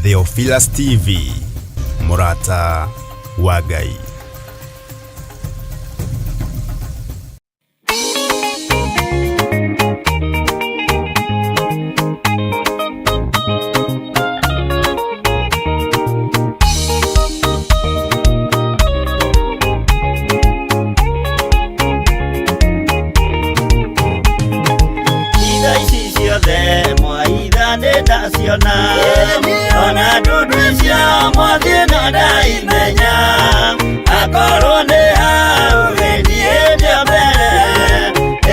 Theophilus TV, mũrata wa Ngai. Itha ici ciothe mwaitha nĩ ndaciona, ona ndundu icio mwathiĩ no ndaimenya. Akorwo nĩ hau gĩthiĩ ndĩa mbere,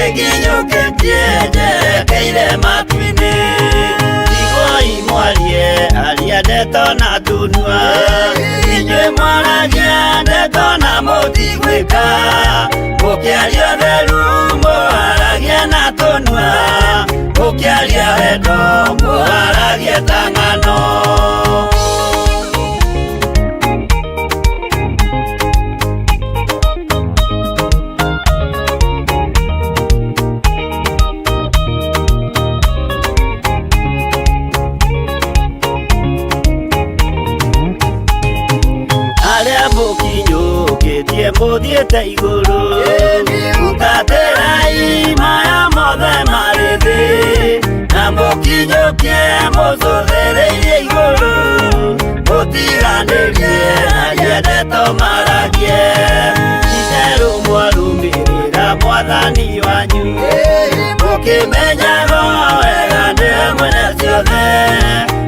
ĩnginyũkĩtie njerekeire matu-inĩ. Iguai mwarie aria ndeto na tunua, inyuĩ mwaragia ndeto na mũtigwĩka. Mũkĩaria ũtheru mũharagia na tũnua, mũkĩaria wendo mũharagia ta ng'ano. Arĩa mũkinyũkĩtie mũthiĩte igũrũ, hutatĩrai maya mothe marĩ thĩ, na mũkinyũkie mũcũthĩrĩirie igũrũ, mũtiganĩrie aria ndeto maragie. Itherũ mwarũmĩrĩra mwathani wanyu, mũkĩmenyaga wega nĩwe mwene ciothe,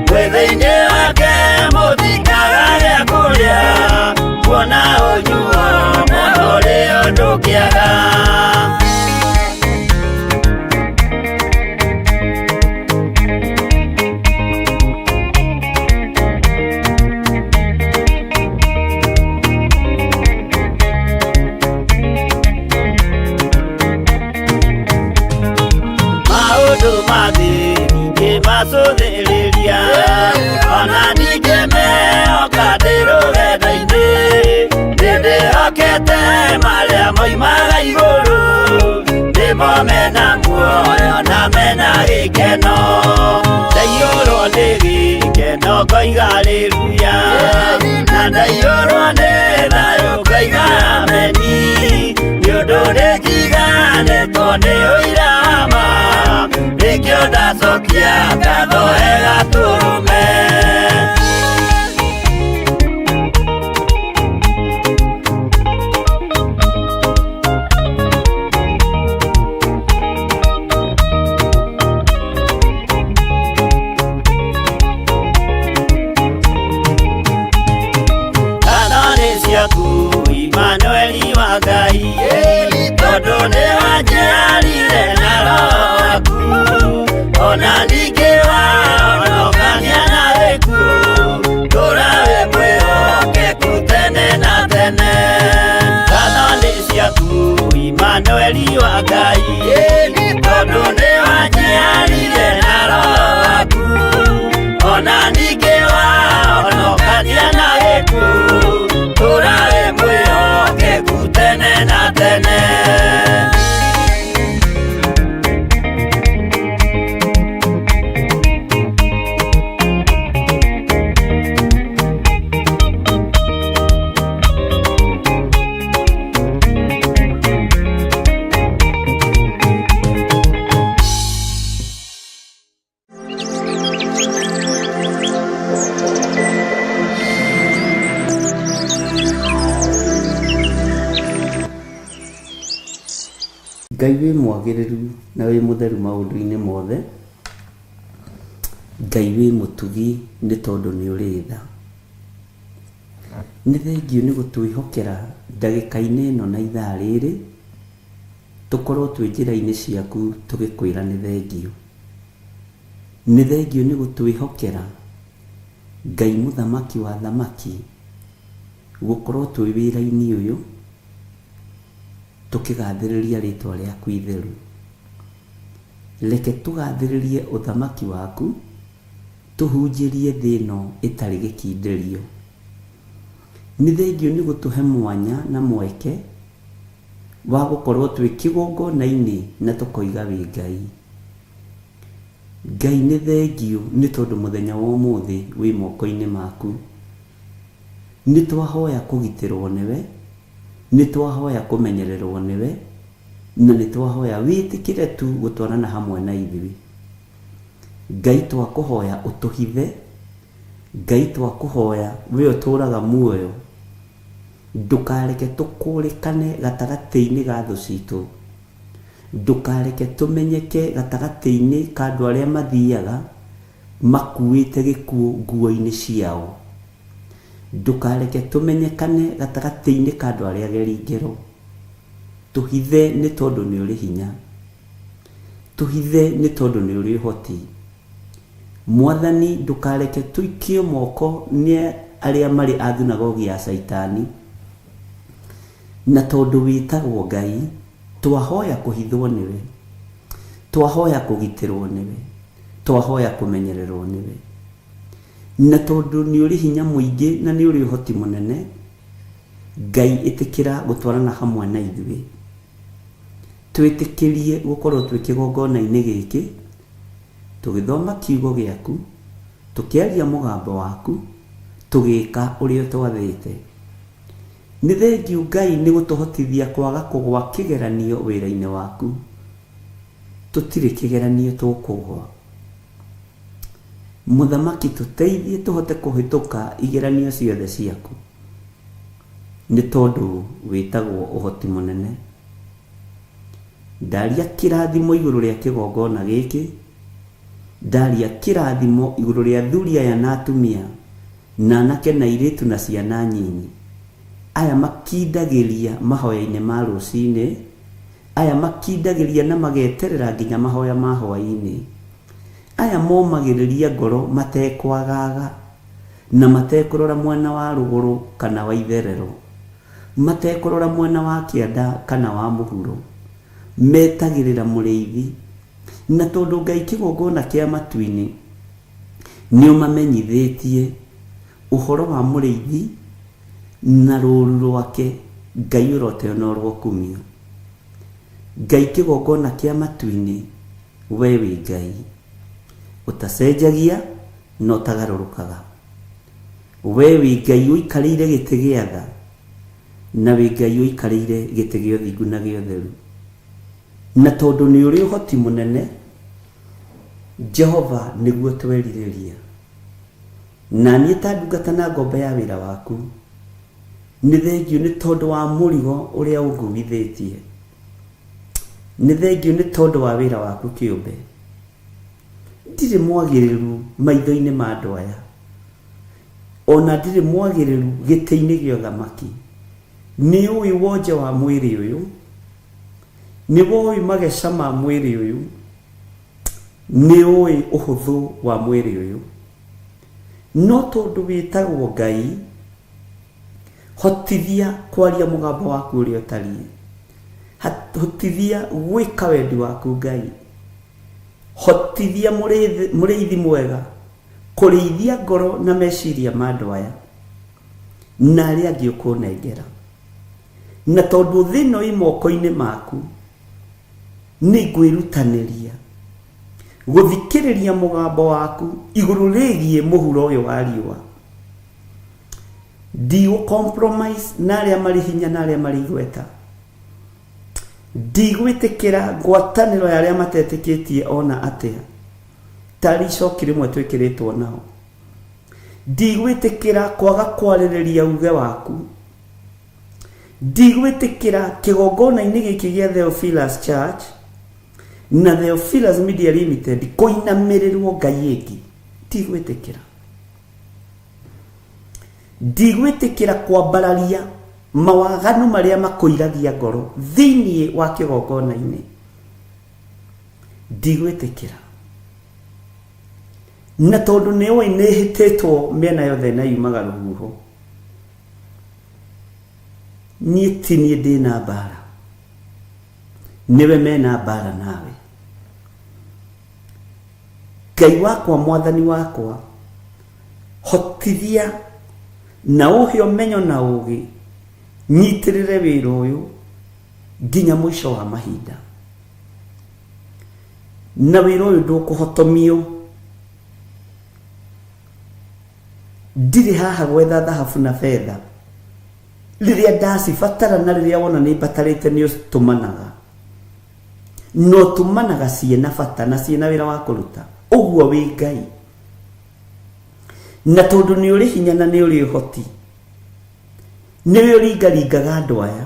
mwĩ thĩinĩ wake mũtikaga gĩa kũrĩa, kuona ũnyuo mũno ũrĩ ũndũ kĩaga. Maũndũ ma thĩ ndingĩmacũthĩrĩria, ona ndingĩmehoka ndĩ rũgendo-inĩ. Nĩndĩhokete marĩa moimaga igũrũ, nĩmo mena muoyo na mena gĩkeno. Ndaiyũrwo nĩ gĩkeno ngoiga haleluya, na ndaiyũrwo nĩ thayũ ngoiga ameni. Nĩ ũndũ nĩnjiganĩtwo nĩ ũira wa ma, nĩkĩo ndacokia ngatho wega tũrũme. Ngatho nĩ ciaku Imanueli wa Ngai, tondũ nĩ wanjiarire na roho waku, ona ningĩ wahonokania na gĩkuũ, tũra wĩ mwĩhokeku tene na tene. Ngatho nĩ ciaku Imanueli wa Ngai, tondũ nĩ wanjiarire na roho waku, ona ningĩ wahonokania na gĩkuũ, tũra wĩ mwĩhokeku tene na tene. Ngai wĩ mwagĩrĩru na wĩ mũtheru maũndũ-inĩ mothe, Ngai wĩ mũtugi nĩ tondũ nĩ ũrĩ tha. Nĩ thengiũ nĩ gũtwĩhokera ndagĩka-inĩ ĩno na ithaa rĩrĩ, tũkorwo twĩ njĩra-inĩ ciaku tũgĩkwĩra nĩ thengiũ. Nĩ thengiũ nĩ gũtwĩhokera Ngai mũthamaki wa athamaki, gũkorwo twĩ wĩra-inĩ ũyũ, tũkĩgathĩrĩria rĩtwa rĩaku itheru. Reke tũgathĩrĩrie ũthamaki waku, tũhunjĩrie thĩ ĩno ĩtarĩ gĩkindĩrio. Nĩ thengiũ nĩ gũtũhe mwanya na mweke wa gũkorwo twĩ kĩgongona-inĩ na tũkoiga wĩ Ngai. Ngai nĩ thengiũ nĩ tondũ mũthenya wa ũmũthĩ wĩ moko-inĩ maku. Nĩ twahoya kũgitĩrwo nĩwe, nĩ twahoya kũmenyererwo nĩwe, na nĩ twahoya wĩtĩkĩre tu gũtwarana hamwe na ithuĩ. Ngai twakũhoya ũtũhithe, Ngai twakũhoya we ũtũraga muoyo, ndũkareke tũkũrĩkane gatagatĩ-inĩ ga thũ citũ. Ndũkareke tũmenyeke gatagatĩ-inĩ ka andũ arĩa mathiaga makuĩte gĩkuũ nguo-inĩ ciao. Ndũkareke tũmenyekane gatagatĩ-inĩ ka andũ arĩa ageri ngero. Tũhithe nĩ tondũ nĩ ũrĩ hinya. Tũhithe nĩ tondũ nĩ ũrĩ ũhoti. Mwathani ndũkareke tũikio moko nĩ arĩa marĩ a thunagogi ya Caitani. Na tondũ wĩtagwo Ngai, twahoya kũhithwo nĩwe, twahoya kũgitĩrwo nĩwe, twahoya kũmenyererwo nĩwe. Na tondũ nĩ ũrĩ hinya mũingĩ na nĩ ũrĩ ũhoti mũnene, Ngai ĩtĩkĩra gũtwarana hamwe na ithuĩ. Twĩtĩkĩrie gũkorwo twĩ kĩgongona-inĩ gĩkĩ, tũgĩthoma kiugo gĩaku, tũkĩaria mũgambo waku, tũgĩka ũrĩa ũtwathĩte. Nĩ thengiũ Ngai nĩ gũtũhotithia kwaga kũgwa kĩgeranio wĩra-inĩ waku. Tũtirĩ kĩgeranio tũkũgwa. Mũthamaki tũteithie tũhote kũhĩtũka igeranio ciothe ciaku. Nĩ tondũ wĩtagwo ũhoti mũnene. Ndaria kĩrathimo igũrũ rĩa kĩgongona gĩkĩ, ndaria kĩrathimo igũrũ rĩa athuri aya na atumia, na anake na airĩtu na ciana nyinyi. Aya makindagĩria mahoya-inĩ ma rũcinĩ, aya makindagĩria na mageterera nginya mahoya ma hwaĩ-inĩ. Aya momagĩrĩria ngoro matekwagaga na matekũrora mwena wa rũgũrũ kana wa itherero, matekũrora mwena wa kĩanda kana wa mũhuro, metagĩrĩra mũrĩithi. Na tondũ Ngai kĩgongona kĩa matu-inĩ nĩ ũmamenyithĩtie ũhoro wa mũrĩithi na rũũru rwake, Ngai ũroteo na ũrokumio. Ngai kĩgongona kĩa matu-inĩ, we wĩ Ngai ũtacenjagia na ũtagarũrũkaga. We wĩ Ngai ũikarĩire gĩtĩ gĩa tha, na wĩ Ngai ũikarĩire gĩtĩ gĩa ũthingu na gĩa ũtheru. Na tondũ nĩ ũrĩ ũhoti mũnene, Jehova nĩguo twerirĩria. Na niĩ ta ndungata na ngombo ya wĩra waku, nĩ thengiũ nĩ tondũ wa mũrigo ũrĩa ũnguithĩtie. Nĩ thengiũ nĩ tondũ wa wĩra waku kĩũmbe. Ndirĩ mwagĩrĩru maitho-inĩ ma andũ aya, ona ndirĩ mwagĩrĩru gĩtĩ-inĩ gĩa ũthamaki. Nĩ ũĩ wonje wa mwĩrĩ ũyũ, nĩ woĩ mageca ma mwĩrĩ ũyũ, nĩ ũĩ ũhũthũ wa mwĩrĩ ũyũ. No tondũ wĩtagwo Ngai, hotithia kwaria mũgambo waku ũrĩa ũtariĩ. Hotithia gwĩka wendi waku Ngai. Hotithia mũrĩithi mwega kũrĩithia ngoro na meciria ma andũ aya na arĩa angĩ ũkũnengera. Na tondũ thĩ ĩno ĩ moko-inĩ maku, nĩ ngwĩrutanĩria gũthikĩrĩria mũgambo waku igũrũ rĩgiĩ mũhuro ũyũ wa riũa. Ndigũ compromise na arĩa marĩ hinya na arĩa marĩ igweta. Ndigwĩtĩkĩra ngwatanĩro ya arĩa matetĩkĩtie ona atĩa, tarĩ icoki rĩmwe twĩkĩrĩtwo nao. Ndigwĩtĩkĩra kwaga kwarĩrĩria uge waku. Ndigwĩtĩkĩra kĩgongona-inĩ gĩkĩ gĩa Theophilus Church na Theophilus Media Limited kũinamĩrĩrwo Ngai ĩngĩ. Ndigwĩtĩkĩra. Ndigwĩtĩkĩra kwambararia mawaganu marĩa makũiragia ngoro thĩinĩ wa kĩgongona-inĩ. Ndigwĩtĩkĩra. Na tondũ nĩ ũĩ nĩ hĩtĩtwo mĩena yothe na yumaga rũhuho, niĩ ti niĩ ndĩna mbara, nĩwe mena mbara nawe. Ngai wakwa, mwathani wakwa, hotithia na ũhe ũmenyo na ũgĩ, nyitĩrĩre wĩra ũyũ nginya mũico wa mahinda. Na wĩra ũyũ ndũkũhotomio. Ndirĩ haha gwetha thahabu na betha. Rĩrĩa ndacibatara na rĩrĩa wona nĩ mbatarĩte nĩ ũtũmanaga. Na ũtũmanaga ciĩna bata na ciĩna wĩra wa kũruta. Ũguo wĩ Ngai. Na tondũ nĩ ũrĩ hinya na nĩ ũrĩ ũhoti, nĩwe ũringaringaga andũ aya,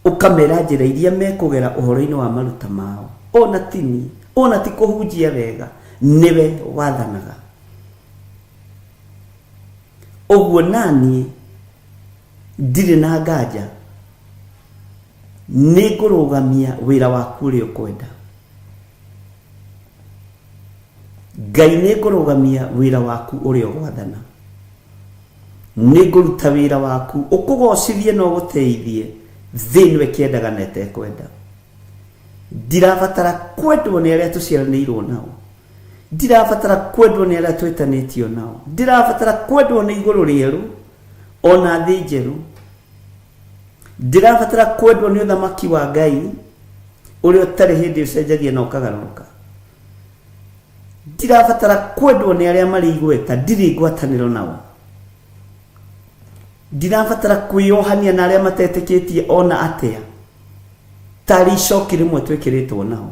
ũkamera njĩra iria mekũgera ũhoro-inĩ wa maruta mao. Ona ti niĩ, ona ti kũhunjia wega, nĩwe wathanaga. Ũguo naniĩ ndirĩ na nganja nĩ ngũrũgamia wĩra waku ũrĩa ũkwenda. Ngai nĩ ngũrũgamia wĩra waku ũrĩa ũgwathana. Nĩ ngũruta wĩra waku ũkũgocithie na ũgũteithie thĩ ĩno ĩkĩendaga na ĩtekwenda. Ndirabatara kwendwo nĩ arĩa tũciaranĩirwo nao. Ndirabatara kwendwo nĩ arĩa twĩtanĩtio nao. Ndirabatara kwendwo nĩ igũrũ rĩerũ ona thĩ njerũ. Ndirabatara kwendwo nĩ ũthamaki wa Ngai ũrĩa ũtarĩ hĩndĩ ũcenjagia na ũkagarũrũka. Ndirabatara kwendwo nĩ arĩa marĩ igweta, ndirĩ ngwatanĩro nao. Ndirabatara kwĩyohania na arĩa matetĩkĩtie ona atĩa, tarĩ icoki rĩmwe twĩkĩrĩtwo nao.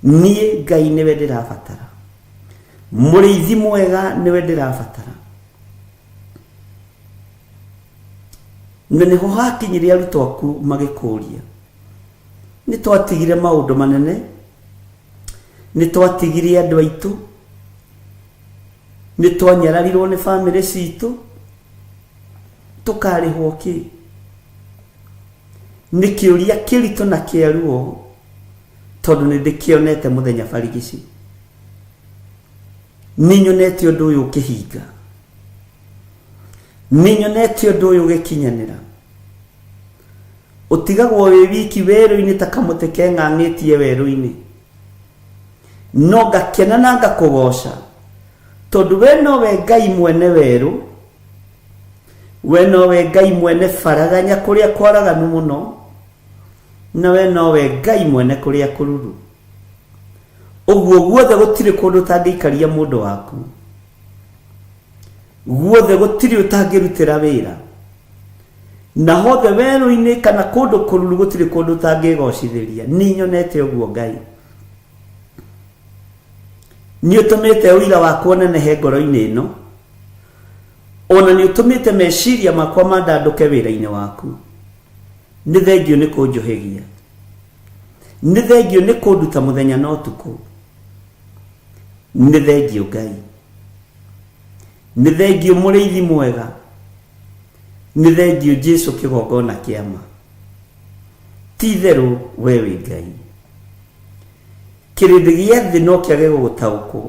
Niĩ Ngai nĩwe ndĩrabatara, mũrĩithi mwega nĩwe ndĩrabatara. Na nĩho hakinyire arutwo aku magĩkũria, nĩ twatigire maũndũ manene, nĩ twatigire andũ aitũ, nĩ twanyararirwo nĩ bamĩrĩ citũ, tũkarĩhwo kĩ? Nĩ kĩũria kĩritũ na kĩa ruo, tondũ nĩ ndĩkĩonete mũthenya barigici. Nĩ nyonete ũndũ ũyũ ũkĩhinga. Nĩ nyonete ũndũ ũyũ ũgĩkinyanĩra. Ũtigagwo wĩ wiki werũ-inĩ ta kamũtĩ keng'ang'ĩtie werũ-inĩ. No ngakena na ngakũgoca, tondũ we nowe Ngai mwene werũ, we nowe Ngai mwene baraganya kũrĩa kwaraganu mũno, na we nowe Ngai mwene kũrĩa kũruru. Ũguo guothe gũtirĩ kũndũ ũtangĩikaria mũndũ waku. Guothe gũtirĩ ũtangĩrutĩra wĩra. Na hothe werũ-inĩ kana kũndũ kũruru gũtirĩ kũndũ ũtangĩgocithĩria. Nĩ nyonete ũguo Ngai. Nĩ ũtũmĩte ũira wakwa ũnenehe ngoro-inĩ ĩno. Ona nĩ ũtũmĩte meciria makwa mandandũke wĩra-inĩ waku. Nĩ thengiũ nĩ kũnjũhĩgia. Nĩ thengiũ nĩ kũnduta mũthenya na ũtukũ. Nĩ thengiũ Ngai. Nĩ thengiũ mũrĩithi mwega. Nĩ thengiũ Jesu kĩgongona kĩa ma. Ti itherũ we wĩ Ngai. Kĩrĩndĩ gĩa thĩ no kĩage gũgũtaũkwo.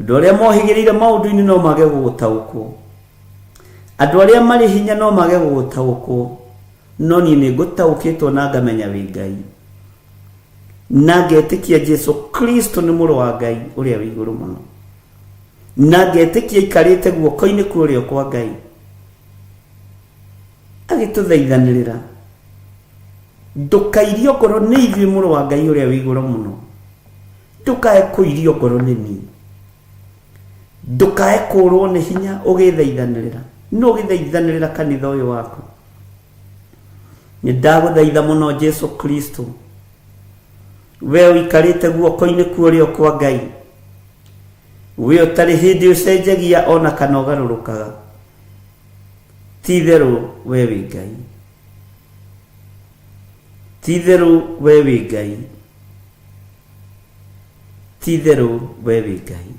Andũ arĩa mohĩgĩrĩire maũndũ-inĩ no mage gũgũtaũkwo. Andũ arĩa marĩ hinya no mage gũgũtaũkwo. No niĩ nĩ ngũtaũkĩtwo na ngamenya wĩ Ngai. Na ngetĩkia Jesu Kristo nĩ mũrũ wa Ngai ũrĩa wĩ igũrũ mũno. Na ngetĩkia aikarĩte guoko-inĩ kwa ũrĩo kwa Ngai. Agĩtũthaithanĩrĩra. Ndũkairio ngoro nĩ ithuĩ mũrũ wa Ngai ũrĩa wĩ igũrũ mũno. Ndũkae kũirio ngoro nĩ niĩ. Ndũkae kũrwo nĩ hinya ũgĩthaithanĩrĩra. Nũ ũgĩthaithanĩrĩra kanitha ũyũ waku? Nĩ ndagũthaitha mũno Jesu Kristo. We ũikarĩte guoko-inĩ kwa ũrĩo kwa Ngai. We ũtarĩ hĩndĩ ũcenjagia ona kana ũgarũrũkaga. Ti itherũ we wĩ Ngai. Ti itherũ we wĩ Ngai. Ti itherũ we wĩ Ngai.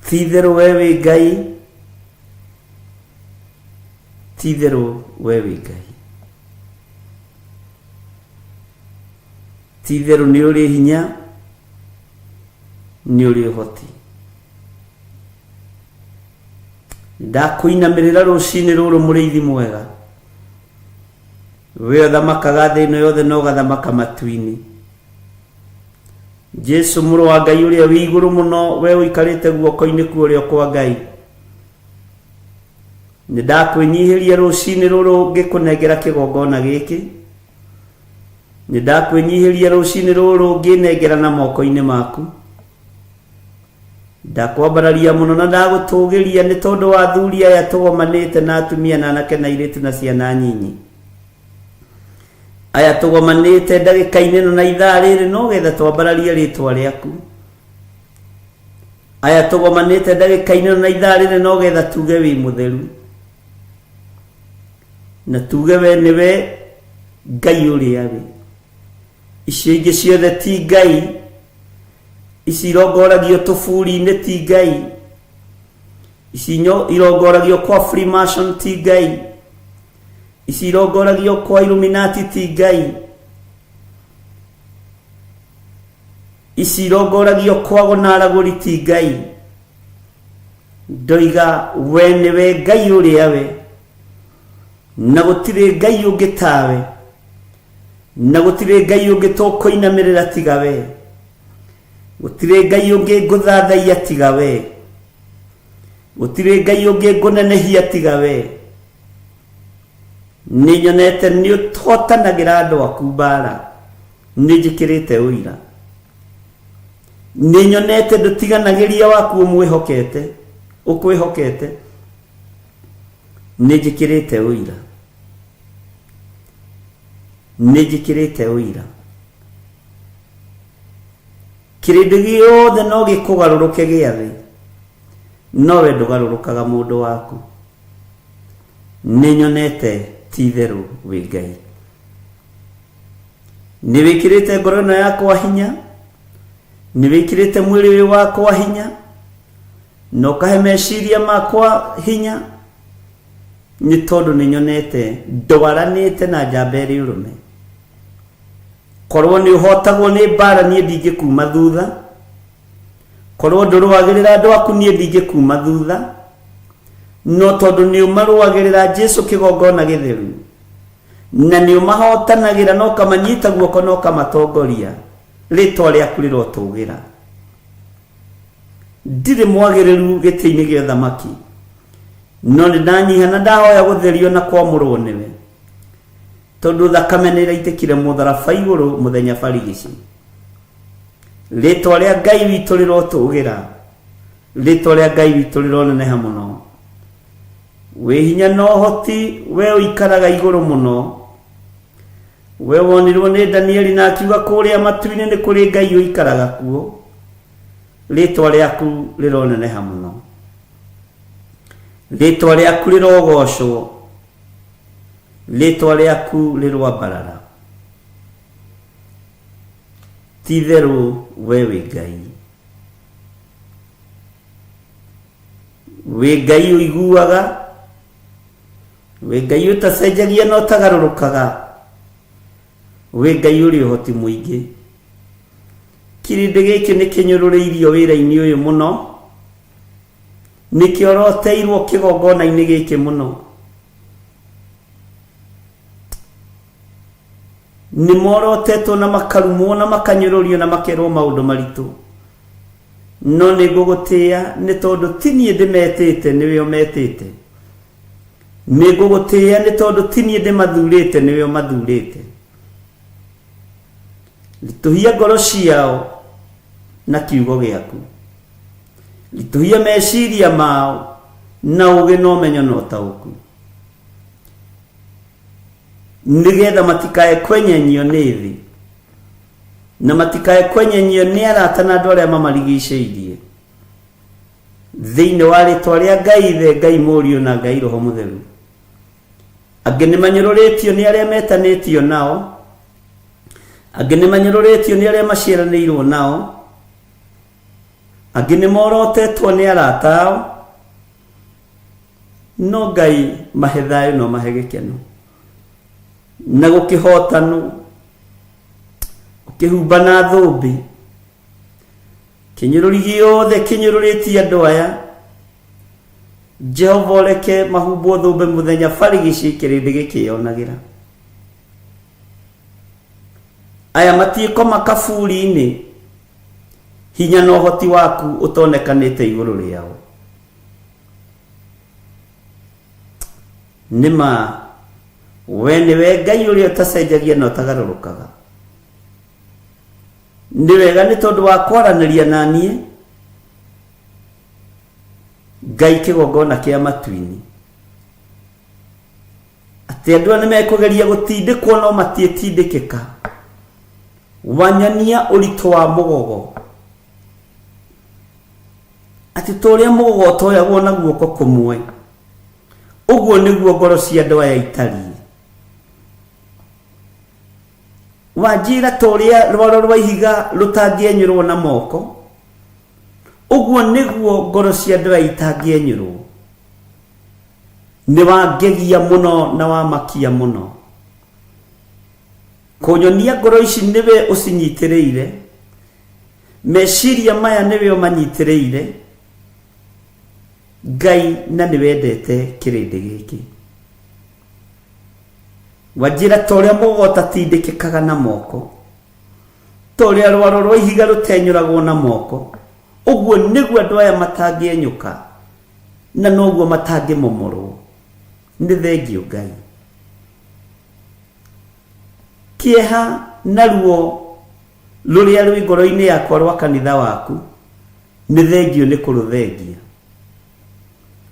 Ti itherũ we wĩ Ngai. Ti itherũ we wĩ Ngai. Ti itherũ nĩ ũrĩ hinya, nĩ ũrĩ ũhoti. Ndakũinamĩrĩra rũcinĩ rũrũ mũrĩithi mwega. We ũthamakaga thĩ ĩno yothe na ũgathamaka matu-inĩ. Jesu mũrũ wa Ngai ũrĩa wĩ igũrũ mũno, we ũikarĩte guoko-inĩ kwa ũrĩo kwa Ngai. Nĩ ndakwĩnyihĩria rũcinĩ rũrũ ngĩkũnengera kĩgongona gĩkĩ. Nĩ ndakwĩnyihĩria rũcinĩ rũrũ ngĩnengera na moko-inĩ maku. Ndakwambararia mũno na ndagũtũgĩria nĩ tondũ wa athuri aya tũgomanĩte na atumia na anake na airĩtu na ciana nyinyi. Aya tũgomanĩte ndagĩka-inĩ ĩno na ithaa rĩrĩ no getha twambararie rĩtwa rĩaku. Aya tũgomanĩte ndagĩka-inĩ ĩno na ithaa rĩrĩ no getha tuge wĩ mũtheru. Na tuge we nĩwe Ngai ũrĩa wĩ. Icio ingĩ ciothe ti Ngai. Ici irongoragio tũburi-inĩ ti Ngai. Ici irongoragio kwa Freemason ti Ngai. Ici irongoragio kwa Illuminati ti Ngai. Ici irongoragio kwa gũnaragũri ti Ngai. Ndoiga we nĩwe Ngai ũrĩa we, na gũtirĩ Ngai ũngĩ tawe, na gũtirĩ Ngai ũngĩ tũkũinamĩrĩra tiga we, gũtirĩ Ngai ũngĩ ngũthathaiya tiga we, gũtirĩ Ngai ũngĩ ngũnenehia tiga we. Nĩ nyonete nĩ ũhotanagĩra andũ aku mbara, nĩ njĩkĩrĩte ũira. Nĩ nyonete ndũtiganagĩria waku ũmwĩhokete, ũkwĩhokete. Nĩ njĩkĩrĩte ũira. Nĩ njĩkĩrĩte ũira. Kĩrĩndĩ gĩothe no gĩkũgarũrũke gĩa thĩ, no we ndũgarũrũkaga mũndũ waku. Nĩ nyonete ti itherũ wĩ Ngai. Nĩ wĩkĩrĩte ngoro ĩno yakwa hinya, nĩ wĩkĩrĩte mwĩrĩ ũyũ wakwa hinya, na ũkahe meciria makwa hinya, nĩ tondũ nĩ nyonete ndwaranĩte na njamba ĩrĩ ũrũme. Korwo nĩ ũhotagwo nĩ mbara niĩ ndingĩkuma thutha, korwo ndũrũagĩrĩra andũ aku niĩ ndingĩkuma thutha, no tondũ nĩ ũmarũagĩrĩra Jesu kĩgongona gĩtheru, na nĩ ũmahotanagĩra na ũkamanyita guoko na ũkamatongoria, rĩtwa rĩaku rĩrotũgĩra. Ndirĩ mwagĩrĩru gĩtĩ-inĩ gĩa ũthamaki, no nĩ ndanyiha na ndahoya gũtherio na kwamũrwo nĩwe, tondũ thakame nĩ ĩraitĩkire mũtharaba igũrũ mũthenya barigici. Rĩtwa rĩa Ngai witũ rĩrotũgĩra, rĩtwa rĩa Ngai witũ rĩroneneha mũno. Wĩ hinya na ũhoti, we ũikaraga igũrũ mũno. We wonirwo nĩ Danieli na akiuga kũrĩa matu-inĩ nĩ kũrĩ Ngai ũikaraga kuo. Rĩtwa rĩaku rĩroneneha mũno. Rĩtwa rĩaku rĩrogocwo. Rĩtwa rĩaku rĩroambarara. Ti-itherũ we wĩ Ngai. Wĩ Ngai ũiguaga, wĩ Ngai ũtacenjagia na ũtagarũrũkaga, wĩ Ngai ũrĩ ũhoti mũingĩ. Kĩrĩndĩ gĩkĩ nĩ kĩnyũrũrĩirio wĩra-inĩ ũyũ mũno, nĩ kĩoroteirwo kĩgongona-inĩ gĩkĩ mũno. Nĩ morotetwo na makarumwo na makanyũrũrio na makerwo maũndũ maritũ. No nĩ ngũgũtĩĩa nĩ tondũ ti niĩ ndĩmetĩte, nĩwe ũmetĩte. Nĩ ngũgũtĩĩa nĩ tondũ ti niĩ ndĩmathurĩte, nĩwe ũmathurĩte. Ritũhia ngoro ciao na kiugo gĩaku. Ritũhia meciria mao na ũũgĩ na ũmenyo na ũtaũku. Nĩgetha matikae kwenyenyio nĩ thĩ na matikae kwenyenyio nĩ arata na andũ arĩa mamarigicĩirie. Thĩinĩ wa rĩtwa rĩa Ngai Ithe, Ngai Mũriũ na Ngai Roho Mũtheru. Angĩ nĩ manyũrũrĩtio nĩ arĩa metanĩtio nao, angĩ nĩ manyũrũrĩtio nĩ arĩa maciaranĩirwo nao, angĩ nĩ morotetwo nĩ arata ao, no Ngai mahe thayũ no mahe gĩkeno na gũkĩhotanwo, ũkĩhumba na thũmbĩ. Kĩnyũrũri gĩothe kĩnyũrũrĩtie andũ aya, Jehova ũreke mahumbwo thũmbĩ mũthenya barigici kĩrĩndĩ gĩkĩyonagĩra. Aya matiĩkoma kaburi-inĩ, hinya na ũhoti waku ũtonekanĩte igũrũ rĩao. Nĩ ma, we nĩwe Ngai ũrĩa ũtacenjagia na ũtagarũrũkaga. Nĩ wega nĩ tondũ wa kwaranĩria na niĩ Ngai kĩgongona kĩa matu-inĩ atĩ andũ aya nĩmekũgeria gũtindĩkwo no matiĩtindĩkĩka. Wanyonia ũritũ wa mũgogo atĩ ta ũrĩa mũgogo ũtoyagwo na guoko kũmwe, ũguo nĩguo ngoro cia andũ aya itariĩ. Wanjĩra ta ũrĩa rwaro rwa ihiga rũtangĩenyũrwo na moko, ũguo nĩguo ngoro cia andũ aya itangĩenyũrwo. Nĩ wangegia mũno na wamakia mũno. Kũnyonia ngoro ici nĩwe ũcinyitĩrĩire, meciria maya nĩwe ũmanyitĩrĩire, Ngai na nĩ wendete kĩrĩndĩ gĩkĩ. Wanjĩra ta ũrĩa mũgogo ũtatindĩkĩkaga na moko, ta ũrĩa rwaro rwa ihiga rũtenyũragwo na moko, ũguo nĩguo andũ aya matangĩenyũka na noguo matangĩmomorwo. Nĩ thengiũ Ngai. Kĩeha na ruo rũrĩa rwĩ ngoro-inĩ yakwa rwa kanitha waku, nĩ thengiũ nĩ kũrũthengia.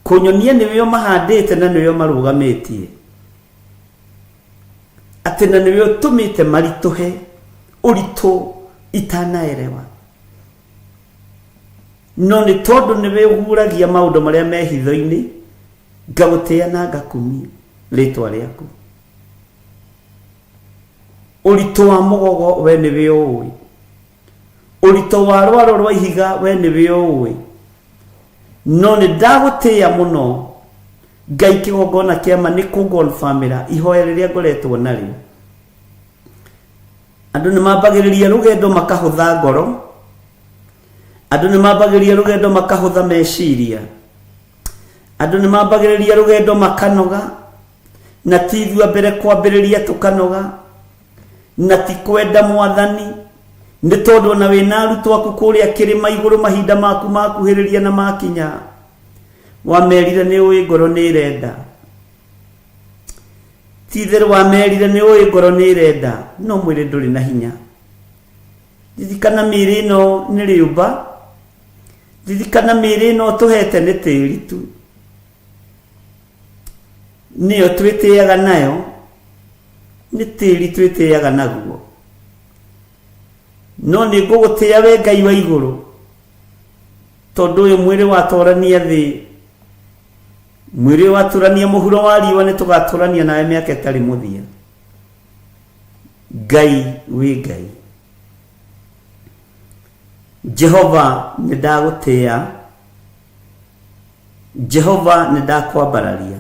Kũnyonia nĩwe ũmahandĩte na nĩwe ũmarũgamĩtie, atĩ na nĩwe ũtũmĩte maritũhe ũritũ itanaerewa. No nĩ tondũ nĩwe ũguũragia maũndũ marĩa me hitho-inĩ, ngagũtĩĩa na ngakumia rĩtwa rĩaku. Ũritũ wa mũgogo we nĩwe ũũĩ, ũritũ wa rwaro rwa ihiga we nĩwe ũũĩ. No nĩ ndagũtĩĩa mũno Ngai kĩgongona kĩa ma nĩ kũngonbamĩra ihoya rĩrĩa ngoretwo narĩo. Andũ nĩ mambagĩrĩria rũgendo makahũtha ngoro, andũ nĩ mambagĩrĩria rũgendo makahũtha meciria, andũ nĩ mambagĩrĩria rũgendo makanoga, na ti ithuĩ a mbere kwambĩrĩria tũkanoga, na ti kwenda Mwathani, nĩ tondũ ona wĩna arutwo aku kũrĩa kĩrĩma igũrũ mahinda maku makuhĩrĩria na makinya, wamerire nĩ ũĩ ngoro nĩ ĩrenda. Ti itherũ wamerire nĩ ũĩ ngoro nĩ ĩrenda, no mwĩrĩ ndũrĩ na hinya. Ririkana mĩĩrĩ ĩno nĩ rĩũmba, ririkana mĩĩrĩ ĩno ũtũhete nĩ tĩri tu. Nĩyo twĩtĩaga nayo, nĩ tĩri twĩtĩaga naguo. No nĩ ngũgũtĩa we Ngai wa igũrũ, tondũ ũyũ mwĩrĩ watũrania thĩ, mwĩrĩ watũrania mũhuro wa riũa, nĩ tũgatũrania nawe mĩaka ĩtarĩ mũthia. Ngai wĩ Ngai. Jehova nĩ ndagũtĩa, Jehova nĩ ndakwambararia.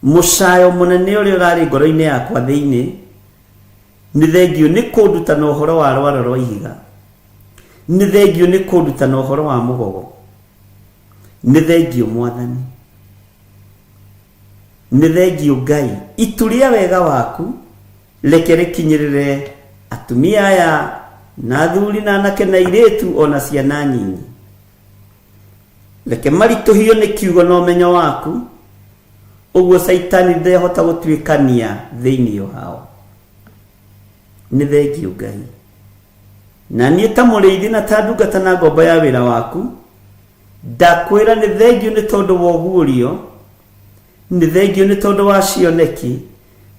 Mũcayo mũnene ũrĩa ũrarĩ ngoro-inĩ yakwa thĩinĩ, nĩ thengiũ nĩ kũnduta na ũhoro wa rwaro rwa ihiga, nĩ thengiũ nĩ kũnduta na ũhoro wa mũgogo, nĩ thengiũ Mwathani, nĩ thengiũ Ngai. Itu rĩa wega waku reke rĩkinyĩrĩre atumia aya na athuri na anake na airĩtu o na ciana nyinyi. Reke maritũhio nĩ kiugo na ũmenyo waku, ũguo Caitani ndehota gũtuĩkania thĩinĩ wao. Nĩ thengiũ Ngai. Na niĩ ta mũrĩithi na ta ndungata na ngombo ya wĩra waku, ndakwĩra nĩ thengiũ nĩ tondũ wa ũguũrio, nĩ thengiũ nĩ tondũ wa cioneki,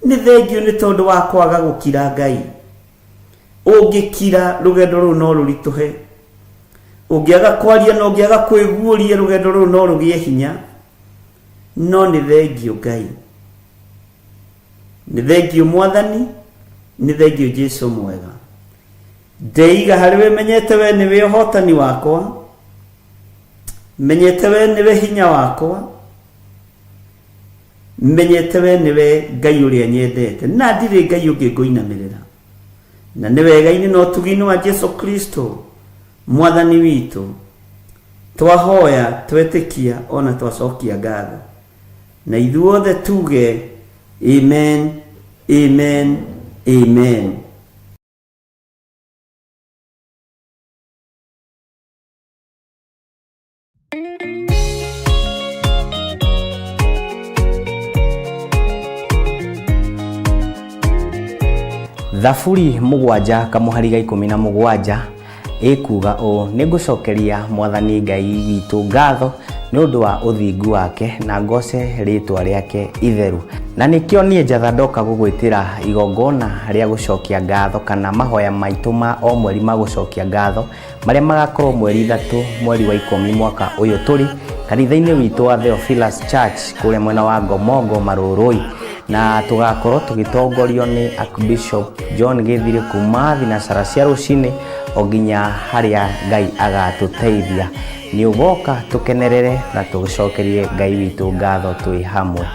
nĩ thengiũ nĩ tondũ wa kwaga gũkira Ngai. Ũngĩkira rũgendo rũu no rũritũhe, ũngĩaga kwaria na ũngĩaga kwĩguũria rũgendo rũu no rũgĩe hinya. No nĩ thengiũ Ngai, nĩ thengiũ Mwathani, nĩ thengiũ Jesu mwega. Ndeiga harĩ we, menyete we nĩwe ũhotani wakwa, menyete we nĩwe hinya wakwa, menyete we nĩwe Ngai ũrĩa nyendete, na ndirĩ Ngai ũngĩ ngũinamĩrĩra. Na nĩ wega-inĩ na ũtugi-inĩ wa Jesu Kristo Mwathani witũ, twahoya, twetĩkia, ona twacokia ngatho. Na ithuothe tuge amen, amen, amen. Thaburi 7 kamũhari ga 17 ĩkuuga ũũ: nĩngũcokeria Mwathani Ngai witũ ngatho nĩ ũndũ wa ũthingu wake na ngoce rĩtwa rĩake itheru. Na nĩkĩo niĩ Njatha ndoka gũgwĩtĩra igongona rĩa gũcokia ngatho kana mahoya maitũ ma o mweri ma gũcokia ngatho marĩa magakorwo mweri 3 mweri wa 10 mwaka ũyũ tũrĩ kanitha-inĩ witũ wa Theophilus Church kũrĩa mwena wa Ngomongo Marũrũi, na tũgakorwo tũgĩtongorio nĩ Archbishop John Gĩthiri kuma thinacara cia rũcinĩ o nginya harĩa Ngai agatũteithia. Nĩ ũgoka tũkenerere na tũcokerie Ngai witũ ngatho twĩ hamwe.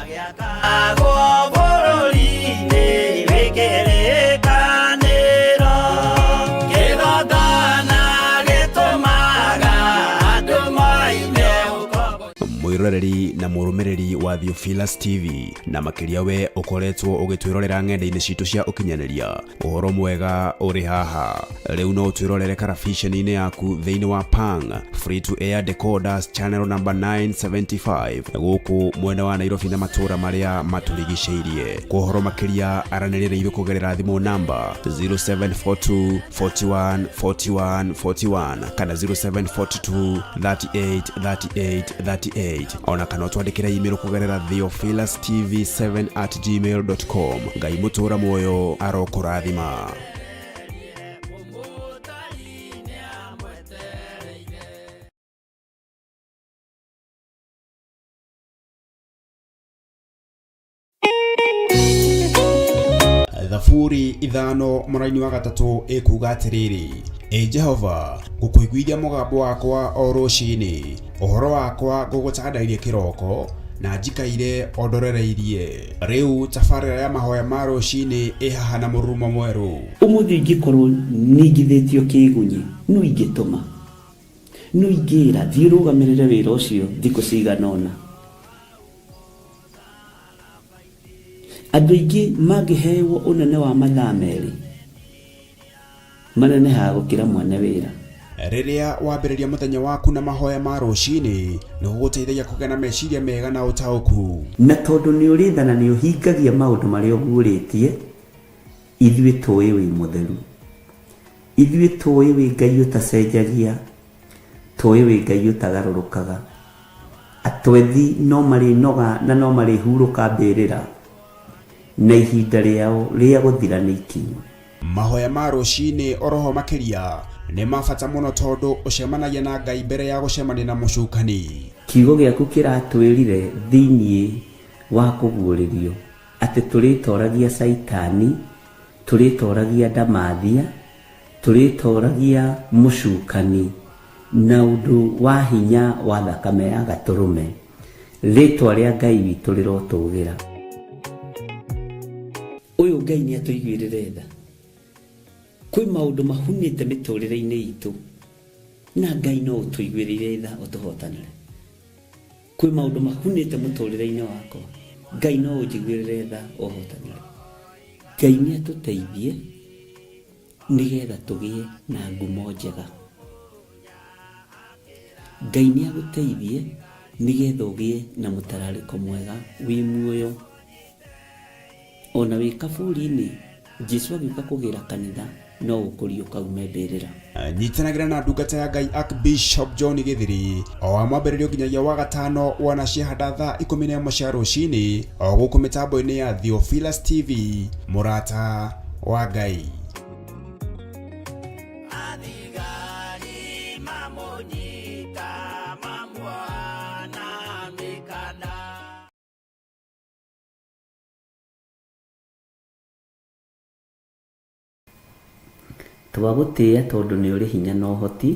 Mwiroreri na mũrũmĩrĩri wa Theophilus TV na makĩria we ũkoretwo ũgĩtwĩrorera ng'enda-inĩ citũ cia ũkinyanĩria, ũhoro mwega ũrĩ haha. Rĩu no ũtwĩrorere karabiceni-inĩ yaku thĩinĩ wa Pang Free to Air Decoders channel number 975 gũkũ mwena wa Nairobi na matũũra marĩa matũrigicĩirie. Kwa ũhoro makĩria aranĩria na ithuĩ kũgerera thimũ namba 0742 41 41 41 kana 0742 38 38 38, ona kana ũtwandĩkĩre email kũgerera theophilustv7@gmail.com. Ngai mũtũũra muoyo arokũrathima. Thaburi 5 mũraini wa 3 ĩkuuga atĩrĩrĩ: Ĩ Jehova, ngũkũiguithia mũgambo wakwa o rũcinĩ, ũhoro wakwa ngũgũtandairie kĩroko, na njikaire o ndorereirie. Rĩu tabarĩra ya mahoya ma rũcinĩ ĩ haha na mũrurumo mwerũ. Ũmũthĩ ingĩkorwo ningithĩtio kĩgunyi, no ingĩtũma, no ingĩra thiĩ ũrũgamĩrĩre wĩra ũcio thikũ cigana ũna. Andũ aingĩ mangĩhewo ũnene wa mathaa 2 manenehaga gũkĩra mwene wĩra. Rĩrĩa wambĩrĩria mũthenya waku na mahoya ma rũcinĩ, nĩ gũgũteithagia kũgĩa na meciria mega na ũtaũku. Na tondũ nĩ ũrĩ tha na nĩ ũhingagia maũndũ marĩa ũguũrĩtie, ithuĩ tũĩ wĩ mũtheru, ithuĩ tũĩ wĩ Ngai ũtacenjagia, tũĩ wĩ Ngai ũtagarũrũkaga. Atwethi no marĩnoga na no marĩhurũka mbĩrĩra, na ihinda rĩao rĩa gũthira nĩ ikinyu. Mahoya ma rũcinĩ oroho makĩria nĩ ma bata mũno tondũ ũcemanagia na Ngai mbere ya gũcemania na mũcukani. Kiugo gĩaku kĩratwĩrire thĩiniĩ wa kũguũrĩrio atĩ tũrĩtoragia Caitani, tũrĩtoragia ndamathia, tũrĩtoragia mũcukani na ũndũ wa hinya wa thakame ya gatũrũme. Rĩtwa rĩa Ngai witũ rĩrotũgĩra. Ũyũ Ngai nĩ atũiguĩrĩre tha. Kwĩ maũndũ mahunĩte mĩtũrĩre-inĩ itũ na Ngai no ũtũiguĩrĩire tha ũtũhotanĩre. Kwĩ maũndũ mahunĩte mũtũrĩre-inĩ wakwa, Ngai no ũnjiguĩrĩre tha ũhotanĩre. Ngai nĩ atũteithie nĩgetha tũgĩe na ngumo njega. Ngai nĩ agũteithie nĩgetha ũgĩe na mũtararĩko mwega wĩ muoyo. Ona wĩ kaburi-inĩ, Jesũ agĩũka kũgĩra kanitha no ũkũriũka ume mbĩrĩra. Nyitanagĩra na ndungata ya Ngai Archbishop John Gĩthiri o wa mwambĩrĩrio nginyagia wa gatano wana ciahanda thaa 11 cia rũcinĩ o gũkũ mĩtambo-inĩ ya Theophilus TV, mũrata wa Ngai. Twagũtĩĩa tondũ nĩ ũrĩ hinya na ũhoti,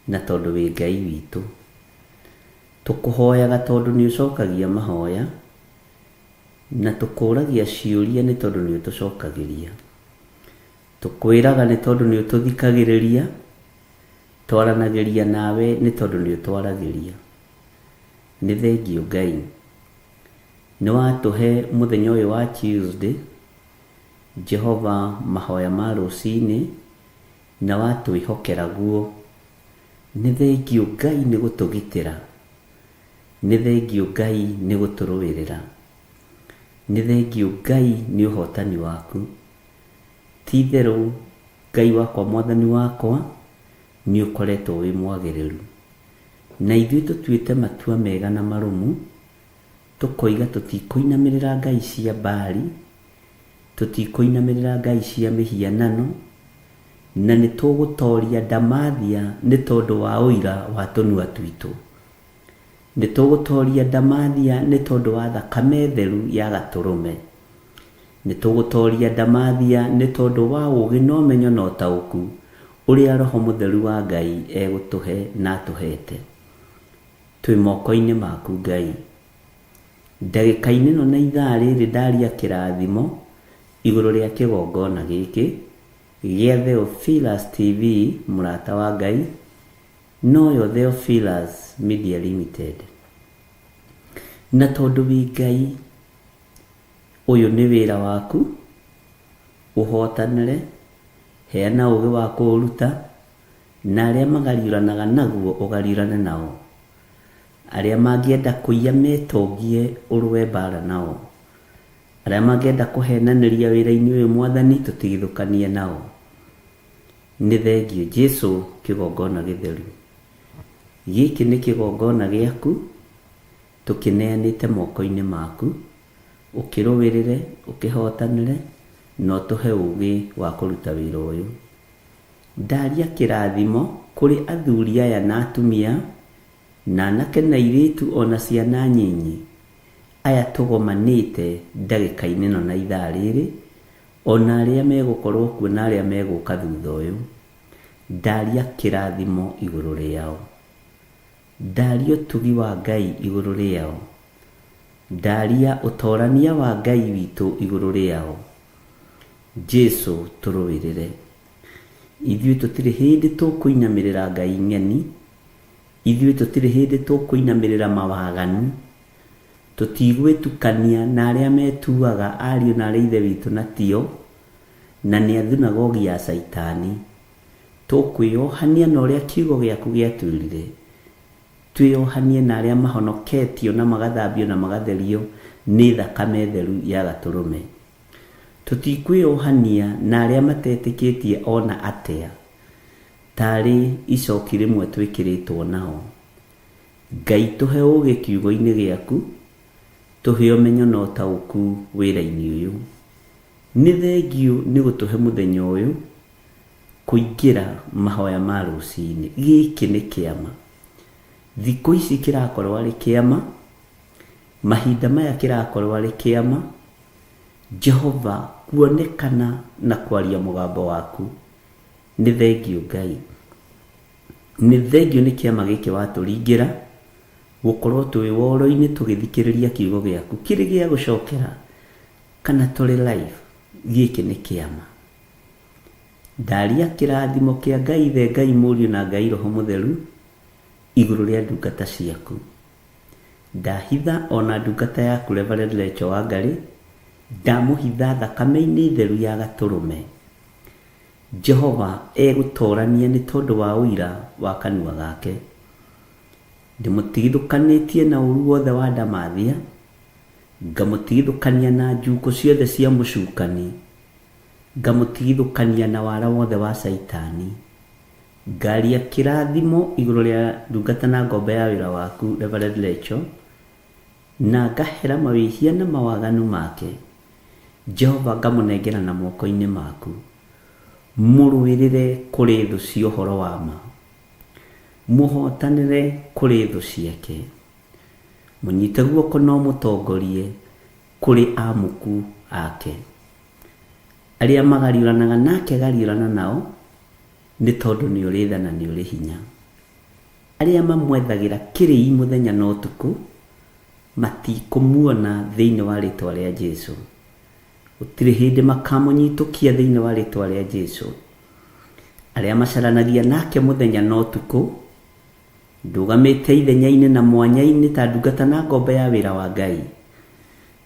na tondũ wĩ Ngai witũ. Tũkũhoyaga tondũ nĩ ũcokagia mahoya, na tũkũragia ciũria nĩ tondũ nĩ ũtũcokagĩria. Tũkwĩraga nĩ tondũ nĩ ũtũthikagĩrĩria, twaranagĩria nawe nĩ tondũ nĩ ũtwaragĩria. Nĩ thengiũ Ngai. Nĩ watũhe mũthenya ũyũ wa Tuesday, Jehova mahoya ma rũcinĩ, na watwĩhokera guo. Nĩ thengiũ Ngai nĩ gũtũgitĩra, nĩ thengiũ Ngai nĩ gũtũrũĩrĩra, nĩ thengiũ Ngai nĩ ũhotani waku. Ti itherũ Ngai wakwa Mwathani wakwa, nĩ ũkoretwo wĩ mwagĩrĩru. Na ithuĩ tũtuĩte matua mega na marũmu, tũkoiga tũtikũinamĩrĩra ngai cia Baali, tũtikũinamĩrĩra ngai cia mĩhianano, na nĩ tũgũtooria ndamathia nĩ tondũ wa ũira wa tũnua twitũ. Nĩ tũgũtooria ndamathia nĩ tondũ wa thakame theru ya Gatũrũme. Nĩ tũgũtooria ndamathia nĩ tondũ wa ũũgĩ na ũmenyo na ũtaũku ũrĩa Roho Mũtheru wa Ngai egũtũhe na atũhete. Twĩ moko-inĩ maku Ngai. Ndagĩka-inĩ ĩno na ithaa rĩrĩ ndaria kĩrathimo igũrũ rĩa kĩgongona gĩkĩ gĩa Theophilus TV mũrata wa Ngai, noyo Theophilus Media Limited. Na tondũ wĩ Ngai, ũyũ nĩ wĩra waku, ũhotanĩre, heana ũũgĩ wa kũũruta, na arĩa magariũranaga naguo ũgariũrane nao. Arĩa mangĩenda kũiya metongie ũrũe mbaara nao. Arĩa mangĩenda kũhenanĩria wĩra-inĩ ũyũ Mwathani tũtigithũkanie nao. Nĩ thengiũ Jesu kĩgongona gĩtheru. Gĩkĩ nĩ kĩgongona gĩaku tũkĩneanĩte moko-inĩ maku, ũkĩrũĩrĩre, ũkĩhotanĩre, na ũtũhe ũũgĩ wa kũruta wĩra ũyũ. Ndaria kĩrathimo kũrĩ athuri aya na atumia, na anake na airĩtu o na ciana nyinyi, aya tũgomanĩte ndagĩka-inĩ ĩno na ithaa rĩrĩ, o na arĩa megũkorwo kuo na arĩa megũka thutha ũyũ. Ndaria kĩrathimo igũrũ rĩao. Ndaria ũtugi wa Ngai igũrũ rĩao. Ndaria ũtorania wa Ngai witũ igũrũ rĩao. Jesu tũrũĩrĩre. Ithuĩ tũtirĩ hĩndĩ tũkũinamĩrĩra ngai ng'eni, ithuĩ tũtirĩ hĩndĩ tũkũinamĩrĩra mawaganu, tũtigwĩtukania na arĩa metuaga ariũ na arĩ ithe witũ na tio, na nĩ a thunagogi ya Caitani. Tũkwĩyohania na ũrĩa kiugo gĩaku gĩatwĩrire, twĩyohanie na arĩa mahonoketio na magathambio na magatherio nĩ thakame theru ya Gatũrũme. Tũtikwĩyohania na arĩa matetĩkĩtie o na atĩa, tarĩ icoki rĩmwe twĩkĩrĩtwo nao. Ngai tũhe ũũgĩ kiugo-inĩ gĩaku, tũhe ũmenyo na ũtaũku wĩra-inĩ ũyũ. Nĩ thengiũ nĩ gũtũhe mũthenya ũyũ kũingĩra mahoya ma rũcinĩ. Gĩkĩ nĩ kĩama. Thikũ ici kĩrakorwo arĩ kĩama, mahinda maya kĩrakorwo arĩ kĩama, Jehova kuonekana na kwaria mũgambo waku. Nĩ thengiũ Ngai. Nĩ thengiũ nĩ kĩama gĩkĩ watũringĩra, gũkorwo twĩ woro-inĩ tũgĩthikĩrĩria kiugo gĩaku kĩrĩ gĩa gũcokera kana tũrĩ live. Gĩkĩ nĩ kĩama. Ndaria kĩrathimo kĩa Ngai Ithe, Ngai Mũriũ na Ngai Roho Mũtheru igũrũ rĩa ndungata ciaku. Ndahitha o na ndungata yaku Reverend Rachel Wangarĩ, ndamũhitha thakame-inĩ theru ya Gatũrũme. Jehova egũtorania nĩ tondũ wa ũira wa kanua gake. Ndĩmũtigithũkanĩtie na ũru wothe wa ndamathia, ngamũtigithũkania na njukũ ciothe cia mũcukani, ngamũtigithũkania na wara wothe wa Caitani. Ngaria kĩrathimo igũrũ rĩa ndungata na ngombo ya wĩra waku Reverend Rachel, na ngahera mawĩhia na mawaganu make. Jehova ngamũnengera na moko-inĩ maku. Mũrũĩrĩre kũrĩ thũ cia ũhoro wa ma. Mũhotanĩre kũrĩ thũ ciake. Mũnyite guoko na ũmũtongorie kũrĩ amuku ake. Arĩa magariũranaga nake gariũrana nao, nĩ tondũ nĩ ũrĩ tha na nĩ ũrĩ hinya. Arĩa mamwethagĩra kĩrĩi mũthenya na ũtukũ, matikũmuona thĩinĩ wa rĩtwa rĩa Jesu. Gũtirĩ hĩndĩ makamũnyitũkia thĩinĩ wa rĩtwa rĩa Jesu. Arĩa macaranagia nake mũthenya na ũtukũ, ndũgamĩte ithenya-inĩ na mwanya-inĩ ta ndungata na ngombo ya wĩra wa Ngai,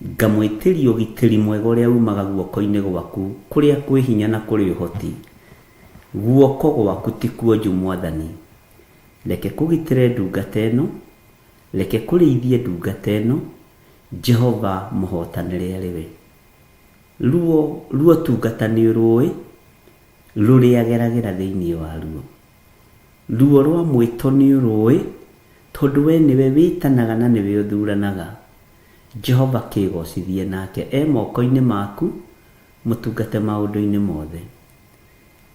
ngamwĩtĩria ũgitĩri mwega ũrĩa umaga guoko-inĩ gwaku kũrĩa kwĩ hinya na kũrĩ ũhoti. Guoko gwaku ti kuonju Mwathani. Reke kũgitĩre ndungata ĩno, reke kũrĩithie ndungata ĩno, Jehova mũhotanĩre arĩ we. Ruo ruo ũtungata nĩ ũrũĩ, Rũrĩa ageragĩra thĩinĩ waruo. Ruo rwa mwĩto nĩ ũrũĩ, tondũ we nĩwe wĩtanaga na nĩwe ũthuranaga. Jehova kĩgocithie nake e moko-inĩ maku, mũtungate maũndũ-inĩ mothe.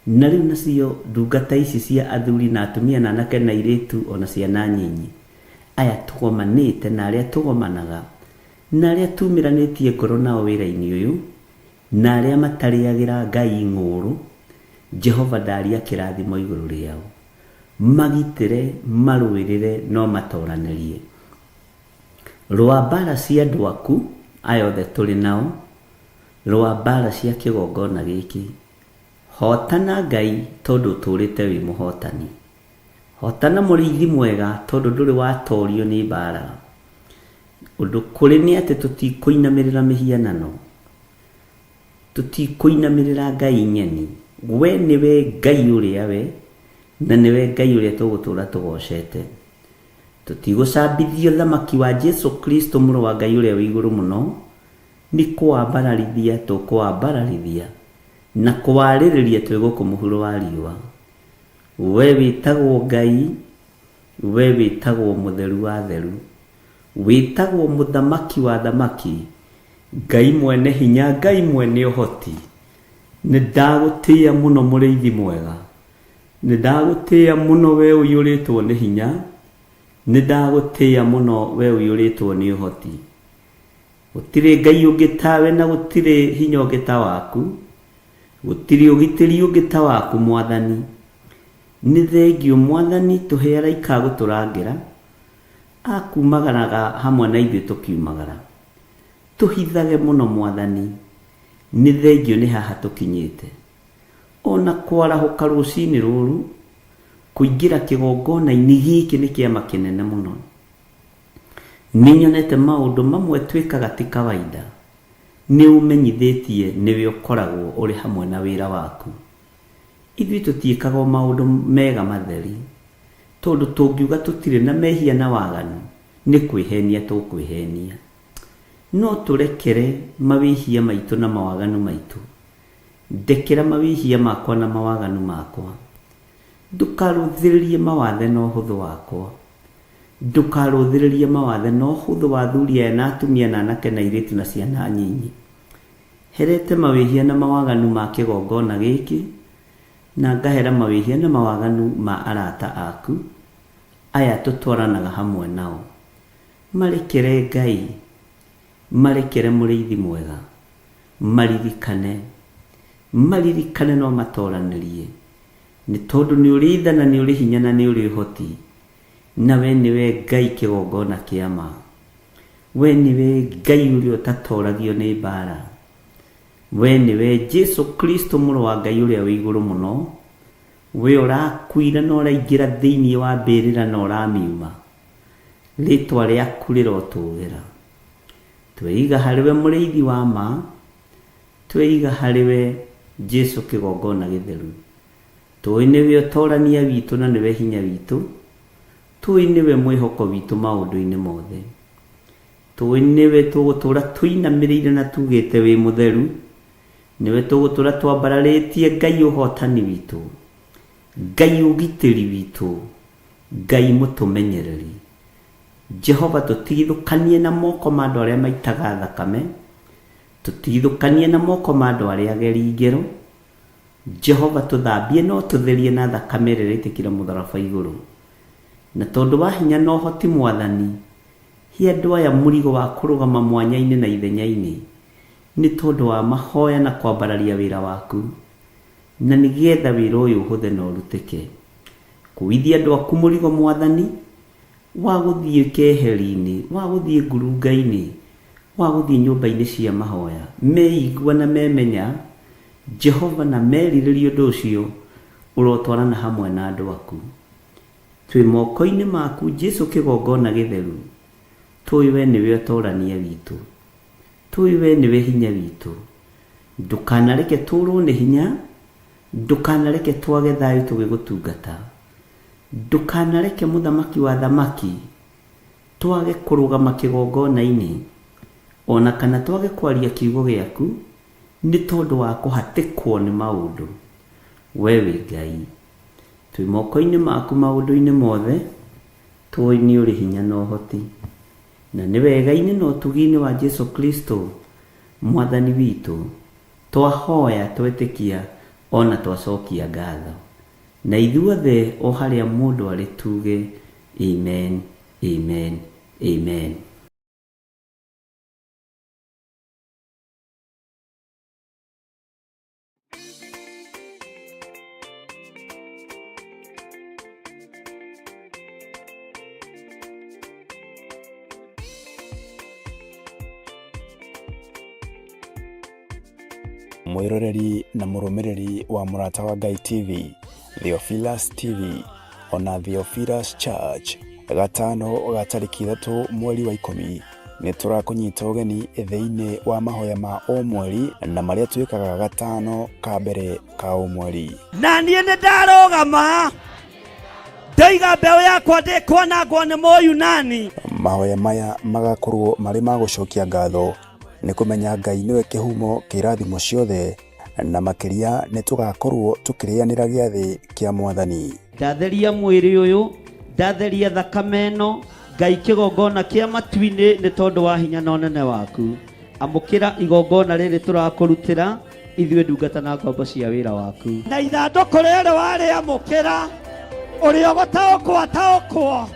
Na rĩu nacio ndungata ici cia athuri na atumia na anake na airĩtu o na ciana nyinyi, aya tũgomanĩte na arĩa tũgomanaga, na arĩa tumĩranĩtie ngoro nao wĩra-inĩ ũyũ, na arĩa matarĩagĩra Ngai ng'ũũrũ, Jehova ndaria kĩrathimo igũrũ rĩao. Magitĩre, marũĩrĩre, no matoranĩrie. Rũa mbaara cia andũ aku, aya othe tũrĩ nao, rũa mbaara cia kĩgongona gĩkĩ. Hootana Ngai tondũ ũtũũrĩte wĩ mũhootani. Hootana mũrĩithi mwega tondũ ndũrĩ watoorio nĩ mbaara. Ũndũ kũrĩ nĩ atĩ tũtikũinamĩrĩra mĩhianano. Tũtikũinamĩrĩra ngai ng'eni. We nĩwe Ngai ũrĩa we, na nĩwe Ngai ũrĩa tũgũtũũra tũgoocete. Tũtigũcambithia ũthamaki wa Jesu Kristo mũrũ wa Ngai ũrĩa wĩ igũrũ mũno, nĩ kũwambararithia tũkũwambararithia na kũwarĩrĩria twĩ gũkũ mũhuro wa riũa. We wĩtagwo Ngai, we wĩtagwo mũtheru wa atheru, wĩtagwo mũthamaki wa athamaki, Ngai mwene hinya, Ngai mwene ũhoti. Nĩ ndagũtĩĩa mũno mũrĩithi mwega. Nĩ ndagũtĩĩa mũno we ũiyũrĩtwo nĩ hinya. Nĩ ndagũtĩĩa mũno we ũiyũrĩtwo nĩ ũhoti. Gũtirĩ Ngai ũngĩ tawe na gũtirĩ hinya ũngĩ ta waku. Gũtirĩ ũgitĩri ũngĩ ta waku Mwathani. Nĩ thengiũ Mwathani tũhe araika a gũtũrangĩra, a kumagaraga hamwe na ithuĩ tũkiumagara. Tũhithage mũno Mwathani. Nĩ thengiũ nĩ haha tũkinyĩte. O na kwarahũka rũcinĩ rũrũ, kũingĩra kĩgongona-inĩ gĩkĩ nĩ kĩama kĩnene mũno. Nĩ nyonete maũndũ mamwe twĩkaga ti kawaida. Nĩ ũmenyithĩtie nĩwe ũkoragwo ũrĩ hamwe na wĩra waku. Ithuĩ tũtiĩkaga o maũndũ mega matheri, tondũ tũngiuga tũtirĩ na mehia na waganu, nĩ kwĩhenia tũkwĩhenia. No tũrekere mawĩhia maitũ na mawaganu maitũ. Ndekera mawĩhia makwa na mawaganu makwa. Ndũkarũthĩrĩrie mawathe na ũhũthũ wakwa. Ndũkarũthĩrĩrie mawathe na ũhũthũ wa athuri aya na atumia na anake na airĩtu na ciana nyinyi. Herete mawĩhia na mawaganu ma kĩgongona gĩkĩ, na ngahera mawĩhia na mawaganu ma arata aku, aya tũtwaranaga hamwe nao. Marekere Ngai, marekere mũrĩithi mwega, maririkane, maririkane na ũmatoranĩrie, nĩ tondũ nĩ ũrĩ tha na nĩ ũrĩ hinya na nĩ ũrĩ ũhoti, na we nĩwe Ngai kĩgongona kĩa ma. We nĩwe Ngai ũrĩa ũtatoragio nĩ mbaara. We nĩwe Jesu Kristo mũrũ wa Ngai ũrĩa wĩ igũrũ mũno, we ũrakuire na ũraingĩra thĩinĩ wa mbĩrĩra na ũramiuma. Rĩtwa rĩaku rĩrotũgĩra. Tweiga harĩ we mũrĩithi wa ma, tweiga harĩ we Jesu kĩgongona gĩtheru. Tũĩ nĩwe ũtorania witũ na nĩwe hinya witũ, tũĩ nĩwe mwĩhoko witũ maũndũ-inĩ mothe. Tũĩ nĩwe tũgũtũra tũinamĩrĩire na tugĩte wĩ mũtheru, nĩwe tũgũtũra twambararĩtie Ngai ũhotani witũ, Ngai ũgitĩri witũ, Ngai mũtũmenyereri. Jehova tũtigithũkanie na moko ma andũ arĩa maitaga thakame, tũtigithũkanie na moko ma andũ arĩa ageri ngero. Jehova tũthambie na ũtũtherie na thakame ĩrĩa ĩraitĩkĩra mũtharaba igũrũ. Na tondũ wa hinya na ũhoti Mwathani, he andũ aya mũrigo wa kũrũgama mwanya-inĩ na ithenya-inĩ, nĩ tondũ wa mahoya na kwambararia wĩra waku, na nĩ getha wĩra ũyũ ũhũthe na ũrutĩke. Kuithia andũ aku mũrigo Mwathani, wa gũthiĩ keheri-inĩ, wa gũthiĩ ngurunga-inĩ, wa gũthiĩ nyũmba-inĩ cia mahoya, meigua na memenya Jehova na merirĩria ũndũ ũcio, ũrotwarana hamwe na andũ aku. Twĩ moko-inĩ maku Jesu kĩgongona gĩtheru, tũĩ we nĩwe ũtorania witũ, tũĩ we nĩwe hinya witũ. Ndũkanareke tũrwo nĩ hinya, ndũkanareke twage thayũ tũgĩgũtungata. Ndũkanareke mũthamaki wa athamaki twage kũrũgama kĩgongona-inĩ, o na kana twage kwaria kiugo gĩaku, nĩ tondũ wa kũhatĩkwo nĩ maũndũ. We wĩ Ngai. Twĩ moko-inĩ maku maũndũ-inĩ mothe, tũĩ nĩ ũrĩ hinya na ũhoti. Na nĩ wega-inĩ na ũtugi-inĩ wa Jesu Kristo, Mwathani witũ, twahoya twetĩkia o na twacokia ngatho. Na ithuothe o harĩa mũndũ arĩ tuge, Amen, amen, amen. Mwĩroreri na mũrũmĩrĩri wa Mũrata wa Ngai TV, Theophilus TV, ona Theophilus Church, gatano ga tarĩki 3 mweri wa 10 nĩ tũrakũnyita ũgeni thĩinĩ wa mahoya ma o mweri na marĩa twĩkaga gatano ka mbere ka o mweri. Na niĩ nĩ ndarũgama ndoiga mbeũ yakwa ndĩkwanangwo nĩ Mũyunani. Mahoya maya magakorwo marĩ ma gũcokia ngatho nĩ kũmenya Ngai nĩwe kĩhumo kĩa irathimo ciothe, na makĩria nĩ tũgakorwo tũkĩrĩanĩra gĩathĩ kĩa Mwathani. Ndatheria mwĩrĩ ũyũ, ndatheria thakame ĩno, Ngai kĩgongona kĩa matu-inĩ nĩ tondũ wa hinya na ũnene waku. Amũkĩra igongona rĩrĩ tũrakũrutĩra ithuĩ ndungata na ngombo cia wĩra waku. Na ithandũkũ rĩrĩ warĩamũkĩra, ũrĩa ũgũtaũkwo ataũkwo,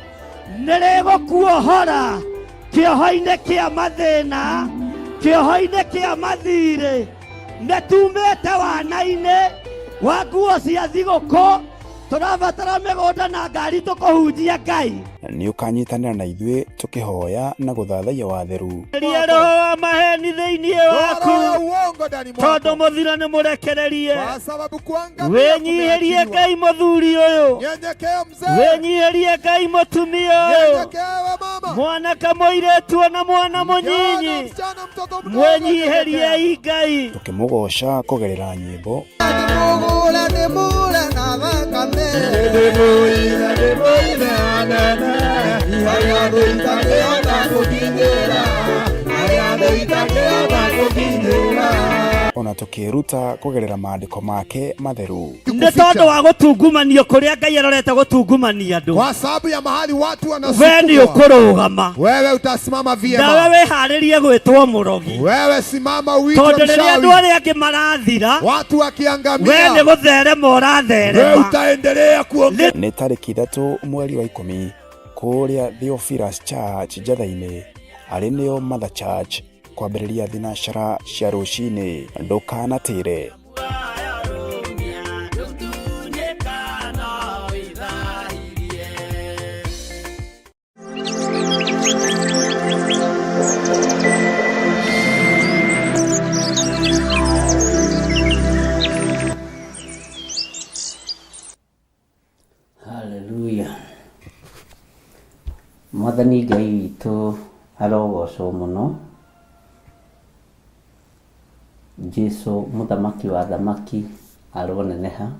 nĩ rĩgũkuohora kĩoho-inĩ kĩa mathĩna, kĩoho-inĩ kĩa mathirĩ. Nĩ tumĩte wana-inĩ wa nguo cia thigũkũ, tũrabatara mĩgũnda na ngari tũkũhunjia Ngai. Nĩ ũkanyitanĩra na ithuĩ tũkĩhoya na gũthathaiya watheru. Ria roho wa maheni thĩinĩ waku, Roho ya uongo ndani mwako, tondũ mũthiro nĩ mũrekererie. kwa sababu kuangamia Wĩnyihĩrie kumeachiliwa. Ngai mũthuri ũyũ, Nyenyekea mzee, wĩnyihĩrie Ngai mũtumia ũyũ, nyenyekea we mama, mwanake mũirĩtu ona mwana kijana, mũnyinyi, msichana, mtoto mdogo, mwĩnyihĩriei Ngai. Tũkĩmũgoca kũgerera nyĩmbo, ona tũkĩĩruta kũgerera maandĩko make matheru. Nĩ tondũ wa gũtungumanio kũrĩa Ngai arorete gũtungumania andũ, kwa sababu ya mahali watu we nĩ wanasukumwa, ũkũrũgama wewe utasimama nawe vyema. wĩharĩrie gwĩtwo mũrogi, Wewe simama uitwe tondũ rĩrĩa andũ mchawi, arĩa angĩ marathira, watu we nĩ wakiangamia, gũtherema wewe ũratherema. utaendelea kuongea. Nĩ tarĩki 3 mweri wa 10 kũrĩa Theophilus Church Njatha-inĩ, arĩ nĩo Mother Church, kwambĩrĩria thinacara cia rũcinĩ. Ndũkanatĩre. Haleluya. Mwathani Ngai witũ arogocwo mũno. Jesu mũthamaki wa thamaki aroneneha.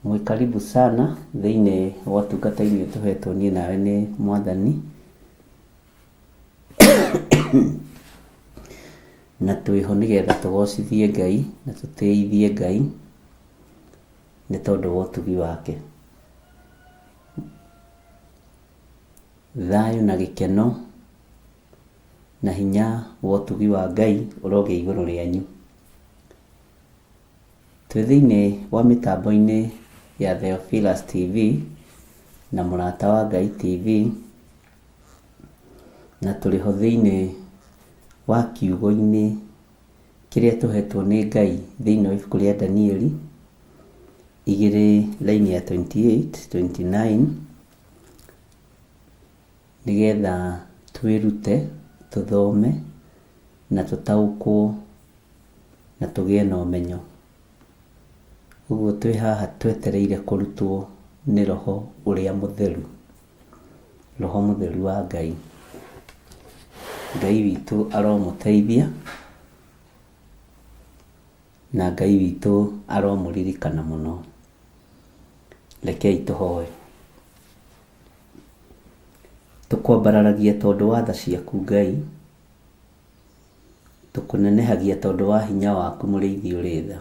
Mwĩ karibu sana thĩinĩ wa ũtungata-inĩ tũhetwo niĩ nawe nĩ Mwathani. Na twĩho nĩgetha tũgocithie Ngai na tũtĩithie Ngai nĩ tondũ wa ũtugi wake. Thayũ na gĩkeno na hinya wa ũtugi wa Ngai ũrogĩa igũrũ rĩanyu. Twĩ thĩinĩ wa mĩtambo-inĩ ya Theophilus TV na Mũrata wa Ngai TV, na tũrĩ ho thĩinĩ wa kiugo-inĩ kĩrĩa tũhetwo nĩ Ngai thĩinĩ wa ibuku rĩa Danieli 2 laini ya 28 29, nĩgetha twĩrute, tũthome na tũtaũkwo na tũgĩe na ũmenyo. Ũguo twĩ haha twetereire kũrutwo nĩ Roho ũrĩa Mũtheru, Roho Mũtheru wa Ngai. Ngai witũ aromũteithia na Ngai witũ aromũririkana mũno. Rekei tũhoe. Tũkwambararagia tondũ wa tha ciaku Ngai, tũkũnenehagia tondũ wa hinya waku mũrĩithi ũrĩ tha.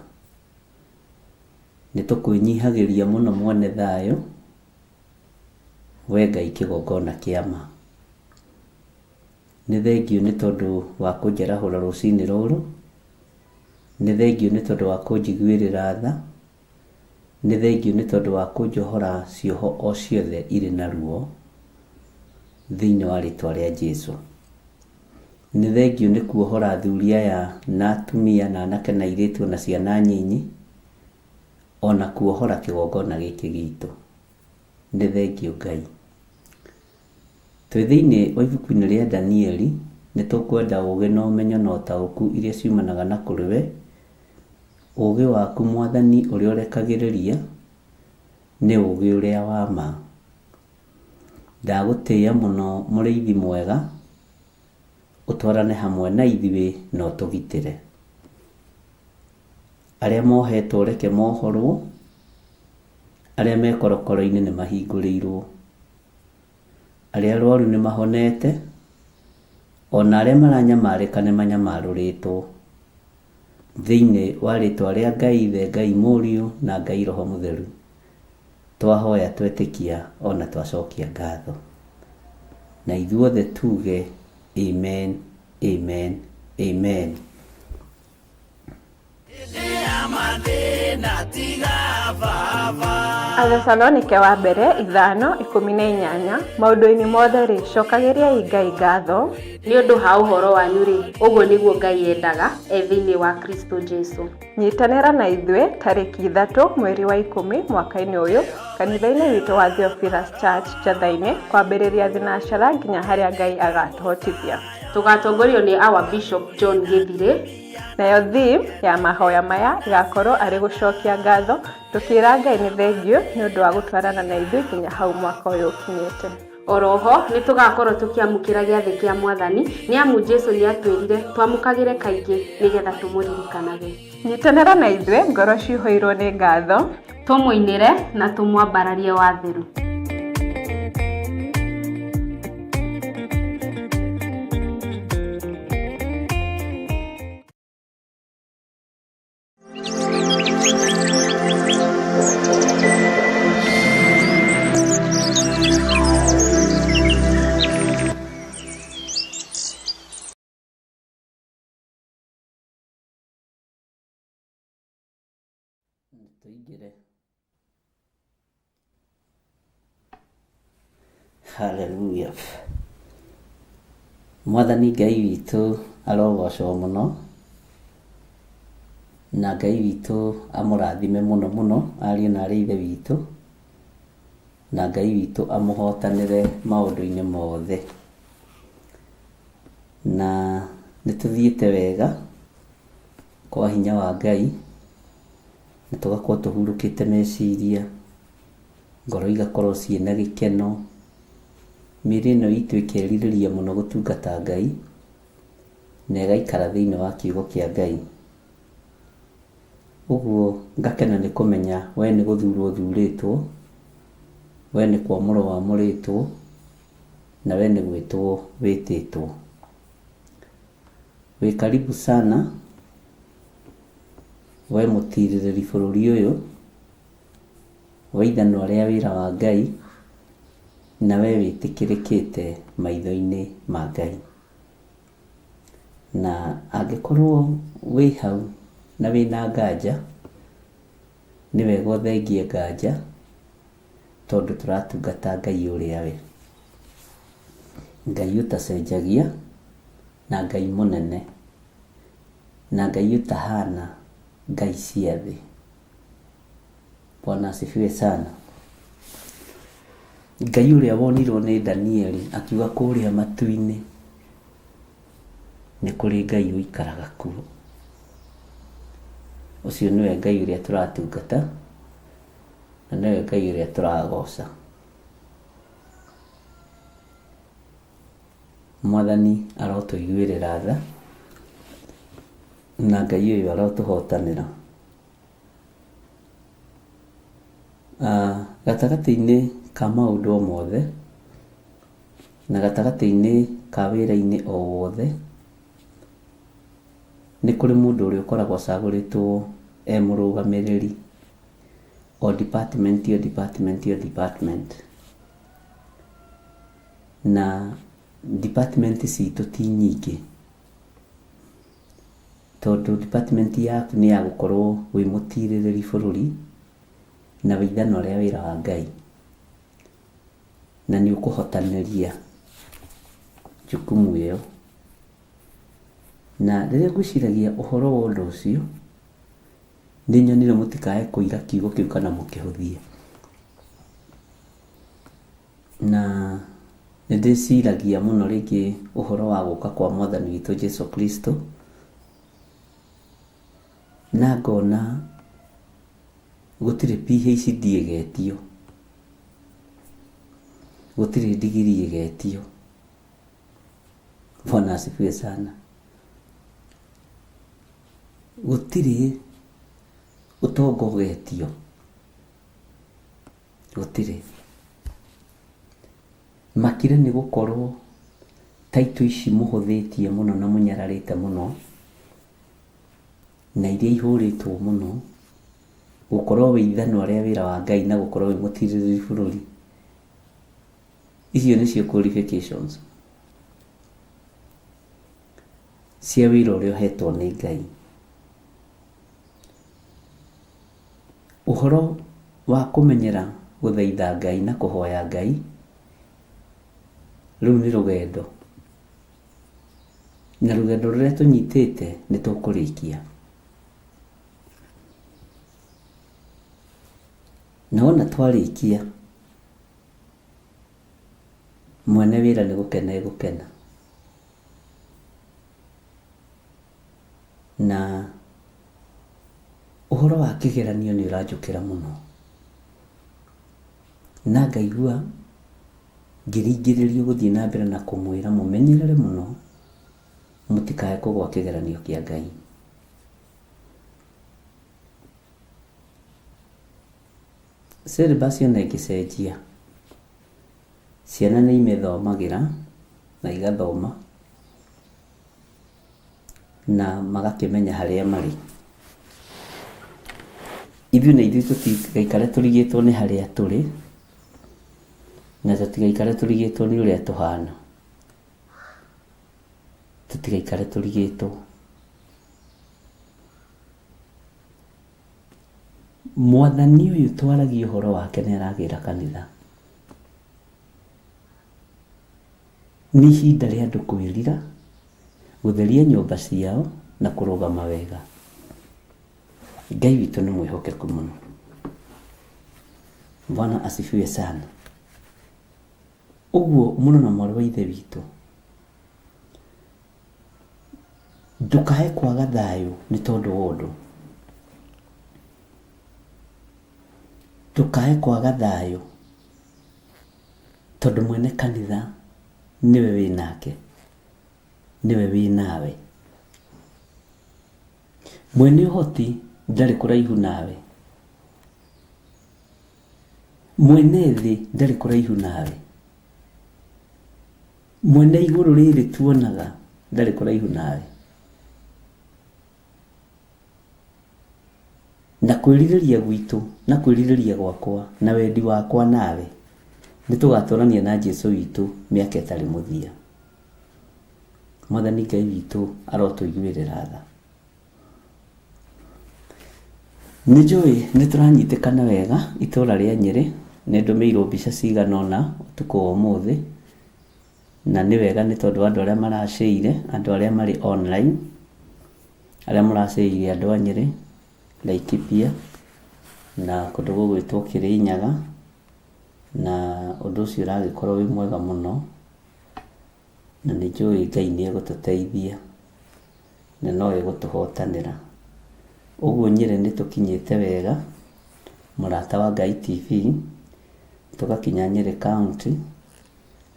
Nĩ tũkwĩnyihagĩria mũno mwene thayũ, we Ngai kĩgongona kĩa ma. Nĩ thengiũ nĩ tondũ wa kũnjarahũra rũcinĩ rũrũ, nĩ thengiũ nĩ tondũ wa kũnjiguĩrĩra tha, nĩ thengiũ nĩ tondũ wa kũnjohora cioho o ciothe irĩ na ruo thĩinĩ wa rĩtwa rĩa Jesu. Nĩ thengiũ nĩ kuohora athuri aya na atumia na anake na airĩtu na ciana nyinyi, ona kuohora kĩgongona gĩkĩ gitũ. Nĩ thengiũ Ngai. Twĩ thĩinĩ wa ibuku-inĩ rĩa Danieli, nĩ tũkwenda ũũgĩ na ũmenyo na ũtaũku iria ciumanaga na kũrĩ we. Ũũgĩ waku Mwathani ũrĩa ũrekagĩrĩria nĩ ũũgĩ ũrĩa wa ma. Ndagũtĩĩa mũno mũrĩithi mwega, ũtwarane hamwe na ithuĩ na ũtũgitĩre. Arĩa mohetwo reke mohorwo, arĩa me korokoro-inĩ nĩ mahingũrĩirwo. Arĩa arwaru nĩ mahonete, ona arĩa maranyamarĩka nĩ manyamarũrĩtwo. Thĩinĩ wa rĩtwa rĩa Ngai Ithe, Ngai Mũriũ na Ngai Roho Mũtheru, twahoya twetĩkia ona twacokia ngatho. Na ithuothe tuge amen, amen, amen. Athesalonike wa mbere 5:18 Maũndũ-inĩ mothe-rĩ, cokagĩriai Ngai ngatho, Nĩ ũndũ ha ũhoro wanyu-rĩ, ũguo nĩguo Ngai endaga, e thĩinĩ wa Kristo Jesu. Nyitanĩra na ithuĩ tarĩki 3 mweri wa 10 mwaka-inĩ ũyũ kanitha-inĩ witũ wa Theophilus Church Njatha-inĩ kwambĩrĩria thinacara nginya harĩa Ngai agatũhotithia. Tũgatongorio nĩ Our Bishop John Gĩthirĩ. Nayo theme ya mahoya maya ĩgakorwo arĩ gũcokia ngatho tũkĩra Ngai nĩ thengiũ nĩ ũndũ wa gũtwarana na ithuĩ nginya hau mwaka ũyũ ũkinyĩte. Oroho nĩ tũgakorwo tũkĩamũkĩra gĩathĩ kĩa Mwathani, nĩ amu Jesu nĩ atwĩrire twamũkagĩre kaingĩ nĩgetha tũmũririkanage. Nyitanĩra na ithuĩ ngoro cihũirwo nĩ ngatho, Tũmũinĩre na tũmwambararie watheru. Tũingĩre. Hallelujah. Mwathani Ngai witũ arogocwo mũno, na Ngai witũ amũrathime mũno mũno ariũ na arĩ ithe witũ, na Ngai witũ amũhotanĩre maũndũ-inĩ mothe. Na nĩ tũthiĩte wega kwa hinya wa Ngai, na tũgakorwo tũhurũkĩte meciria, ngoro igakorwo ciĩna gĩkeno, mĩĩrĩ ĩno itũ ĩkerirĩria mũno gũtungata Ngai, na ĩgaikara thĩinĩ wa kiugo kĩa Ngai. Ũguo ngakena nĩ kũmenya we nĩ gũthurwo ũthurĩtwo, we nĩ kwamũrwo wamũrĩtwo, na we nĩ gwĩtwo wĩtĩtwo. Wĩ karibu sana we mũtirĩrĩri bũrũri ũyũ, we ithanwa rĩa wĩra wa Ngai, na we wĩtĩkĩrĩkĩte maitho-inĩ ma Ngai. Na angĩkorwo wĩ hau na wĩna nganja, nĩ wega ũthengie nganja, tondũ tũratungata Ngai ũrĩa we. Ngai ũtacenjagia, na Ngai mũnene, na Ngai ũtahana Ngai cia thĩ. Bwana asifiwe sana. Ngai ũrĩa wonirwo nĩ Danieli akiuga kũrĩa matu-inĩ nĩ kũrĩ Ngai ũikaraga kuo. Ũcio nĩwe Ngai ũrĩa tũratungata, na nĩwe Ngai ũrĩa tũragoca. Mwathani arotũiguĩrĩra tha, na Ngai ũyũ arotũhotanĩra. Gatagatĩ-inĩ ka maũndũ o mothe, na gatagatĩ-inĩ ka wĩra-inĩ o wothe, nĩ kũrĩ mũndũ ũrĩa ũkoragwo acagũrĩtwo e mũrũgamĩrĩri. O department o department o department. Na department citũ ti nyingĩ, tondũ department yaku nĩ ya gũkorwo wĩ mũtirĩrĩri bũrũri na wĩ ithanwa rĩa wĩra wa Ngai, na nĩ ũkũhotanĩria jukumu ĩyo. Na rĩrĩa ngwĩciragia ũhoro wa ũndũ ũcio, nĩ nyonire mũtikae kũira kiugo kĩu kana mũkĩhũthie. Na nĩ ndĩciragia mũno rĩngĩ ũhoro wa gũka kwa mwathani witũ Jesu Kristo, na ngona gũtirĩ PhD ĩgetio, gũtirĩ ndigiri ĩgetio. Bwana asifiwe sana. Gũtirĩ ũtonga ũgetio, gũtirĩ. Makire nĩ gũkorwo taitũ ici mũhũthĩtie mũno na mũnyararĩte mũno, na iria ihũrĩtwo mũno, gũkorwo wĩ ithanwa rĩa wĩra wa Ngai na gũkorwo wĩ mũtirĩrĩri bũrũri, icio nĩcio qualifications cia wĩra ũrĩa ũhetwo nĩ Ngai. Ũhoro wa kũmenyera gũthaitha Ngai na kũhoya Ngai, rũu nĩ rũgendo, na rũgendo rũrĩa tũnyitĩte nĩ tũkũrĩkia. Na wona twarĩkia, mwene wĩra nĩ gũkena egũkena. Na ũhoro wa kĩgeranio nĩ ũranjũkĩra mũno, na ngaigua ngĩringĩrĩrio gũthiĩ na mbere na kũmwĩra mũmenyerere mũno mũtikae kũgwa kĩgeranio kĩa Ngai. Syllabus ona ĩngĩcenjia, ciana nĩ imĩthomagĩra na igathoma na magakĩmenya harĩa marĩ. Ithuĩ na ithuĩ tũtigaikare tũrigĩtwo nĩ harĩa tũrĩ, na tũtigaikare tũrigĩtwo nĩ ũrĩa tũhana, tũtigaikare tũrigĩtwo. Mwathani ũyũ twaragia ũhoro wake nĩ aragĩra kanitha. Nĩ ihinda rĩa andũ kwĩrira, gũtheria nyũmba ciao na kũrũgama wega. Ngai witũ nĩ mwĩhokeku mũno. Bwana asifiwe sana. Ũguo mũno na mwarĩ wa ithe witũ, ndũkae kwaga thayũ nĩ tondũ wa ũndũ. Ndũkae kwaga thayũ tondũ mwene kanitha nĩwe wĩ nake, nĩwe wĩ nawe. Mwene ũhoti ndarĩ kũraihu nawe, mwene thĩ ndarĩ kũraihu nawe, mwene igũrũ rĩrĩ tuonaga ndarĩ kũraihu nawe. Na kwĩrirĩria gwitũ na kwĩrirĩria gwakwa na wendi wakwa nawe nĩ tũgatũrania na Jesu witũ mĩaka ĩtarĩ mũthia. Mwathani Ngai witũ arotũiguĩrĩra tha. Nĩ njũĩ nĩ tũranyitĩkana wega itũra rĩa Nyĩrĩ, nĩ ndũmĩirwo mbica cigana ũna ũtukũ wa ũmũthĩ, na nĩ wega nĩ tondũ andũ arĩa maracĩire, andũ arĩa marĩ online, arĩa mũracĩire andũ a Nyĩrĩ, Laikipia, na kũndũ gũgwĩtwo Kĩrĩnyaga, na ũndũ ũcio ũragĩkorwo wĩ mwega mũno, na nĩ njũĩ Ngai nĩ egũtũteithia na no egũtũhotanĩra. Ũguo Nyĩrĩ nĩ tũkinyĩte wega, Mũrata wa Ngai TV, tũgakinya Nyĩrĩ County,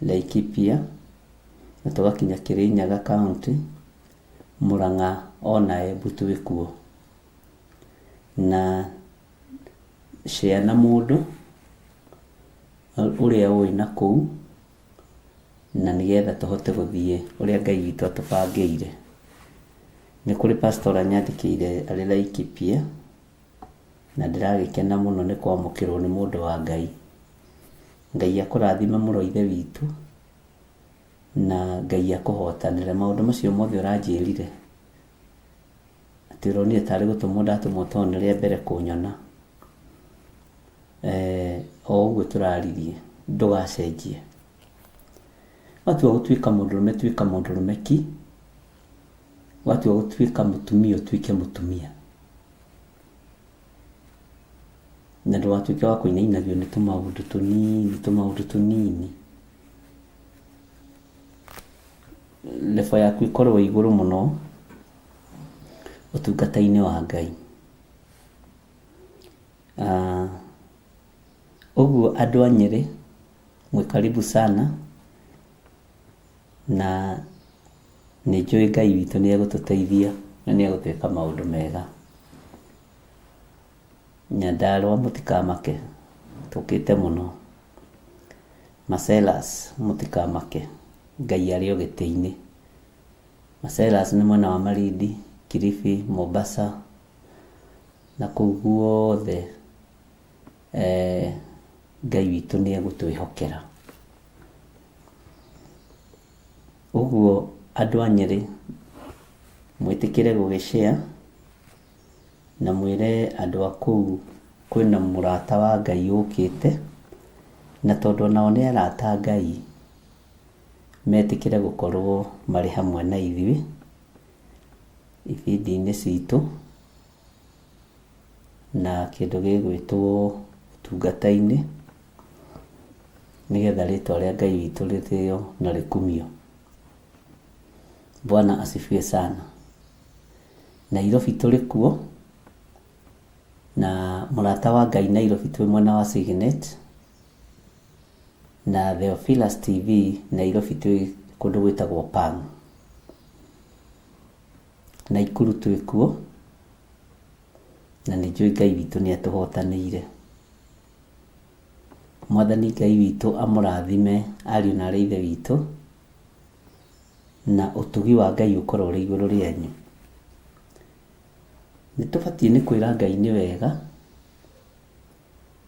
Laikipia, na tũgakinya Kĩrĩnyaga County, Mũrang'a ona Embu twĩ kuo. Na share na mũndũ ũrĩa ũĩ na kũu, na nĩgetha tũhote gũthiĩ ũrĩa Ngai witũ atũbangĩire. Nĩ kũrĩ pastor anyandĩkĩire arĩ Laikipia, Na ndĩragĩkena mũno nĩ kwamũkĩrwo nĩ mũndũ wa Ngai. Ngai akũrathime mũno ithe witũ, na Ngai akũhotanĩre. Maũndũ macio mothe ũranjĩrire, atĩ ũronire tarĩ gũtũmwo ndatũmwo tondũ nĩ rĩa mbere kũnyona. O ũguo tũraririe, ndũgacenjie. Watua gũtuĩka mũndũrũme tuĩka mũndũrũme ki, watua gũtuĩka mũtumia ũtuĩke mũtumia. Na ndũgatuĩke wa kũinainagio nĩ tũmaũndũ tũnini tũmaũndũ tũnini. Level yaku ĩkorwo ĩ igũrũ mũno ũtungata-inĩ wa Ngai. Ũguo andũ a Nyĩrĩ mwĩ karibu sana na nĩ njũĩ Ngai witũ nĩ egũtũteithia na nĩ egũtwĩka maũndũ mega. Nyandarũa mũtikamake, tũkĩte mũno. Marcellus mũtikamake, Ngai arĩ o gĩtĩ-inĩ. Marcellus nĩ mwena wa Malindi, Kilifi, Mombasa na kũu guothe Ngai witũ nĩ egũtwĩhokera. Ũguo andũ a Nyĩrĩ mwĩtĩkĩre gũgĩ share na mwĩre andũ a kũu kwĩna mũrata wa Ngai ũkĩte, na tondũ onao nĩ arata a Ngai, metĩkĩre gũkorwo marĩ hamwe na ithuĩ ibindi-inĩ citũ na kĩndũ gĩgwĩtwo ũtungata-inĩ, nĩgetha rĩtwa rĩa Ngai witũ rĩtĩo na rĩkumio. Bwana asifiwe sana. Nairobi tũrĩ kuo, na mũrata wa Ngai Nairobi twĩ mwena wa Signet, na Theophilus TV Nairobi twĩ kũndũ gwĩtagwo Pang. Naikuru twĩ kuo, na nĩ njũĩ Ngai witũ nĩ atũhotanĩire. Mwathani Ngai witũ amũrathime ariũ na aarĩ a Ithe witũ, na ũtugi wa Ngai ũkorwo ũrĩ igũrũ rĩanyu. Nĩ tũbatiĩ nĩ kwĩra Ngai nĩ wega,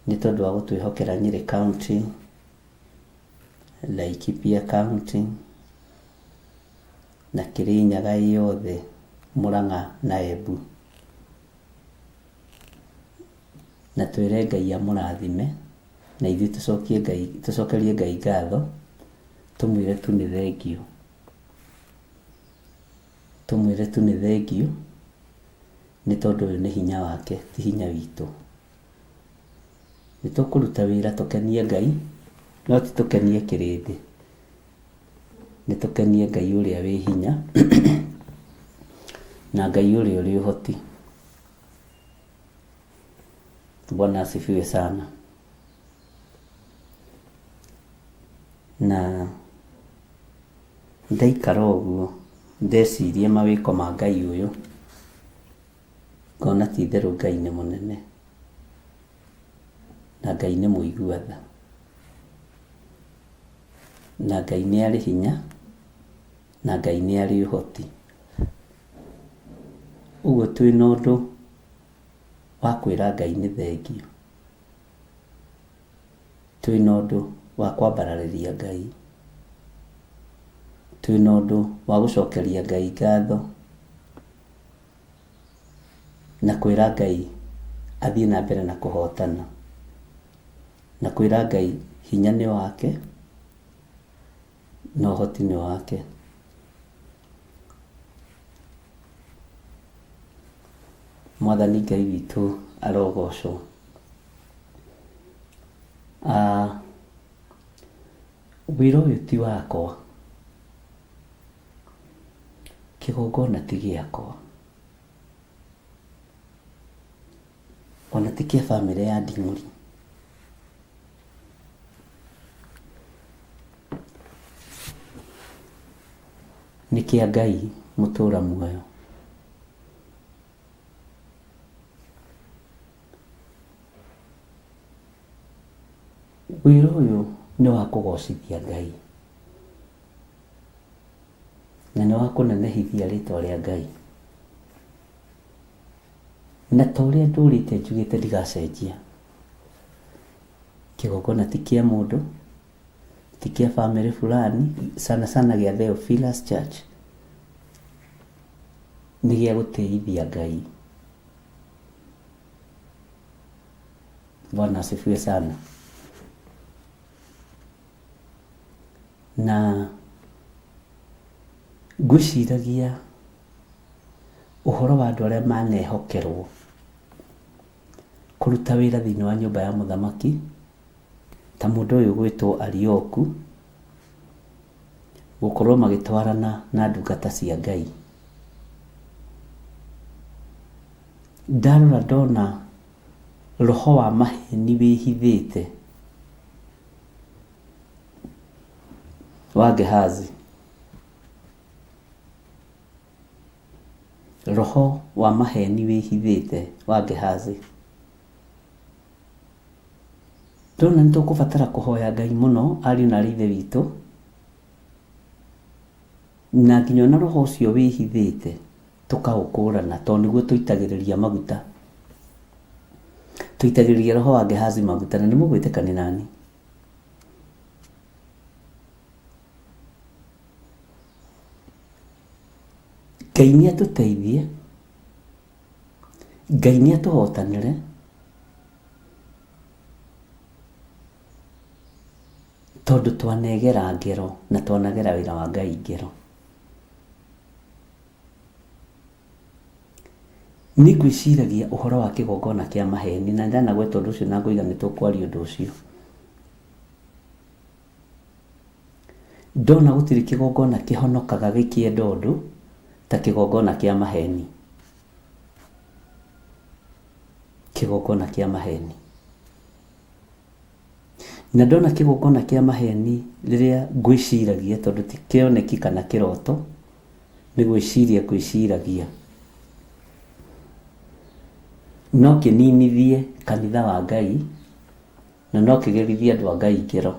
nĩ tondũ wa gũtwĩhokera Nyĩrĩ County, Laikipia County, na Kĩrĩnyaga ĩ yothe, Mũrang'a na Embu. Na twĩre Ngai amũrathime, na ithuĩ tũcokie Ngai, tũcokerie Ngai ngatho, tũmwĩre tu nĩ thengiũ. Tũmwĩre tu nĩ thengiũ, nĩ tondũ ũyũ nĩ hinya wake, ti hinya witũ. Nĩ tũkũruta wĩra tũkenie Ngai, no ti tũkenie kĩrĩndĩ. Nĩ tũkenie Ngai ũrĩa wĩ hinya, na Ngai ũrĩa ũrĩ ũhoti. Bwana asifiwe sana. Na ndaikara ũguo ndeciria mawĩko ma Ngai ũyũ, ngona ti itherũ Ngai nĩ mũnene na Ngai nĩ mũigua tha na Ngai nĩ arĩ hinya na Ngai nĩ arĩ ũhoti. Ũguo twĩna ũndũ wa kwĩra Ngai nĩ thengiũ. Twĩna ũndũ wa kwambararĩria Ngai. Twĩna ũndũ wa gũcokeria Ngai ngatho na kwĩra Ngai athiĩ na mbere na kũhotana. Na kwĩra Ngai hinya nĩ wake na ũhoti nĩ wake. Mwathani Ngai witũ arogocwo. Wĩra ũyũ ti wakwa, kĩgongona ti gĩakwa, ona ti kĩa bamĩrĩ ya Nding'ũri. Nĩ kĩa Ngai mũtũra muoyo. Wĩra ũyũ nĩ wa kũgocithia Ngai na nĩ wa kũnenehithia rĩtwa rĩa Ngai. Na ta ũrĩa ndũrĩte njugĩte ndigacenjia. Kĩgongona ti kĩa mũndũ, ti kĩa bamĩrĩ fulani, sana sana gĩa Theophilus Church, nĩ gĩa gũtĩithia Ngai. Bwana asifiwe sana. Na ngwĩciragia ũhoro wa andũ arĩa manehokerwo kũruta wĩra thĩinĩ wa nyũmba ya mũthamaki, ta mũndũ ũyũ ũgwĩtwo Arioku, gũkorwo magĩtwarana na ndungata cia Ngai. Ndarora ndona roho wa maheni wĩhithĩte wa Gehazi. Roho wa maheni wĩhithĩte wa Gehazi. Ndona nĩ tũkũbatara kũhoya Ngai mũno ariũ na aarĩ a Ithe witũ, na nginya ona roho ũcio wĩhithĩte tũkaũkũrana, tondũ nĩguo tũitagĩrĩria maguta. Tũitagĩrĩria roho wa Gehazi maguta, na nĩ mũgwĩtĩkania nani. Ngai nĩ atũteithie, Ngai nĩ atũhotanĩre, tondũ twanegera ngero na twanagera wĩra wa Ngai ngero. Nĩ ngwĩciragia ũhoro wa kĩgongona kĩa maheni, na ndanagweta ũndũ ũcio na ngoiga nĩ tũkwaria ũndũ ũcio. Ndona gũtirĩ kĩgongona kĩhonokaga gĩkĩenda ũndũ ta kĩgongona kĩa maheni. Kĩgongona kĩa maheni. Na ndona kĩgongona kĩa maheni rĩrĩa ngwĩciragia, tondũ ti kĩoneki kana kĩroto, nĩ gwĩciria ngwĩciragia, no kĩninithie kanitha wa Ngai na no kĩgerithie andũ a Ngai ngero.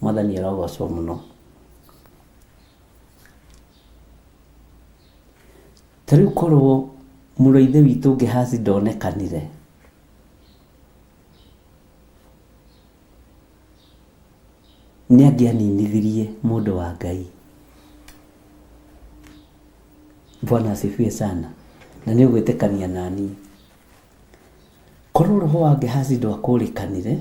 Mwathani arogocwo mũno. Ta rĩu korwo mũrũ wa ithe witũ Gehazi ndonekanire, nĩ angĩaninithirie mũndũ wa Ngai. Bwana asifiwe sana. Na nĩ ũgwĩtĩkania nani. Korwo roho wa Gehazi ndwakũrĩkanire,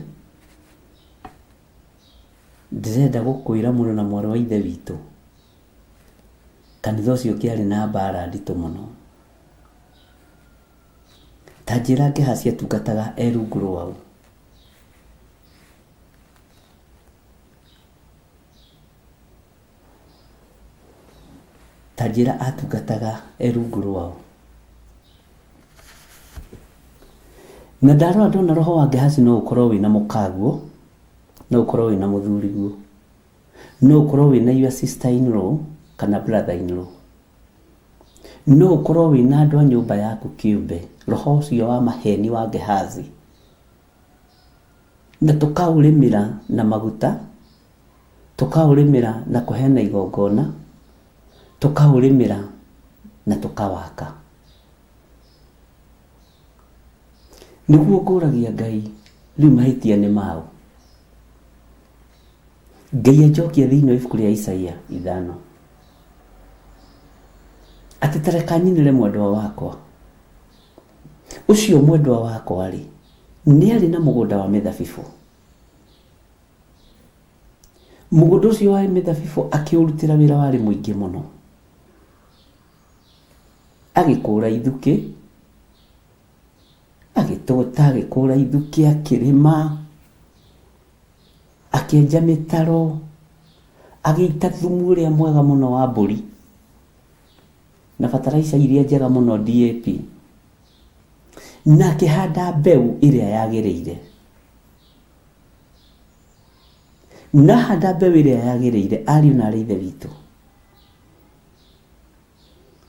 ndĩrenda gũkwĩra mũrũ na mwarĩ wa ithe witũ, kanitha ũcio ũngĩarĩ na mbara nditũ mũno. Ta njĩra Gehazi atungataga e rungu rwaũ. Ta njĩra atungataga e rungu rwaũ. Na ndarora ndona roho wa Gehazi no ũkorwo wĩna mũkaguo, no ũkorwo wĩna mũthuriguo, no ũkorwo wĩna your sister in law kana brother in law, no ũkorwo wĩna andũ a nyũmba yaku kĩũmbe, roho ũcio wa maheni wa Gehazi, na tũkaũrĩmĩra na maguta, tũkaũrĩmĩra na kũheana igongona, tũkaũrĩmĩra na tũkawaka. Nĩguo ngũragia Ngai, rĩu mahĩtia nĩ maũ? Ngai anjokia thĩinĩ wa ibuku rĩa Isaia 5. Atĩ ta reka nyinĩre mwendwa wakwa. Ũcio mwendwa wakwa rĩ, nĩ arĩ na mũgũnda wa mĩthabibũ. Mũgũnda ũcio wa mĩthabibũ akĩũrutĩra wĩra warĩ mũingĩ mũno. Agĩkũra ithukĩ, agĩtũgũta, agĩkũra ithukĩ, akĩrĩma, akĩenja mĩtaro, agĩita thumu ũrĩa mwega mũno wa mbũri na bataraica iria njega mũno DAP, na akĩhanda mbeũ ĩrĩa yagĩrĩire. Na ahanda mbeũ ĩrĩa yagĩrĩire, ariũ na aarĩ a Ithe witũ,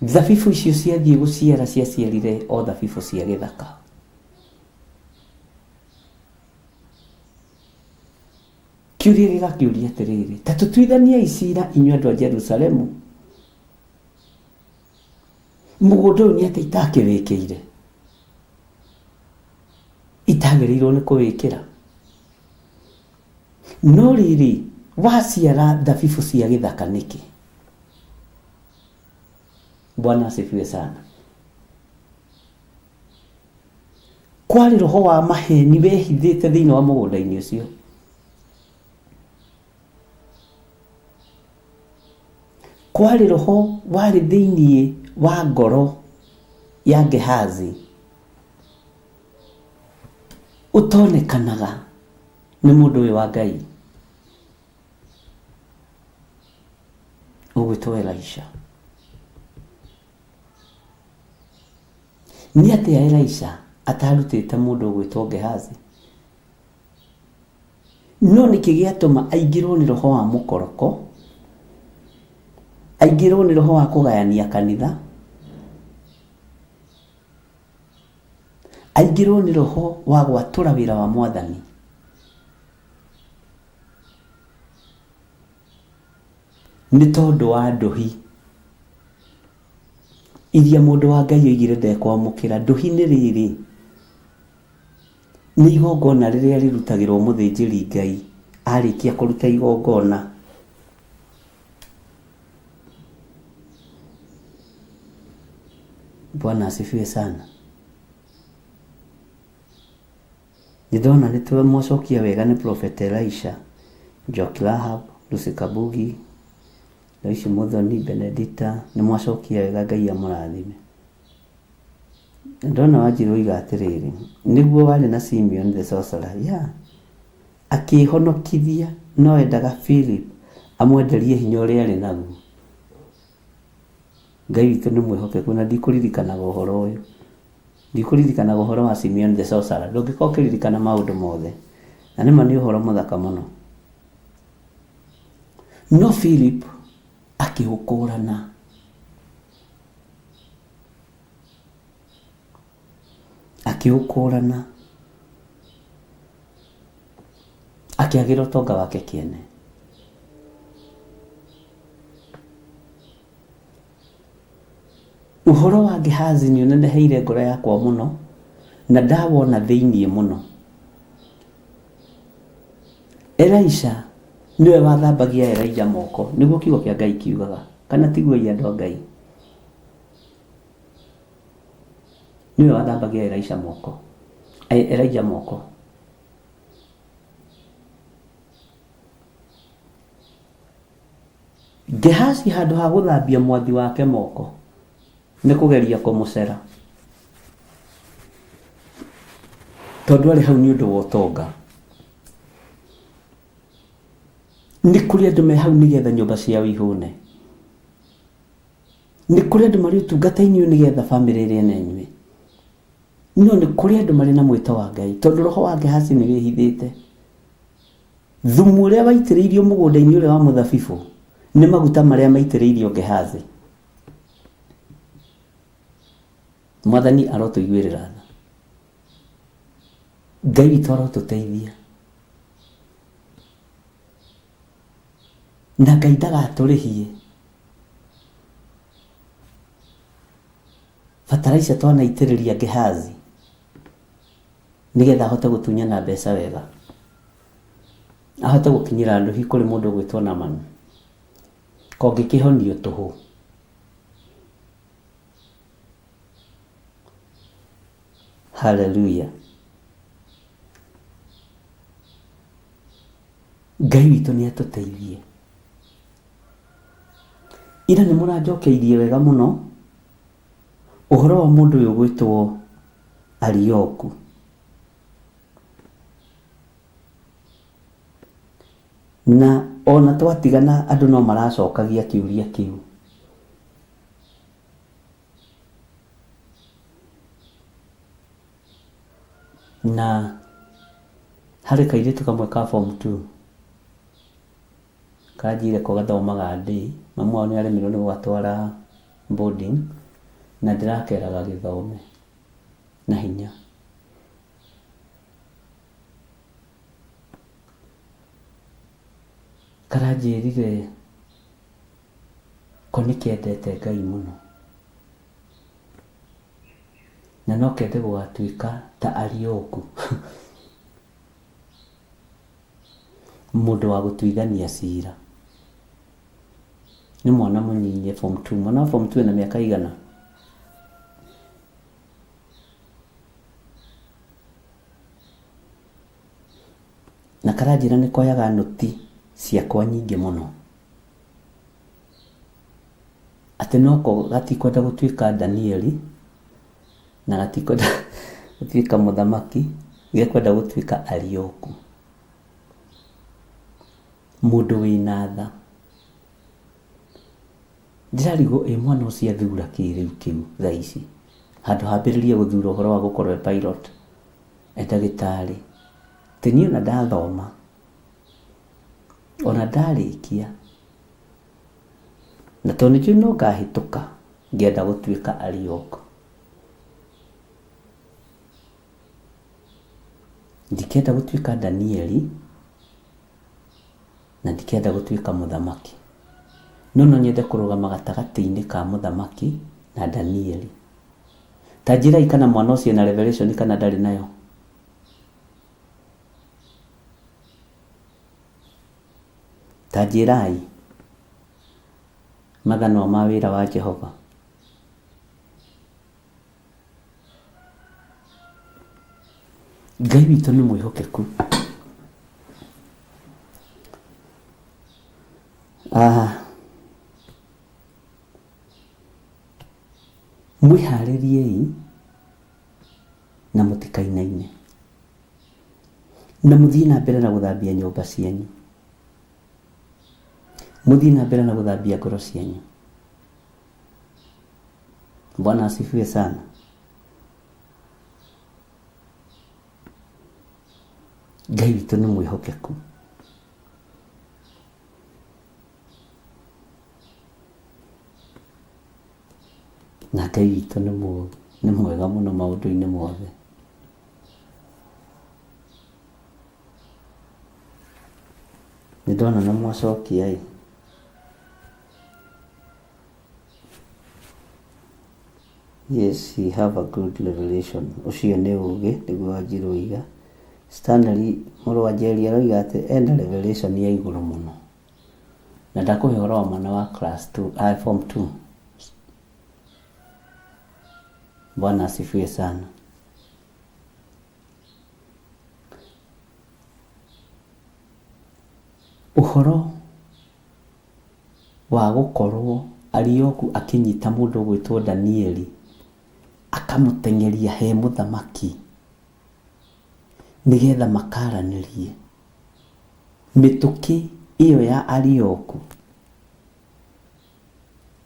thabibũ icio ciathiĩ gũciara ciaciarire o thabibũ cia gĩthaka. Kĩũria gĩgakĩũria atĩrĩrĩ, ta tũtuithaniei cira inyuĩ andũ a Jerusalemu, mũgũnda ũyũ nĩ atĩa itakĩwĩkĩire? Ndagĩrĩirwo nĩ kũwĩkĩra. No rĩrĩ, waciara thabibũ cia gĩthaka nĩkĩ? Bwana asifiwe sana. Kwarĩ roho wa maheni wehithĩte thĩinĩ wa mũgũnda-inĩ ũcio. Kwarĩ roho warĩ thĩinĩ wa ngoro ya Gehazi ũtonekanaga nĩ mũndũ ũyũ wa Ngai ũgwĩtwo Elisha. Nĩ atĩa Elisha atarutĩte mũndũ ũgwĩtwo Gehazi? No nĩkĩ gĩatũma aingĩrwo nĩ roho wa mũkoroko, aingĩrwo nĩ roho wa kũgayania kanitha, aingĩrwo nĩ roho wa gwatũra wĩra wa Mwathani? Nĩ tondũ wa ndũhi iria mũndũ wa Ngai oigire ndekwamũkĩra. Ndũhi nĩ rĩrĩ, nĩ igongona rĩrĩa rĩrutagĩrwo mũthĩnjĩri Ngai arĩkia kũruta igongona. Bwana asifiwe sana. Nĩ ndona nĩ mwacokia wega nĩ Prophet Elisha, Njoki Rahab, Lucy Kabugi, Loice Muthoni, Benedita, nĩ mwacokia wega Ngai amũrathime. Na ndona Wanjirũ oiga atĩrĩrĩ, nĩguo warĩ na Simeon the sorcerer, yeah. Akĩhonokithia no endaga Philip amwenderie hinya ũrĩa arĩ naguo. Ngai witũ nĩ mwĩhokeku na ndikũririkanaga ũhoro ũyũ. Ndikũririkanaga ũhoro wa Simeon the sorcerer. Ndũngĩkorwo ũkĩririkana maũndũ mothe. Na nĩma nĩ ũhoro mũthaka mũno. No Philip akĩũkũrana. Akĩũkũrana. Akĩagĩra ũtonga wake kĩene. Ũhoro wa Gehazi nĩ ũneneheire ngoro yakwa mũno, na ndawona thĩinĩ mũno. Elisha nĩwe wathambagia Elijah moko, nĩguo kiugo kĩa Ngai kiugaga. Kana tiguo ĩ andũ a Ngai? Nĩwe wathambagia Elisha moko. Elijah moko. Gehazi handũ ha gũthambia mwathi wake moko nĩ kũgeria kũmũcera tondũ arĩ hau nĩ ũndũ wa ũtonga. Nĩ kũrĩ andũ me hau nĩgetha nyũmba ciao ihũne. Nĩ kũrĩ andũ marĩ ũtungata-inĩ ũyũ nĩgetha bamĩrĩ ĩrĩe na ĩnyue. No nĩ kũrĩ andũ marĩ na mwĩto wa Ngai tondũ roho wa Gehazi nĩ wĩhithĩte. Thumu ũrĩa waitĩrĩirio mũgũnda-inĩ ũrĩa wa mũthabibũ nĩ maguta marĩa maitĩrĩirio Gehazi. Mwathani arotũiguĩrĩra tha. Ngai witũ arotũteithia. Na Ngai ndagatũrĩhie. Bataraica twanaitĩrĩria Gehazi nĩgetha ahote gũtunyana mbeca wega. Ahote gũkinyĩra nduhi kũrĩ mũndũ ũgwĩtwo Naman. Kongĩkĩhonio tũhũ. Hallelujah. Ngai witũ nĩ atũteithie. Ira nĩ mũranjokeirie wega mũno ũhoro wa mũndũ ũyũ ũgwĩtwo Arioku. Na ona twatigana andũ no maracokagia kĩũria kĩu. Na harĩ kairĩtu kamwe ka form 2 kanjire ko gathomaga ndĩ, mamu wao nĩ aremirwo nĩ gũgatwara boarding na ndĩrakeraga gĩthome na hinya. Karanjĩrire ko nĩ kendete Ngai mũno. Na no kende gũgatuĩka ta Arioku, mũndũ wa gũtuithania cira. Nĩ mwana mũnyinyi e form 2. Mwana wa form 2 ena mĩaka igana? Na karanjĩra nĩ koyaga nũti ciakwa nyingĩ mũno. Atĩ noko gatikwenda gũtuĩka Danieli, na gatikwenda gũtuĩka mũthamaki, gekwenda gũtuĩka Arioku. Mũndũ wĩna tha. Ndĩrarigwo ĩ mwana ũcio athura kĩ rĩu kĩu thaa ici? Handũ hambĩrĩrie gũthura ũhoro wa gũkorwo e pilot, e ndagĩtarĩ. Atĩ niĩ ona ndathoma, ona ndarĩkia, na tondũ nĩnjũĩ no ngahĩtũka, ngĩenda gũtuĩka Ariok. Ndikenda gũtuĩka Danieli, na ndikenda gũtuĩka mũthamaki. No no nyende kũrũgama gatagatĩ-inĩ ka mũthamaki na Danieli. Ta njĩrai kana mwana ũcio ena revelation kana ndarĩ nayo. Ta njĩrai mathanwa ma wĩra wa Jehova. Ngai witũ nĩ mwĩhokeku. Ah, mwĩharĩriei na mũtikainaine na mũthiĩ na mbere na gũthambia nyũmba cianyu mũthiĩ na mbere na gũthambia ngoro cianyu Bwana asifiwe sana. Ngai witũ nĩ mwĩhokeku. Na Ngai witũ nĩ nĩ mwega mũno maũndũ-inĩ mothe. Nĩ ndona nĩ mwacokia ĩ. Yes, he have a good revelation. Ũcio nĩ ũgĩ, nĩguo Wanjiru oiga. Stanley mũrũ wa Njeri aroiga atĩ ena revelation ya igũrũ mũno. Na ndakũhe ũhoro wa mwana wa class 2, ah, form 2. Bwana asifiwe sana. Ũhoro wa gũkorwo Arioku akĩnyita mũndũ ũgwĩtwo Danieli akamũteng'eria he mũthamaki nĩgetha makaranĩrie. Mĩtũkĩ ĩyo ya Arioku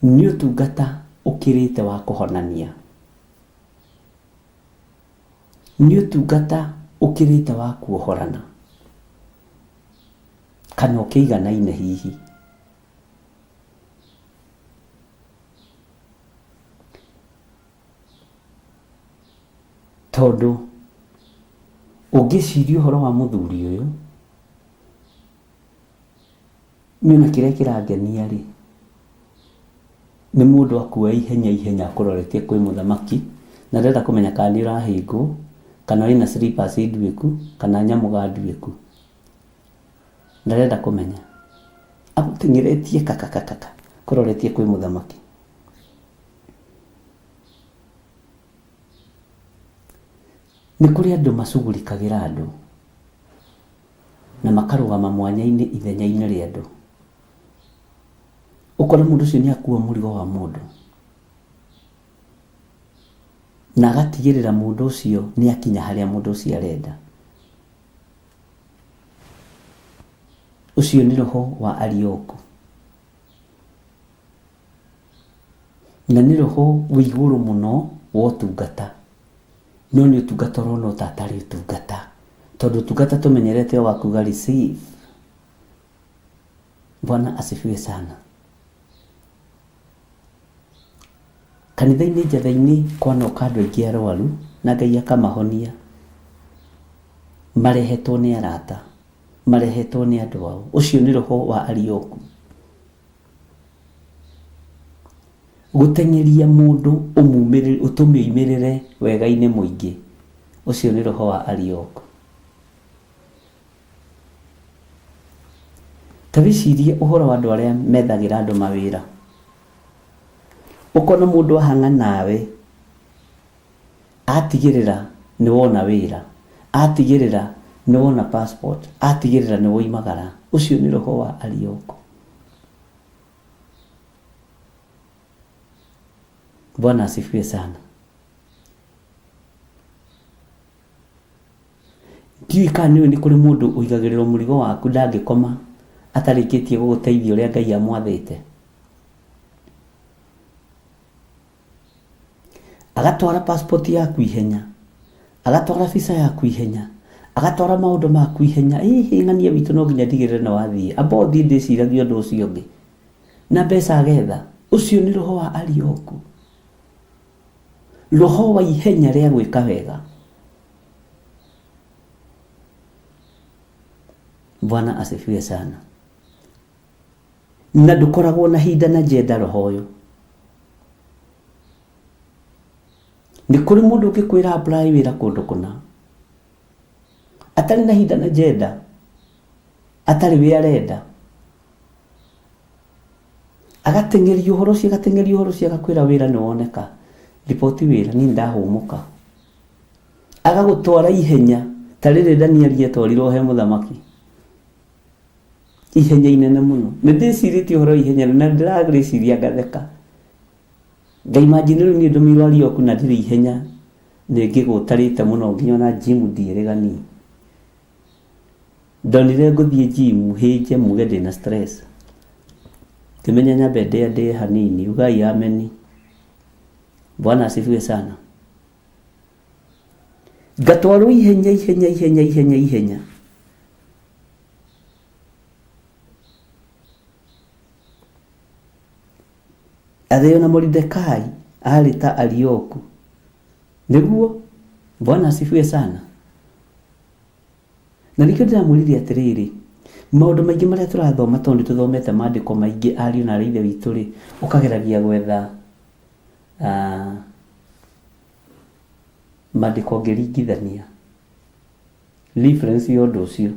nĩ ũtungata ũkĩrĩte wa kũhonania. Nĩ ũtungata ũkĩrĩte wa kuohorana kana ũkĩiganaine hihi. Tondũ ũngĩciria ũhoro wa mũthuri ũyũ, niĩ ona kĩrĩa kĩrangenia rĩ, nĩ mũndũ akua ihenya ihenya akũroretie kwĩ mũthamaki, na ndarenda kũmenya kana nĩ ũrahĩngwo, kana wĩna slippers nduĩku, kana nyamũga nduĩku. Ndarenda kũmenya. Agũteng'eretie kakakakaka kũroretie kwĩ mũthamaki. Nĩ kũrĩ andũ macugurikagĩra andũ na makarũgama mwanya-inĩ ithenya-inĩ rĩa andũ. Ũkona mũndũ ũcio nĩ akua mũrigo wa mũndũ na agatigĩrĩra mũndũ ũcio nĩ akinya harĩa mũndũ ũcio arenda. Ũcio nĩ roho wa Arioku. Na nĩ roho wĩ igũrũ mũno wa ũtungata. No nĩ ũtungata ũronwo ta atarĩ ũtungata. Tondũ ũtungata tũmenyerete o wa kuga receive. Bwana asifiwe sana. Kanitha-inĩ njatha-inĩ kwanoka andũ aingĩ arwaru na Ngai akamahonia. Marehetwo nĩ arata, marehetwo nĩ andũ ao. Ũcio nĩ roho wa Arioku. Gũteng'eria mũndũ ũmumĩrĩre ũtũmĩumĩrĩre wega-inĩ mũingĩ, ũcio nĩ roho wa Arioko. Ta wĩcirie ũhoro wa andũ arĩa methagĩra andũ mawĩra. Ũkona mũndũ ahang'a nawe, atigĩrĩra nĩ wona wĩra, atigĩrĩra nĩ wona passport, atigĩrĩra nĩ woimagara. Ũcio nĩ roho wa Arioko. Bwana asifiwe sana. Ndiũĩ kana nĩũĩ nĩ kũrĩ mũndũ ũigagĩrĩrwo mũrigo waku ndangĩkoma atarĩkĩtie gũgũteithia ũrĩa Ngai amwathĩte. Agatwara passport yaku ihenya, agatwara visa yaku ihenya, agatwara maũndũ maku ihenya. Ĩhĩ ng'ania witũ no nginya ndigĩrĩre nĩ wathiĩ. Amba ũthiĩ ndĩciragia ũndũ ũcio ũngĩ. Na mbeca agetha. Ũcio nĩ roho wa Arioku. Roho wa ihenya rĩa gwĩka wega. Bwana asifiwe sana. Na ndũkoragwo na hinda na njenda roho ũyũ. Nĩ kũrĩ mũndũ ũngĩkwĩra apply wĩra kũndũ kũna atarĩ na hinda na njenda, atarĩ wĩ arenda, agateng'eria ũhoro ũcio, agateng'eria ũhoro ũcio, agakwĩra wĩra nĩ woneka, riboti wĩra, niĩ ndahũmũka. Agagũtwara ihenya ta rĩrĩ Danieli etwarirwo he mũthamaki, ihenya inene mũno. Nĩ ndĩcirĩtie ũhoro wa ihenya na ndĩrarĩciria ngatheka. Ngaimagine rĩu niĩ ndũmĩirwo Arioku na ndirĩ ihenya, nĩ ngĩgũtarĩte mũno nginya ona gym ndiĩrĩga niĩ. Ndonire ngũthiĩ gym hĩnje muge ndĩna stress. Ngĩmenya nyambe ndĩandĩe hanini, ugai ameni. Bwana asifiwe sana. Ngatwarwo ihenya ihenya ihenya ihenya ihenya. Athĩo na Moridekai arĩ ta Arioku. Nĩguo, Bwana asifiwe sana. Na nĩkĩo ndĩramwĩrire atĩrĩrĩ, maũndũ maingĩ marĩa tũrathoma tondũ nĩ tũthomete maandĩko maingĩ ariũ na aarĩ a Ithe witũ rĩ, ũkageragia gwetha maandĩko ũngĩringithania reference ya ũndũ ũcio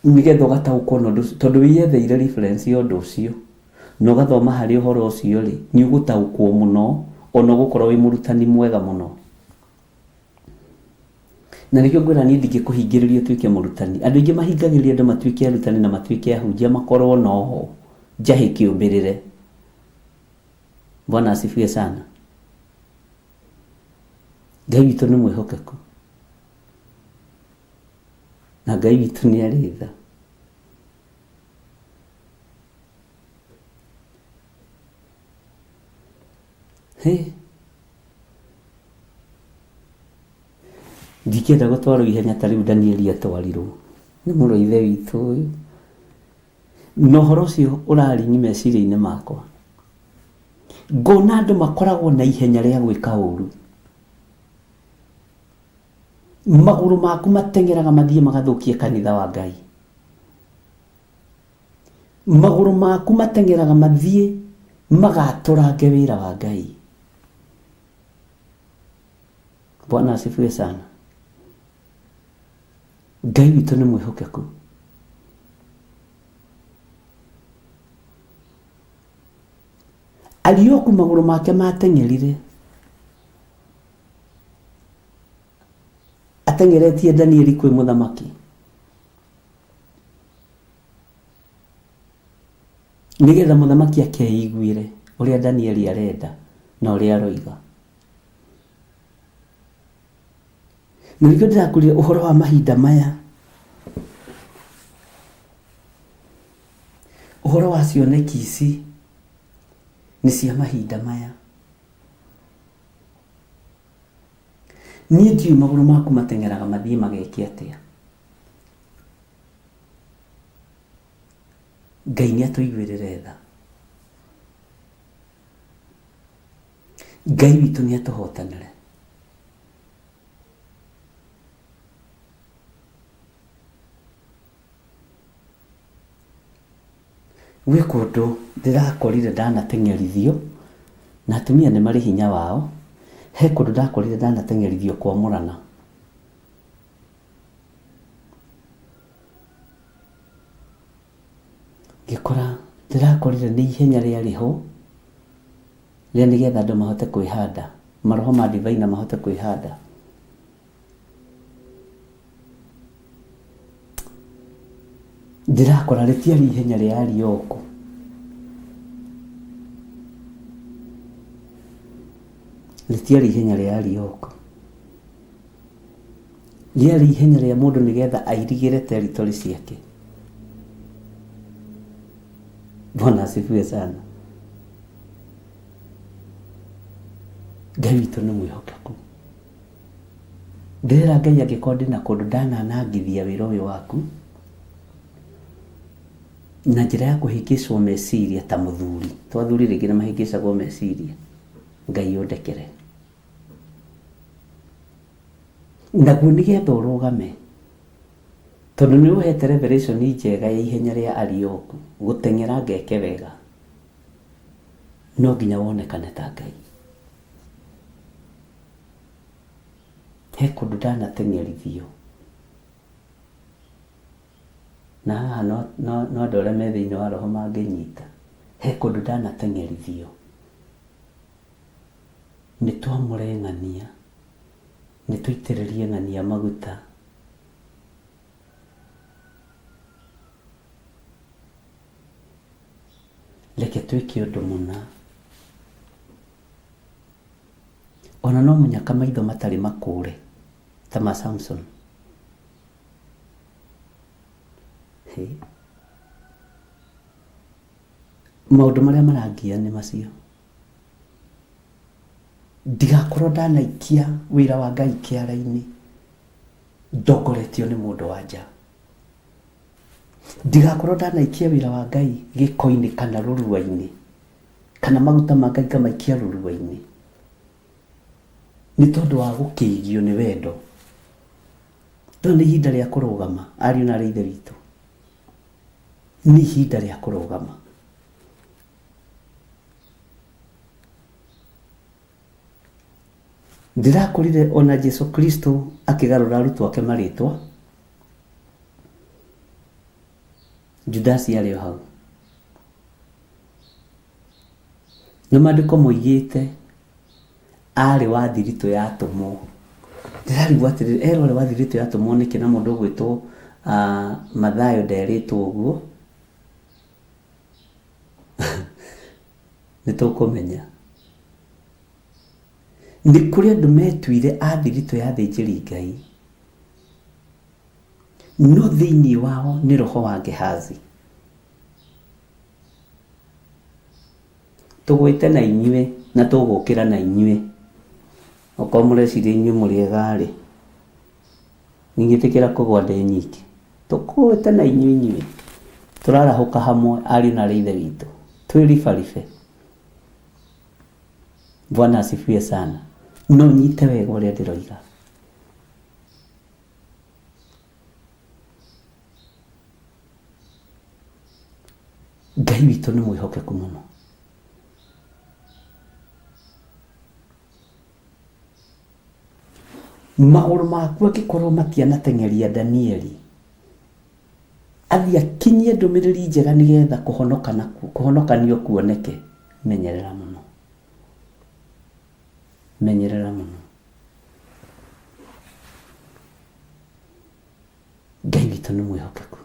nĩgetha ũgataũkwo na ũndũ ũcio tondũ wĩyetheire reference ya ũndũ ũcio na ũgathoma harĩ ũhoro ũcio rĩ, nĩ ũgũtaũkwo mũno ona ũgũkorwo wĩ mũrutani mwega mũno. Na nĩkĩo ngwĩra niĩ ndingĩkũhingĩrĩria ũtuĩke mũrutani. Andũ aingĩ mahingagĩrĩria andũ matuĩke arutani na matuĩke ahunjia makorwo noho njahĩ kĩũmbĩrĩre. Bwana asifiwe sana. Ngai witũ nĩ mwĩhokeku na Ngai witũ nĩ arĩ tha. Hey. Ndingĩenda gũtwarwo ihenya ta rĩu Danieli atwarirwo nĩ mũrũ wa ithe witũ ũyũ. Na ũhoro ũcio ũraringi meciria-inĩ makwa. Ngona andũ makoragwo na ihenya rĩa gwĩka ũru. Magũrũ maku mateng'eraga mathiĩ magathũkie kanitha wa Ngai. Magũrũ maku mateng'eraga mathiĩ magatũrange wĩra wa Ngai. Bwana asifiwe sana. Ngai witũ nĩ mwĩhokeku. Arioku magũrũ make mateng'erire ateng'eretie Danieli kwĩ mũthamaki nĩgetha mũthamaki akeiguĩre ũrĩa Danieli arenda na ũrĩa aroiga. Na nĩkĩo ndĩrakwĩrire ũhoro wa mahinda maya, ũhoro wa cioneki ici nĩ cia mahinda maya. Niĩ ndiũĩ magũrũ maku mateng'eraga mathiĩ mageke atĩa. Ngai nĩ atũiguĩrĩre tha. Ngai witũ nĩ atũhotanĩre. Gwĩ kũndũ ndĩrakorire ndanateng'erithio, na atumia nĩ marĩ hinya wao, he kũndũ ndakorire ndanateng'erithio kwamũrana. Ngĩkora ndĩrakorire nĩ ihenya rĩarĩ ho rĩa nĩgetha andũ mahote kwĩhanda, maroho ma divaina mahote kwĩhanda. Ndĩrakora rĩtiarĩ ihenya rĩa Arioku. Rĩtiarĩ ihenya rĩa Arioku. Rĩarĩ ihenya rĩa mũndũ nĩgetha airigĩre territory ciake. Bwana asifiwe sana. Ngai witũ nĩ mwĩhokeku. Ndĩrera Ngai angĩkorwo ndĩna kũndũ ndananangithia wĩra ũyũ waku na njĩra ya kũhĩngĩcwo meciria ta mũthuri. To athuri rĩngĩ nĩ mahĩngĩcagwo meciria. Ngai ũndekere. Naguo nĩgetha ũrũgame, tondũ nĩ ũhete revelation njega ya ihenya rĩa Arioku, gũteng'era ngeke wega, no nginya wonekane ta Ngai. He kũndũ ndanateng'erithio, na haha no, no, no andũ arĩa me thĩinĩ wa roho mangĩnyita. He kũndũ ndanateng'erithio, nĩ twamũre ng'ania, nĩ tũitĩrĩrie ng'ania maguta. Reke twĩke ũndũ mũna. Ona no mũnyaka maitho matarĩ makũre ta ma Samson. Hĩ. Maũndũ marĩa marangia nĩ macio. Ndigakorwo ndanaikia wĩra wa Ngai kĩara-inĩ ndongoretio nĩ mũndũ wa nja. Ndigakorwo ndanaikia wĩra wa Ngai gĩko-inĩ kana rũrua-inĩ, kana maguta ma Ngai ngamaikia rũrua-inĩ nĩ tondũ wa gũkĩgio nĩ wendo. Rĩu nĩ ihinda rĩa kũrũgama, ariũ na aarĩ a Ithe witũ. Nĩ ihinda rĩa kũrũgama. Ndĩrakorire ona Jesu Kristo akĩgarũra arutwo ake marĩtwa. Judasi arĩ o hau. Na maandĩko moigĩte arĩ wa thiritũ ya atũmwo. Ndĩrarigwo atĩrĩrĩ, erwo arĩ wa thiritũ ya atũmwo nĩkĩ na mũndũ ũgwĩtwo Mathayo nderĩtwo ũguo? Nĩ tũkũmenya. Nĩ kũrĩ andũ metuire a thiritũ ya athĩnjĩri Ngai, no thĩinĩ wao nĩ roho wa Gehazi. Tũgwĩte na inyuĩ na tũgũkĩra na inyuĩ. Okorwo mũreciria inyuĩ mũrĩ ega-rĩ, ndingĩtĩkĩra kũgwa ndĩ nyiki. Tũgwĩte na inyuĩ inyuĩ. Tũrarahũka hamwe ariũ na aarĩ a Ithe witũ. Twĩ ribaribe. Bwana asifiwe sana. No nyite wega ũrĩa ndĩroiga. Ngai witũ nĩ mwĩhokeku mũno. Magũrũ maku angĩkorwo matianateng'eria Danieli, athiĩ akinyie ndũmĩrĩri njega nĩgetha kũhonokanio kuoneke, menyerera mũno. Menyerera mũno. Ngai witũ nĩ mwĩhokeku.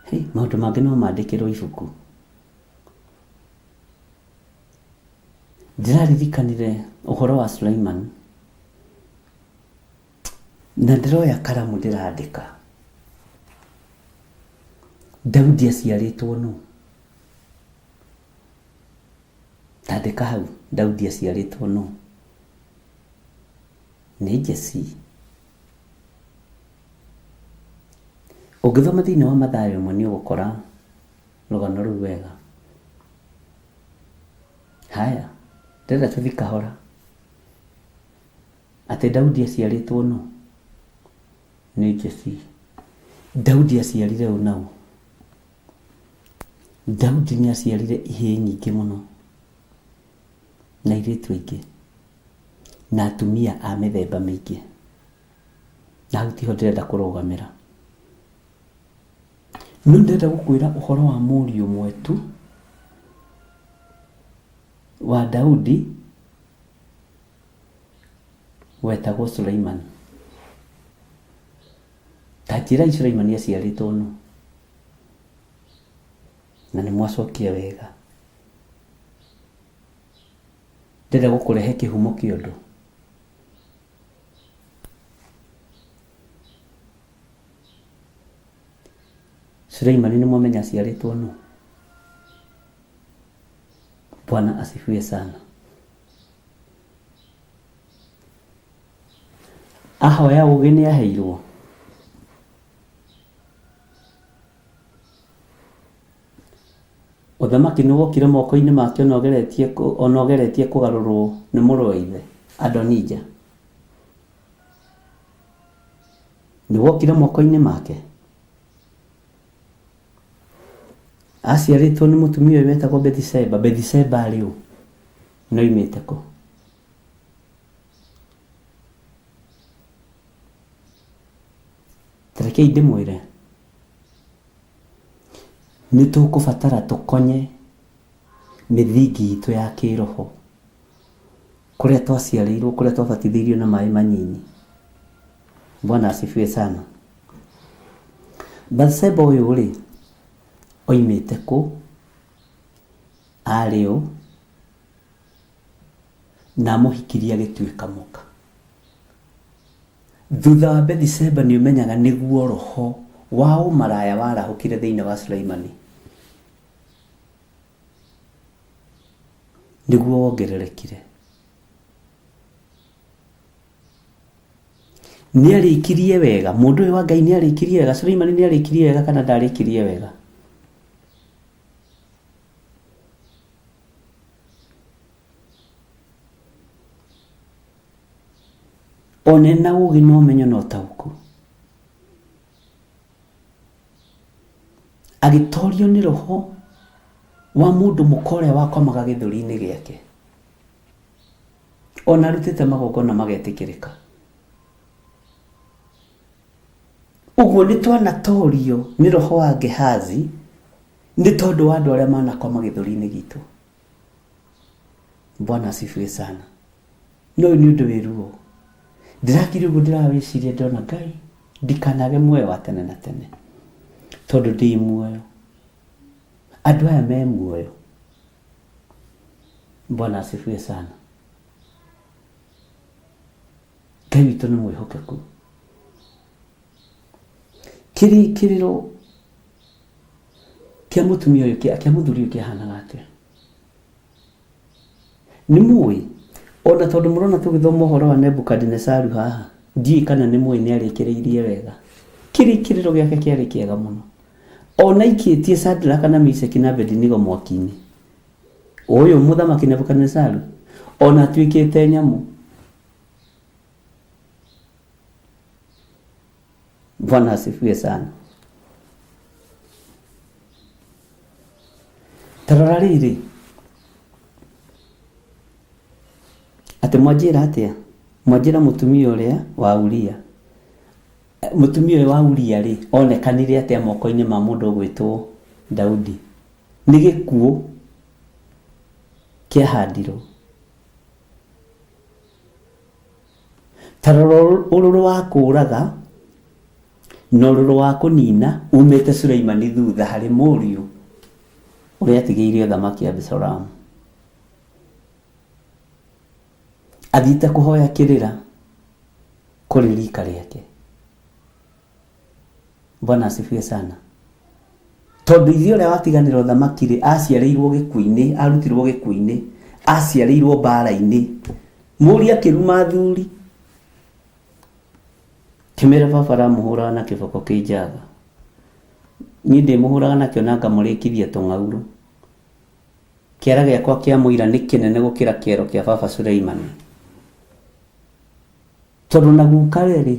Hey, maũndũ mangĩ no mandĩkĩrwo ibuku. Ndĩraririkanire ũhoro wa Sulaiman na ndĩroya karamu ndĩrandĩka. Daudi aciarĩtwo nũ? Tandĩka hau, Daudi aciarĩtwo nũ? Nĩ Jesii. Ũngĩthoma thĩinĩ wa Mathayo ĩmwe nĩ ũgũkora rũgano rũu wega. Haya, ndĩrenda tũthiĩ kahora. Atĩ Daudi aciarĩtwo nũ? Nĩ Jesii. Daudi aciarire ũ na ũ? Daudi nĩ aciarire ihĩĩ nyingĩ mũno na airĩtu aingĩ na atumia a mĩthemba mĩingĩ. Na hau tiho ndĩrenda kũrũgamĩra. No ndĩrenda gũkwĩra ũhoro wa mũriũ ũmwe tu wa Daudi wetagwo Suleimani. Ta njĩrai Suleimani aciarĩtwo nũ? Na nĩ mwacokia wega. Ndĩrenda gũkũrehe kĩhumo kĩa ũndũ. Suleimani nĩ mwamenya aciarĩtwo nũ? Bwana asifiwe sana. Ahoya ũgĩ nĩ aheirwo. Ũthamaki nĩ wokire moko-inĩ make ona ũgeretie kũgarũrwo nĩ mũrũ wa ithe Adonija. Nĩ wokire moko-inĩ make. Aciarĩtwo nĩ mũtumia ũyũ wetagwo Bethisheba. Bethisheba arĩ ũ? Na oimĩte kũ? Ta rekei ndĩmwĩre, nĩ tũkũbatara tũkonye mĩthingi itũ ya kĩroho, kũrĩa twaciarĩirwo, kũrĩa twabatithĩirio na maĩ manyinyi. Bwana asifiwe sana. Bathsheba ũyũ rĩ, oimĩte kũ? Arĩ ũ? Na amũhikirie agĩtuĩka mũka. Thutha wa Bethisheba nĩ ũmenyaga nĩguo roho wa ũmaraya warahũkire thĩinĩ wa Suleimani. Nĩguo wongererekire. Nĩ arĩkirie wega, mũndũ ũyũ wa Ngai nĩ arĩkirie wega, Suleimani nĩ arĩkirie wega kana ndarĩkirie wega? Ona ena ũgĩ na ũmenyo na ũtaũku. Agĩtorio nĩ roho wa mũndũ mũka ũrĩa wakomaga gĩthũri-inĩ gĩake. Ona arutĩte magongona magetĩkĩrĩka. Ũguo nĩ twanatorio nĩ roho wa Gehazi nĩ tondũ wa andũ arĩa manakoma gĩthũri-inĩ gitũ. Bwana asifiwe sana. No ũyũ nĩ ũndũ wĩ ruo. Ndĩrakire ũguo ndĩrawĩciria ndĩrona Ngai ndikanage muoyo wa tene na tene tondũ ndĩ muoyo. Andũ aya me muoyo. Bwana asifiwe sana. Ngai witũ nĩ mwĩhokeku. Kĩrĩkĩrĩro kĩa mũtumia ũyũ kĩa mũthuri ũyũ kĩahanaga atĩa? Nĩ mũĩ, o na tondũ mũrona tũgĩthoma ũhoro wa Nebukadinesaru haha, ndiũĩ kana nĩ mũĩ nĩ arĩkĩrĩirie wega. Kĩrĩkĩrĩro gĩake kĩarĩ kĩega mũno. O na aikĩtie Shadraka na Meshaki na Abednego mwaki-inĩ. Ũyũ mũthamaki Nebukadinesaru, o na atuĩkĩte nyamũ. Bwana asifiwe sana. Ta rora rĩrĩ, atĩ mwanjĩra atĩa? Mwanjĩra mũtumia ũrĩa wa Uria. Mũtumia ũyũ wa Uria rĩ, onekanire atĩa moko-inĩ ma mũndũ ũgwĩtwo Daudi? Nĩ gĩkuũ kĩahandirwo. Ta rora ũrũrũ wa kũũraga na ũrũrũ wa kũniina uumĩte Suleimani thutha harĩ mũriũ ũrĩa atigĩire ũthamaki Abisalomu. Athiĩte kũhoya kĩrĩra kũrĩ rika rĩake. Bwana asifiwe sana. Tondũ ithe ũrĩa watiganĩra ũthamaki rĩ, aciarĩirwo gĩkuũ-inĩ, arutirwo gĩkuũ-inĩ, aciarĩirwo mbara-inĩ. Mũriũ akĩruma athuri, kĩmera baba aramũhũraga na kĩboko kĩ njaga. Niĩ ndĩmũhũraga nakĩo na ngamũrĩkithia tũng'aurũ. Kĩara gĩakwa kĩa mũira nĩ kĩnene gũkĩra kĩero kĩa baba Suleimani. Tondũ na guka rĩ,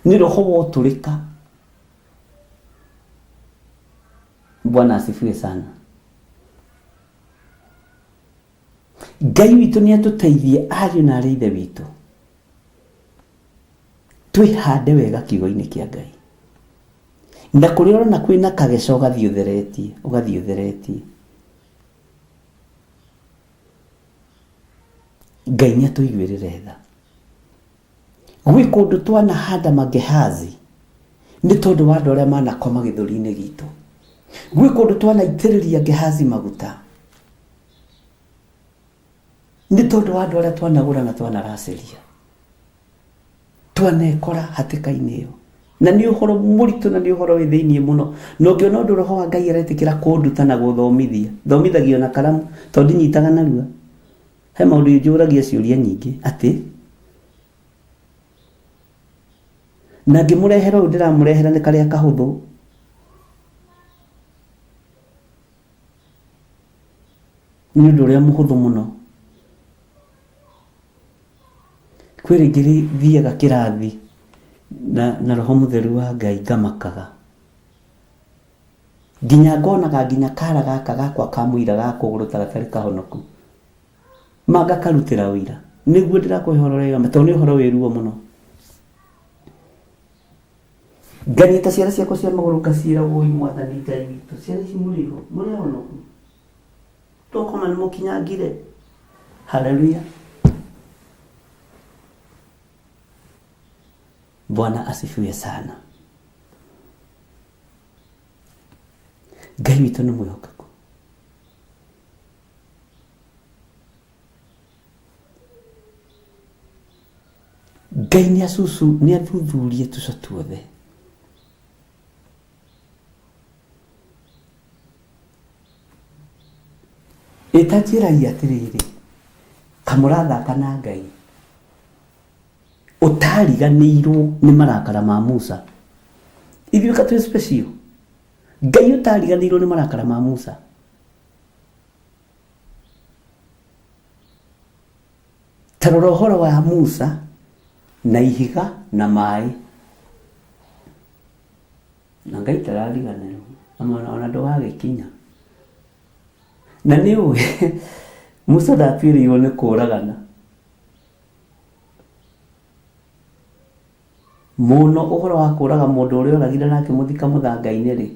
Nĩ roho wa ũtũrĩka. Bwana asifiwe sana. Ngai witũ nĩ atũteithie ariũ na arĩ ithe witũ. Twĩhande wega kiugo-inĩ kĩa Ngai. Na kũrĩa ũrona kwĩna kageca ũgathiĩ ũtheretie, ũgathiĩ ũtheretie. Ngai nĩ atũiguĩrĩre tha. Gwĩ kũndũ twanahanda magehazi nĩ tondũ wa andũ arĩa manakoma gĩthũri-inĩ gitũ. Gwĩ kũndũ twanaitĩrĩria Gehazi maguta nĩ tondũ wa andũ arĩa twanagũra na twanaracĩria. Twanekora hatĩka-inĩ ĩyo. Na nĩ ũhoro mũritũ na nĩ ũhoro wĩ thĩiniĩ mũno. Na ũngĩona ũndũ roho wa Ngai aretĩkĩra kũnduta na gũthomithia, thomithagio na karamu tondũ ndinyitaga narua. He maũndũ njũragia ciũria nyingĩ atĩ na ngĩmũrehera ũyũ ndĩramũrehera nĩ karĩa kahũthũ. Nĩ ũndũ ũrĩa mũhũthũ mũno. Kwĩ rĩngĩ thiaga kĩrathi na roho mũtheru wa Ngai ngamakaga. Nginya ngonaga nginya kara gaka gakwa ka mũira ga kũgũrũ ta gatarĩ kahonoku. Ma ngakarutĩra ũira. Nĩguo ndĩrakũhe ũhoro ũrĩa wa ma tondũ nĩ ũhoro wĩ ruo mũno. Nganyita ciara ciakwa cia magũrũ ngaciĩra woi mwathani Ngai witũ. Ciara ici mũrĩ ho, mũrĩ ahonoku. Tokoma nĩ mũkinyangire. Haleluya. Bwana asifiwe sana. Ngai witũ nĩ mwĩhokeku. Ngai nĩ acucu nĩ athuthurie tũco tuothe. Ĩta njĩrai atĩrĩrĩ, kamũrathaka na Ngai ũtariganĩirwo nĩ marakara ma Musa. Ithuĩ ka twĩ special. Ngai ũtariganĩirwo nĩ marakara ma Musa. Ta rora ũhoro wa Musa na ihiga na maĩ. Na Ngai ndarariganĩrwo ona ndũgagĩkinya. Na nĩ ũĩ Musa ndatuĩrĩirwo nĩ kũragana. Mũno ũhoro wa kũraga mũndũ ũrĩa oragire na akĩmũthika mũthanga-inĩ rĩ,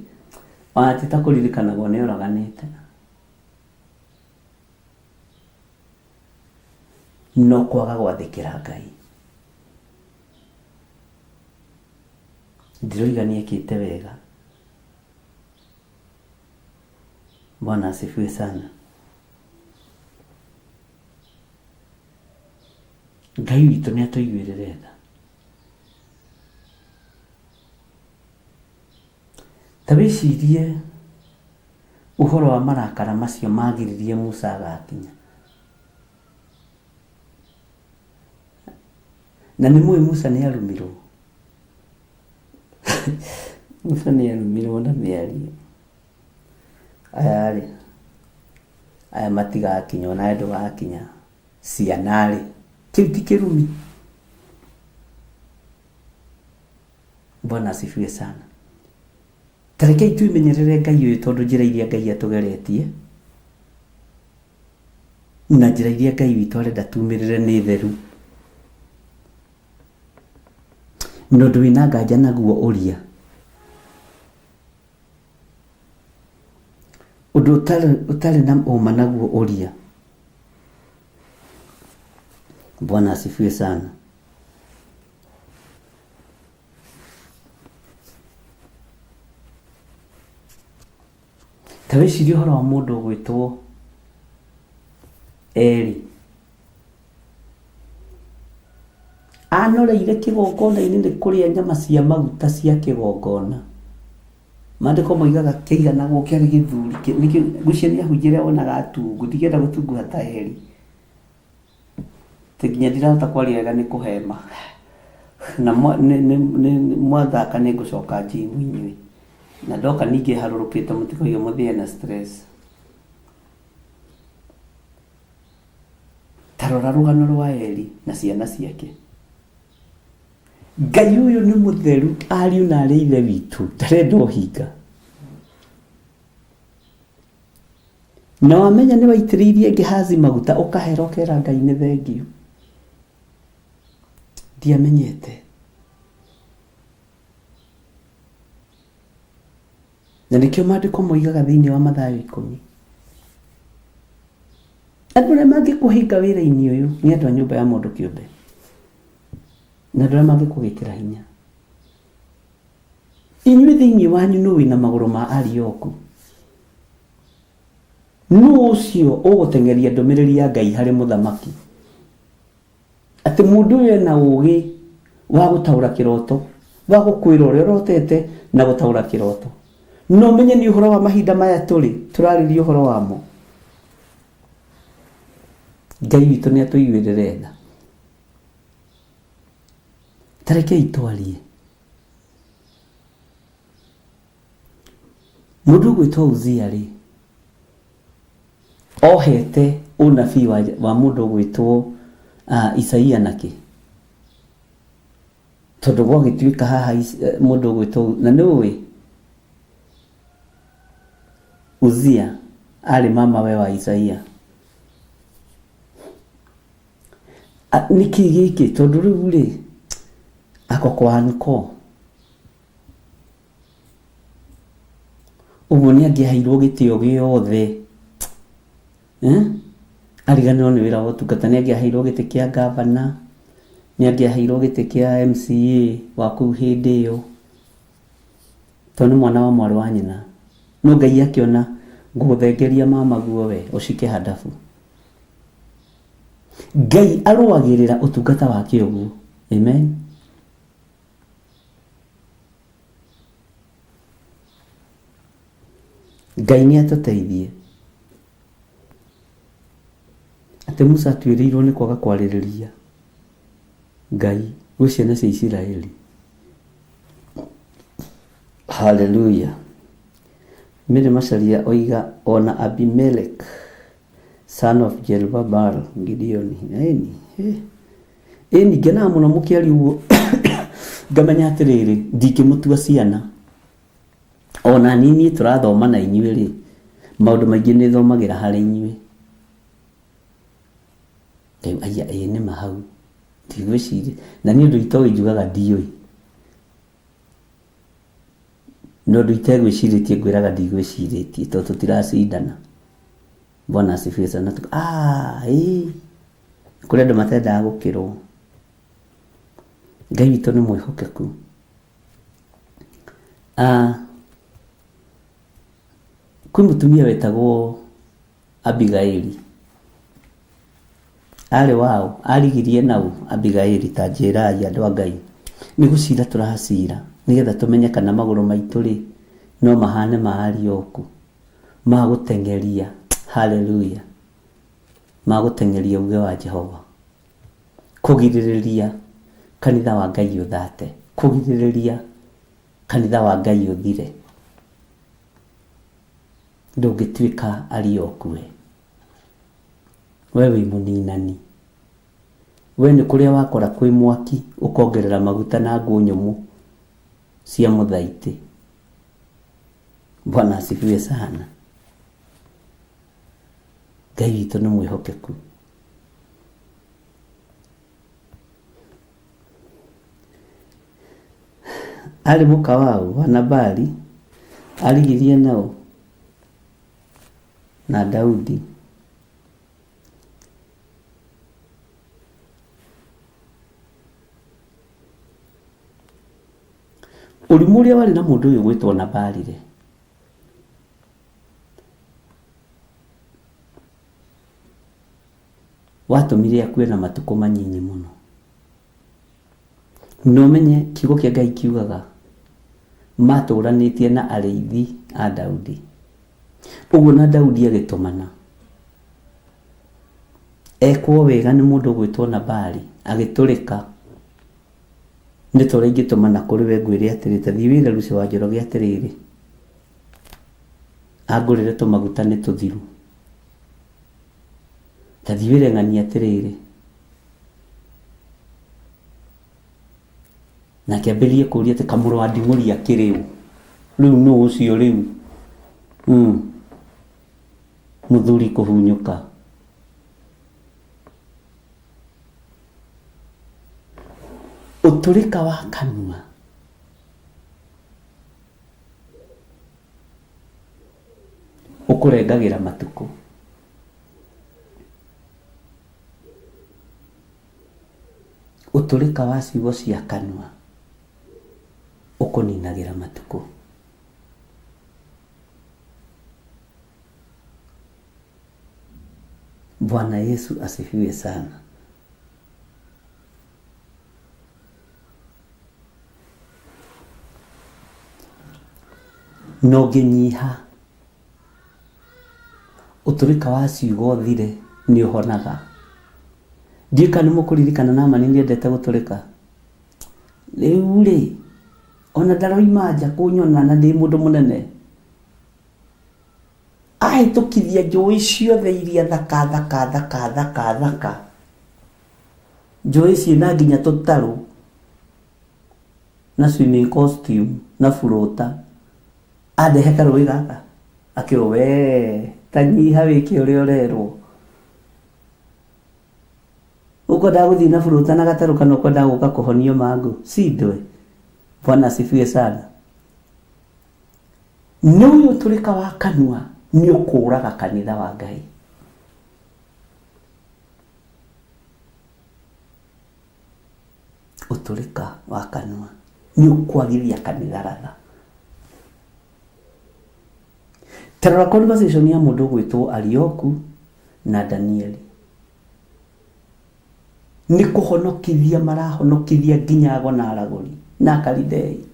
ona ti ta kũririkanagwo nĩ oraganĩte. No kwaga gwathĩkĩra Ngai. Ndiroiga nĩ ekĩte wega. Bwana asifiwe sana. Ngai witũ nĩ atũiguĩrĩre tha. Ta wĩcirie ũhoro wa marakara macio magiririe Musa agakinya. Na nĩ mũĩ Musa nĩ arumirwo. Musa nĩ arumirwo na mĩario. Aya rĩ, aya matigakinya onawe ndũgakinya. Ciana rĩ, kĩu ti kĩrumi. Bwana asifiwe sana. Ta rekei twĩmenyerere Ngai ũyũ tondũ njĩra iria Ngai atũgeretie na njĩra iria Ngai witũ arenda tumĩrĩre nĩ theru. Na ũndũ wĩna nganja naguo ũria. Ũndũ ũtarĩ na ũma naguo ũria. Bwana asifiwe sana. Ta wĩcirie ũhoro wa mũndũ ũgwĩtwo Eli. Anoreire kĩgongona-inĩ nĩ kũrĩa nyama cia maguta cia kĩgongona. Maandĩko moigaga kĩaiganagwo kĩarĩ gĩthuri. Ngwĩciria nĩ ahunjia arĩa wonaga atungu. Ndingĩenda gũtunguha ta Eli. Atĩ nginya ndirahota kwaria wega nĩ kũhema. Na mwathaka nĩ ngũcoka njimu inyuĩ. Na ndoka ningĩ harũrũkĩte mũtikoige mũthĩe na stress. Ta rora rũgano rwa Eli na ciana ciake. Ngai ũyũ nĩ mũtheru ariũ na arĩ ithe witũ ndarenda ũhinga. Na wamenya nĩ waitĩrĩirie Gehazi maguta ũkahera ũkera Ngai nĩ thengiũ. Ndiamenyete. Na nĩkĩo maandĩko moigaga thĩinĩ wa Mathayo ikũmi. Andũ arĩa mangĩkũhinga wĩra-inĩ ũyũ nĩ andũ a nyũmba ya mũndũ kĩũmbe. Na andũ arĩa mangĩkũgĩkĩra hinya. Inyuĩ thĩinĩ wanyu nũ wĩna magũrũ ma Arioku? Nũ ũcio ũgũteng'eria ndũmĩrĩri ya Ngai harĩ mũthamaki? Atĩ mũndũ ũyũ ena ũgĩ wa gũtaũra kĩroto, wa gũkwĩra ũrĩa ũrotete na gũtaũra kĩroto. Na ũmenye nĩ ũhoro wa mahinda maya tũrĩ, tũrarĩria ũhoro wamo. Ngai witũ nĩ atũiguĩrĩre tha. Ta rekei twarie. Mũndũ ũgwĩtwo Uzia rĩ, ohete ũnabii wa, wa mũndũ ũgwĩtwo uh, Isaia nakĩ? Tondũ gwagĩtuĩka haha eh, mũndũ ũgwĩtwo na nĩ ũĩ Uzia arĩ mama we wa Isaia. Nĩkĩ gĩkĩ? Tondũ rĩu rĩ, ako kwa anko. Ũguo nĩ angĩaheirwo gĩtĩo gĩothe. Eh? Ariganĩrwo nĩ wĩra wa ũtungata, nĩ angĩaheirwo gĩtĩ kĩa ngavana, nĩ angĩaheirwo gĩtĩ kĩa MCA wa kũu hĩndĩ ĩyo. Tondũ nĩ mwana wa mwarĩ wa nyina. No Ngai akĩona ngũgũthengeria mamaguo we ũcike handabu. Ngai arũagĩrĩra ũtungata wake ũguo. Amen. Ngai nĩ atũteithie. Atĩ Musa atuĩrĩirwo nĩ kwaga kwarĩrĩria Ngai gwĩ ciana cia Isiraeli. Haleluya. Mary Macharia oiga ona Abimelech son of Jerubbaal Gideoni. Ĩni, ĩni ngenaga mũno mũkĩaria ũguo ngamenya atĩrĩrĩ ndingĩmũtua ciana ona niĩ tũrathoma na inyuĩ rĩ maũndũ maingĩ nĩ thomagĩra harĩ inyuĩ Ngaigua aya ĩĩ nĩma hau ndigwĩciria na niĩ ũndũ itoĩ njugaga ndiũĩ na ũndũ itegwĩcirĩtie ngwĩraga ndigwĩcirĩtie tondũ tũtiracindana Bwana asifiwe sana ah ĩĩ kũrĩ andũ matendaga gũkĩrwo Ngai witũ nĩ mwĩhokeku ah kwĩ mũtumia wetagwo Abigaili arĩ waũ arigirie naũ Abigaili ta njĩrai andũ a Ngai nĩ gũcira tũracira nĩgetha tũmenye kana magũrũ maitũ rĩ no mahane ma Arioku ma gũteng'eria haleluya ma gũteng'eria uge wa Jehova kũgirĩrĩria kanitha wa Ngai ũthate kũgirĩrĩria kanitha wa Ngai ũthire Ndũngĩtuĩka Arioku we. We wĩ mũninani. We nĩ kũrĩa wakora kwĩ mwaki ũkongerera maguta na ngũ nyũmũ cia mũthaitĩ. Bwana asifiwe sana. Ngai witũ nĩ mwĩhokeku. Arĩ mũka waũ wa Nabali arigirie naũ na Daudi. Ũrimũ ũrĩa warĩ na mũndũ ũyũ gwĩtwo Nabali rĩ, watũmire akue na matukũ manyinyi mũno. Na ũmenye kiugo kĩa Ngai kiugaga matũranĩtie na arĩithi a Daudi. Ũguo na Daudi agĩtũmana ekwo wega nĩ mũndũ ũgwĩtwo Nabali, agĩtũrĩka. Nĩ ta ũrĩa ingĩtũmana kũrĩ we ngwĩre atĩrĩ, ta thiĩ wĩre Lucy wa Njoroge atĩrĩrĩ, angũrĩre tũmaguta nĩ tũthiru. Ta thiĩ wĩre ng'ania atĩrĩrĩ, Na akĩambĩrĩria kũũria atĩ kamũrũ wa nding'ũri akĩrĩ ũ? Rĩu nũ ũcio rĩu? Mũthuri kũhunyũka. Ũtũrĩka wa kanua. Ũkũrengagĩra matukũ. Ũtũrĩka wa ciugo cia kanua ũkũninagĩra matukũ. Bwana Yesu asifiwe sana. Na ũngĩnyiha, ũtũrĩka wa ciugo ũthire nĩ ũhonaga. Ndiũĩ kana nĩ mũkũririkana Naamani nĩ endete gũtũrĩka. Rĩu rĩ, ona ndaroima nja kũnyona na ndĩ mũndũ mũnene. Ahĩtũkithia njũĩ ciothe iria thaka thaka thaka thaka thaka. Njũĩ ciĩna nginya tũtarũ na swimming costume na burũta. Andehe karũĩ gaka akĩrwo we ta nyiha wĩke ũrĩa ũrerwo. Ũkwendaga gũthiĩ na burũta na gatarũ kana ũkwendaga gũka kũhonio mangũ? Sindwe. Bwana asifiwe sana. Nĩ ũyũ ũtũrĩka wa kanua nĩ ũkũraga kanitha wa Ngai. Ũtũrĩka wa kanua nĩ ũkwagithia kanitha ratha. Ta rora conversation ya mũndũ ũgwĩtwo Arioku na Danieli. Nĩ kũhonokithia marahonokithia nginya ago na aragũri na Akalidei.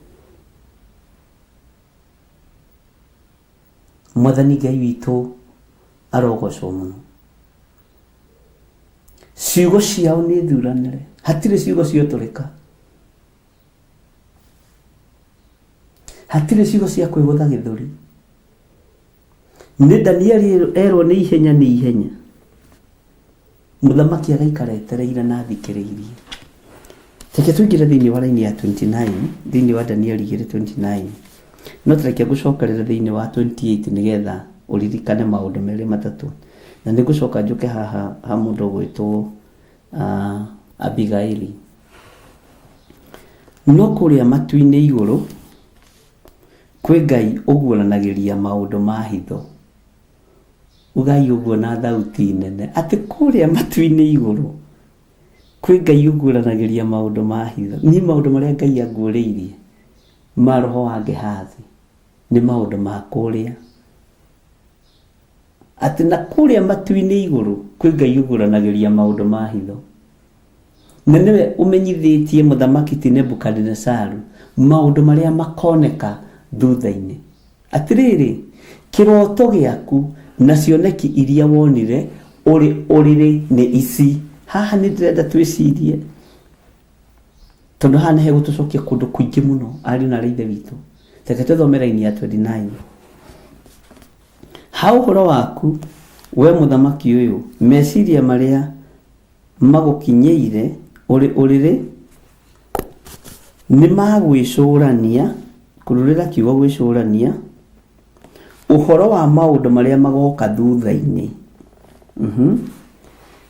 Mwathani Ngai witũ arogocwo mũno. Ciugo ciao nĩ thuranĩre, hatirĩ ciugo ciotũrĩka, hatirĩ ciugo cia kwĩgũtha gĩthũri. Nĩ Danieli erwo nĩ ihenya nĩ ihenya, mũthamaki agaikara etereire na athikĩrĩirie. Reke tũingĩre thĩinĩ wa raini ya 29, thĩinĩ wa Danieli 2:29. No tareke ngũcokerere thĩinĩ wa 28 nĩgetha ũririkane maũndũ merĩ matatũ. Na nĩ ngũcoka njũke haha ha mũndũ ũgwĩtwo Abigaili. No kũrĩa matu-inĩ igũrũ kwĩ Ngai ũguũranagĩria maũndũ ma hitho. Ugai ũguo na thauti nene atĩ kũrĩa matu-inĩ igũrũ kwĩ Ngai ũguũranagĩria maũndũ ma hitho. Niĩ maũndũ marĩa Ngai anguũrĩirie ma roho wa Gehazi nĩ maũndũ ma kũrĩa. Atĩ na kũrĩa matu-inĩ igũrũ kwĩ Ngai ũguũranagĩria maũndũ ma hitho. Na nĩwe ũmenyithĩtie mũthamaki ti Nebukadinesaru maũndũ marĩa makoneka thutha-inĩ. Atĩrĩrĩ, kĩroto gĩaku na cioneki iria wonire ũrĩ ũrĩrĩ nĩ ici. Haha nĩ ndĩrenda twĩcirie, tondũ haha nĩ hegũtũcokia kũndũ kũingĩ mũno, ariũ na aarĩ a Ithe witũ. Reke tũthome raini ya 29. Ha ũhoro waku, we mũthamaki ũyũ, meciria marĩa magũkinyĩire ũrĩ ũrĩrĩ nĩ ma gwĩcũrania, kururĩra kiugo gwĩcũrania, ũhoro wa maũndũ marĩa magoka thutha-inĩ.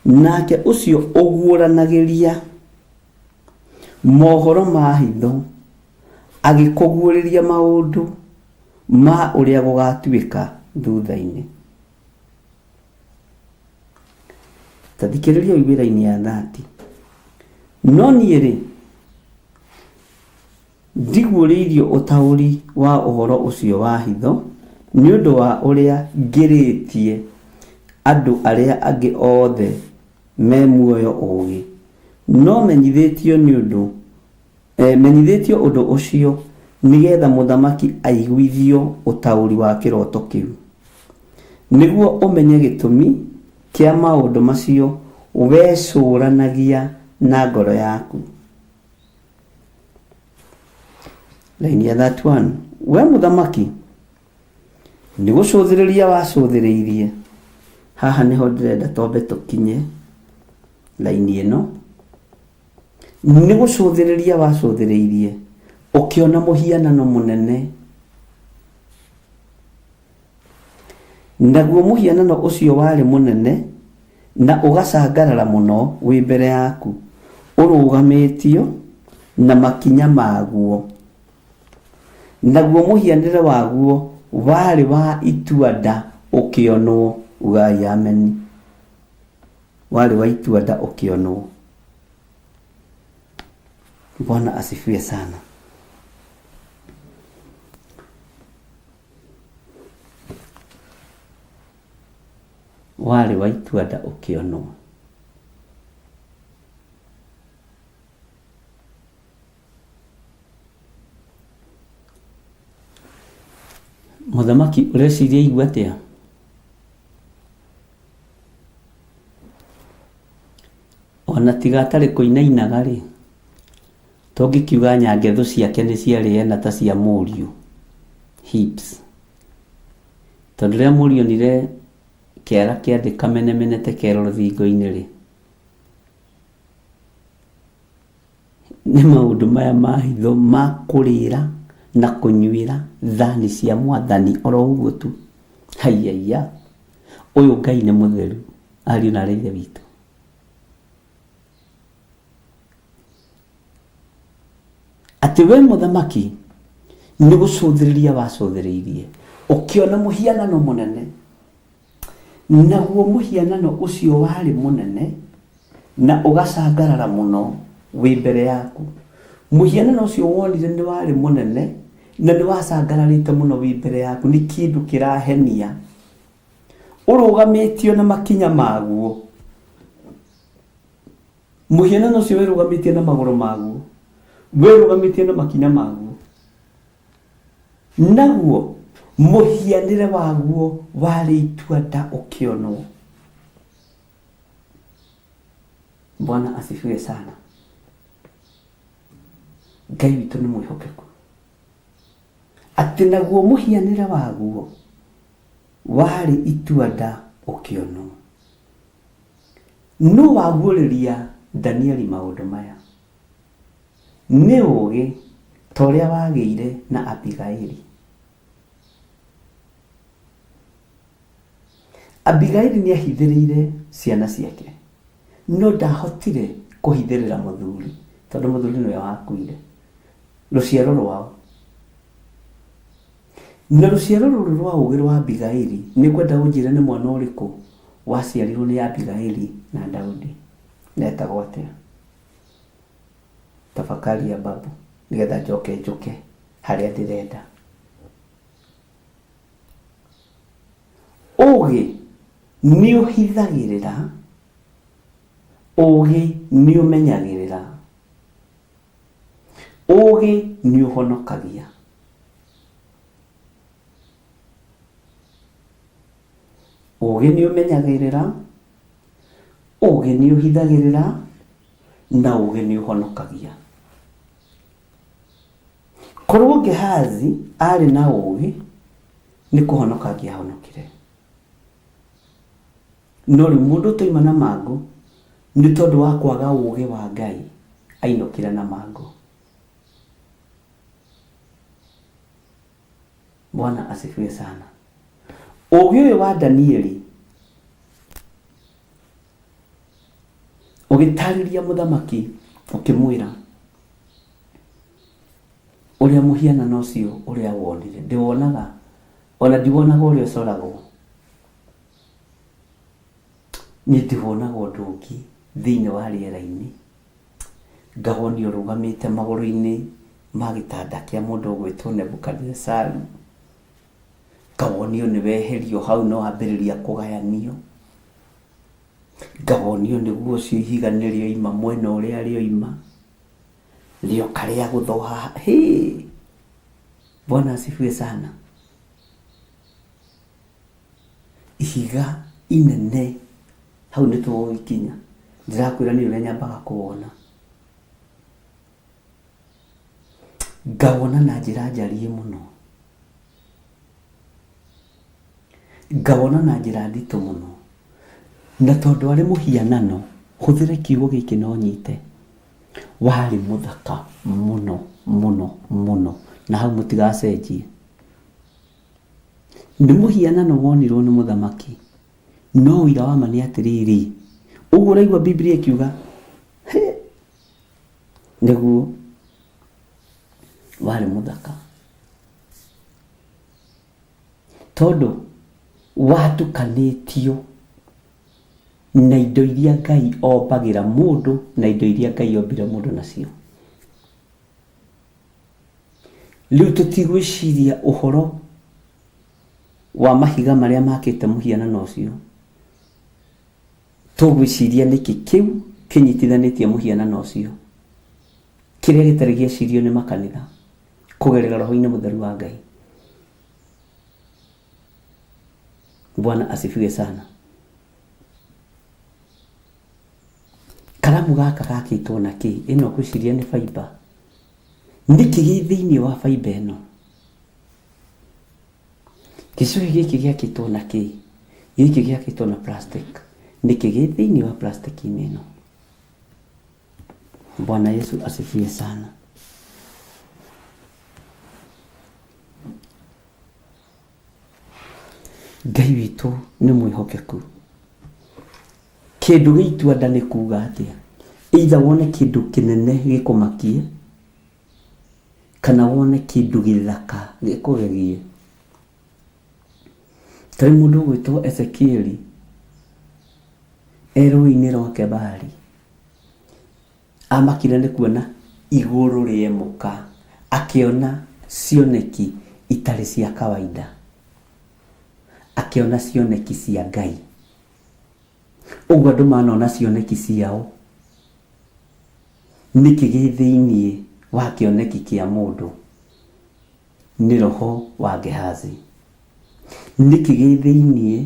Nake ũcio ũguũranagĩria mohoro ma hitho agĩkũguũrĩria maũndũ ma ũrĩa gũgatuĩka thutha-inĩ. Ta thikĩrĩria ũigue raini ya 30. No niĩ-rĩ, ndiguũrĩirio ũtaũri wa ũhoro ũcio wa hitho nĩ ũndũ wa ũrĩa ngĩrĩtie andũ arĩa angĩ othe me muoyo ũũgĩ, no menyithĩtio nĩ ũndũ Menyithĩtio ũndũ ũcio nĩgeetha mũthamaki aiguithio ũtaũri wa kĩroto kĩu, nĩguo ũmenye gĩtũmi kĩa maũndũ macio wecũũranagia na ngoro yaku. Raini ya 31. We mũthamaki, nĩ gũcũthĩrĩria wacũthĩrĩirie. Haha nĩho ndĩrenda twambe tũkinye raini ĩno. Nĩ gũcũthĩrĩria wacũthĩrĩirie ũkĩona mũhianano mũnene. Naguo mũhianano ũcio warĩ mũnene na ũgacangarara mũno wĩ mbere yaku, ũrũgamĩtio na makinya maguo. Naguo mũhianĩre waguo warĩ wa itua-nda ũkĩonwo. Ugai ameni. Warĩ wa itua-nda ũkĩonwo. Bwana asifiwe sana. Warĩ wa itua-nda ũkĩonwo. Mũthamaki ũreciria aigua atĩa? Ona tiga atarĩ kũinainaga rĩ, tũngĩkiuga nyangethu ciake nĩ ciarĩ ena ta cia mũriũ, hips. Tondũ rĩrĩa mũriũ onire kĩara kĩa thĩ kamenemenete kerũ rũthingo-inĩ rĩ, Nĩ maũndũ maya ma hitho ma kũrĩra na kũnyuĩra thani cia Mwathani oro ũguo tu. Haiyaia! Ũyũ Ngai nĩ mũtheru, ariũ na aarĩ a Ithe witũ. Atĩ we mũthamaki nĩ gũcũthĩrĩria wacũthĩrĩirie, ũkĩona mũhianano mũnene. Naguo mũhianano ũcio warĩ mũnene na ũgacangarara mũno wĩ mbere yaku. Mũhianano ũcio wonire nĩ warĩ mũnene na nĩ wacangararĩte mũno wĩ mbere yaku, nĩ kĩndũ kĩrahenia. Ũrũgamĩtio na makinya maguo. Mũhianano ũcio wĩrũgamĩtie na magũrũ maguo, wĩrũgamĩtie na makinya maguo. Naguo mũhianĩre waguo warĩ itua-nda ũkĩonwo. Bwana asifiwe sana. Ngai witũ nĩ mwĩhokeku. Atĩ naguo mũhianĩre waguo warĩ itua-nda ũkĩonwo. Nũ waguũrĩria Danieli maũndũ maya? Nĩ ũũgĩ ta ũrĩa wagĩire na Abigaili. Abigaili nĩ ahithĩrĩire ciana ciake, no ndahotire kũhithĩrĩra mũthuri, tondũ mũthuri nĩwe wakuire. Rũciaro rwao. Na rũciaro rũrũ rwa ũũgĩ rwa Abigaili, nĩ ngwenda ũnjĩre nĩ mwana ũrĩkũ waciarirwo nĩ Abigaili na Daudi, na etagwo atĩa? Tafakari ya babu nĩgetha njoke njũke harĩa ndĩrenda. Ũũgĩ nĩ ũhithagĩrĩra, ũũgĩ nĩ ũmenyagĩrĩra, ũũgĩ nĩ ũhonokagia. Ũũgĩ nĩ ũmenyagĩrĩra, ũũgĩ nĩ ũhithagĩrĩra, na ũũgĩ nĩ ũhonokagia. Korwo Gehazi aarĩ na ũũgĩ, nĩ kũhonoka angĩahonokire. No rĩu mũndũ ũtoima na mangũ nĩ tondũ wa kwaga ũũgĩ wa Ngai, ainũkire na mangũ. Bwana asifiwe sana. Ũũgĩ ũyũ wa Danieli ũgĩtarĩria mũthamaki ũkĩmwĩra ũrĩa mũhianano ũcio ũrĩa wonire ndĩwonaga ona ndiwonaga ũrĩa ũcoragwo niĩ ndiwonaga ũndũ ũngĩ thĩinĩ wa rĩera-inĩ ngawonio ũrũgamĩte magũrũ-inĩ ma gĩtanda kĩa mũndũ ũgwĩtwo Nebukadinezaru ngawonio nĩ weherio hau na wambĩrĩria kũgayanio Ngawonio nĩguo ũcio ihiga nĩ rĩoima mwena ũrĩa rĩoima, rĩoka rĩagũthwo haha. Hĩ! Bwana asifiwe sana. Ihiga inene, hau nĩ tũgũgĩkinya. Ndĩrakwĩra niĩ ũrĩa nyambaga kũwona. Ngawona na njĩra njariĩ mũno. Ngawona na njĩra nditũ mũno. Na tondũ arĩ mũhianano, hũthĩre kiugo gĩkĩ na ũnyite. Warĩ mũthaka mũno mũno mũno, na hau mũtigacenjie. Nĩ mũhianano wonirwo nĩ mũthamaki, no ũira wa ma nĩ atĩrĩrĩ, ũguo ũraigua Bibilia ĩkiuga, he, nĩguo warĩ mũthaka, tondũ watukanĩtio na indo iria Ngai ombagĩra mũndũ na indo iria Ngai ombire mũndũ nacio. Rĩu tũtigwĩciria ũhoro wa mahiga marĩa makĩte mũhianano ũcio, tũgwĩciria nĩkĩ kĩu kĩnyitithanĩtie mũhianano ũcio, kĩrĩa gĩtarĩ gĩecirio nĩ makanitha kũgerera roho-inĩ mũtheru wa Ngai. Bwana asifiwe sana. Karamu gaka gakĩtwo na kĩ? Ĩno ngwĩciria nĩ fiber. Nĩkĩ gĩ thĩinĩ wa fiber ĩno? Gĩcũhĩ gĩkĩ gĩakĩtwo na kĩ? Gĩkĩ gĩakĩtwo na plastic. Nĩkĩ gĩ thĩinĩ wa plastic-inĩ ĩno? Bwana Yesu asifiwe sana. Ngai witũ nĩ mwĩhokeku. Kĩndũ gĩa itua nda nĩ kuga atĩa? Either wone kĩndũ kĩnene gĩkũmakie, kana wone kĩndũ gĩthaka gĩkũgegie. Tarĩ mũndũ ũgwĩtwo Ezekieli e rũĩ-inĩ rwa Kebari, amakire nĩ kuona igũrũ rĩemũka, akĩona cioneki itarĩ cia kawaida, akĩona cioneki cia Ngai. Ũguo andũ manona cioneki ciao, nĩkĩ gĩ thĩiniĩ wa kĩoneki kĩa mũndũ? Nĩ roho wa Gehazi. Nĩkĩ gĩ thĩiniĩ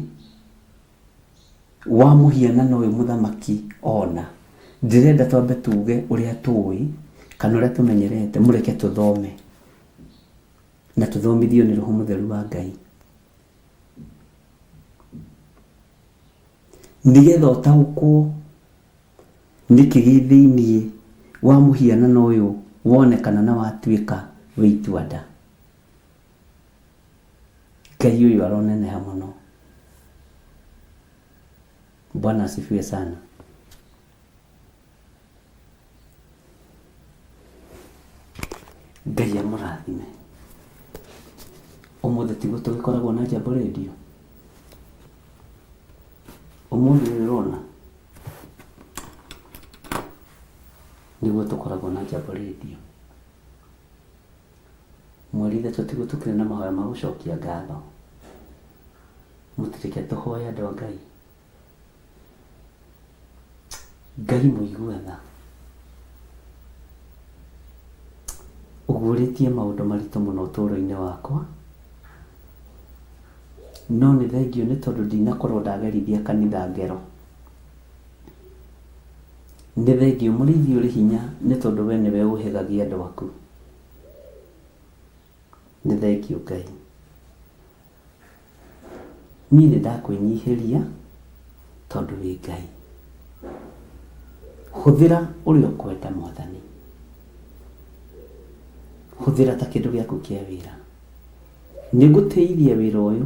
wa mũhianano ũyũ mũthamaki ona? Ndĩrenda twambe tuge ũrĩa tũĩ kana ũrĩa tũmenyerete, mũreke tũthome na tũthomithio nĩ roho mũtheru wa Ngai, nĩgetha ũtaũkwo nĩkĩ gĩ thĩiniĩ wa mũhianano ũyũ wonekana na watuĩka wĩ itua-nda. Ngai ũyũ aroneneha mũno. Bwana asifiwe sana. Ngai amũrathime. Ũmũthĩ tiguo tũgĩkoragwo na Jambo Radio? Ũmũthĩ ũyũ ũrona nĩguo tũkoragwo na Jambo Radio. Mweri ithatũ tiguo tũkĩrĩ na mahoya ma gũcokia ngatho. Mũtireke tũhoye andũ a Ngai. Ngai mũigua tha, ũguũrĩtie maũndũ maritũ mũno ũtũũro-inĩ wakwa, no nĩ thengiũ nĩ tondũ ndinakorwo ndagerithia kanitha ngero. Nĩ thengiũ mũrĩithi ũrĩ hinya nĩ tondũ we nĩwe ũhĩgagia andũ aku. Nĩ thengiũ Ngai. Niĩ nĩ ndakwĩnyihĩria tondũ wĩ Ngai. Hũthĩra ũrĩa ũkwenda Mwathani. Hũthĩra ta kĩndũ gĩaku kĩa wĩra. Nĩ ngũtĩithia wĩra ũyũ,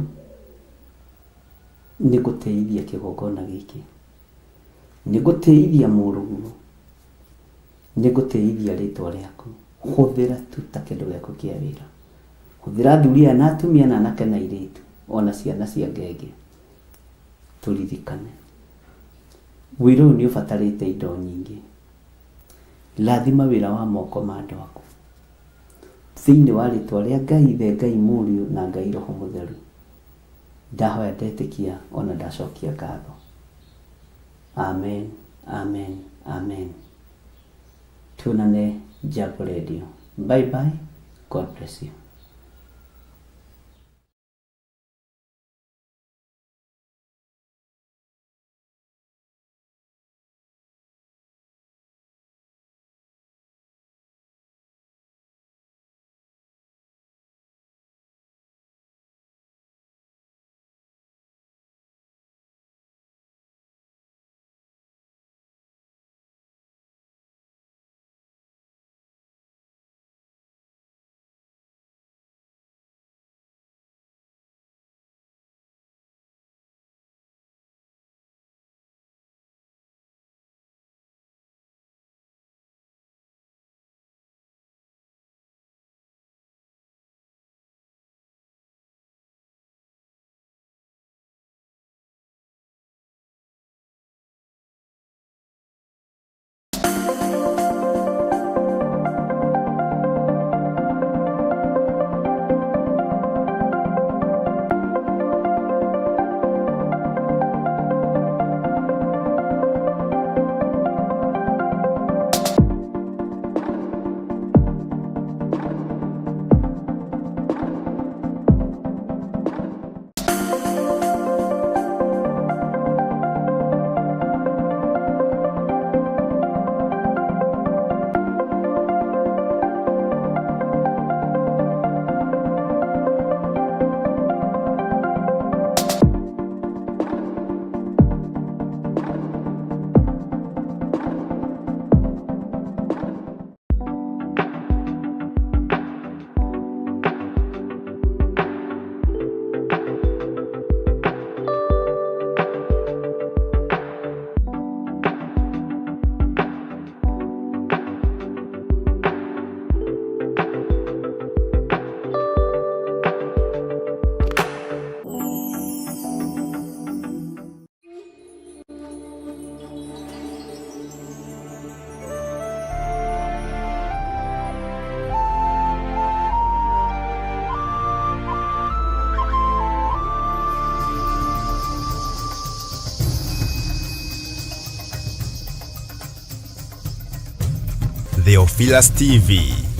nĩ ngũtĩithia kĩgongona gĩkĩ, nĩ ngũtĩithia mũrũguo, nĩ ngũtĩithia rĩtwa rĩaku. Hũthĩra tu ta kĩndũ gĩaku kĩa wĩra. Hũthĩra athuri aya na atumia na anake na airĩtu ona ciana cia ngenge. Tũririkane wĩra ũyũ nĩ ũbatarĩte indo nyingĩ. Rathima wĩra wa moko ma andũ aku. Thĩinĩ wa rĩtwa rĩa Ngai Ithe, Ngai Mũriũ na Ngai Roho Mũtheru, ndahoya ndetĩkia ona ndacokia ngatho. Amen, amen, amen. Tuonane Jambo Radio. Bye bye. God bless you. Theophilus TV.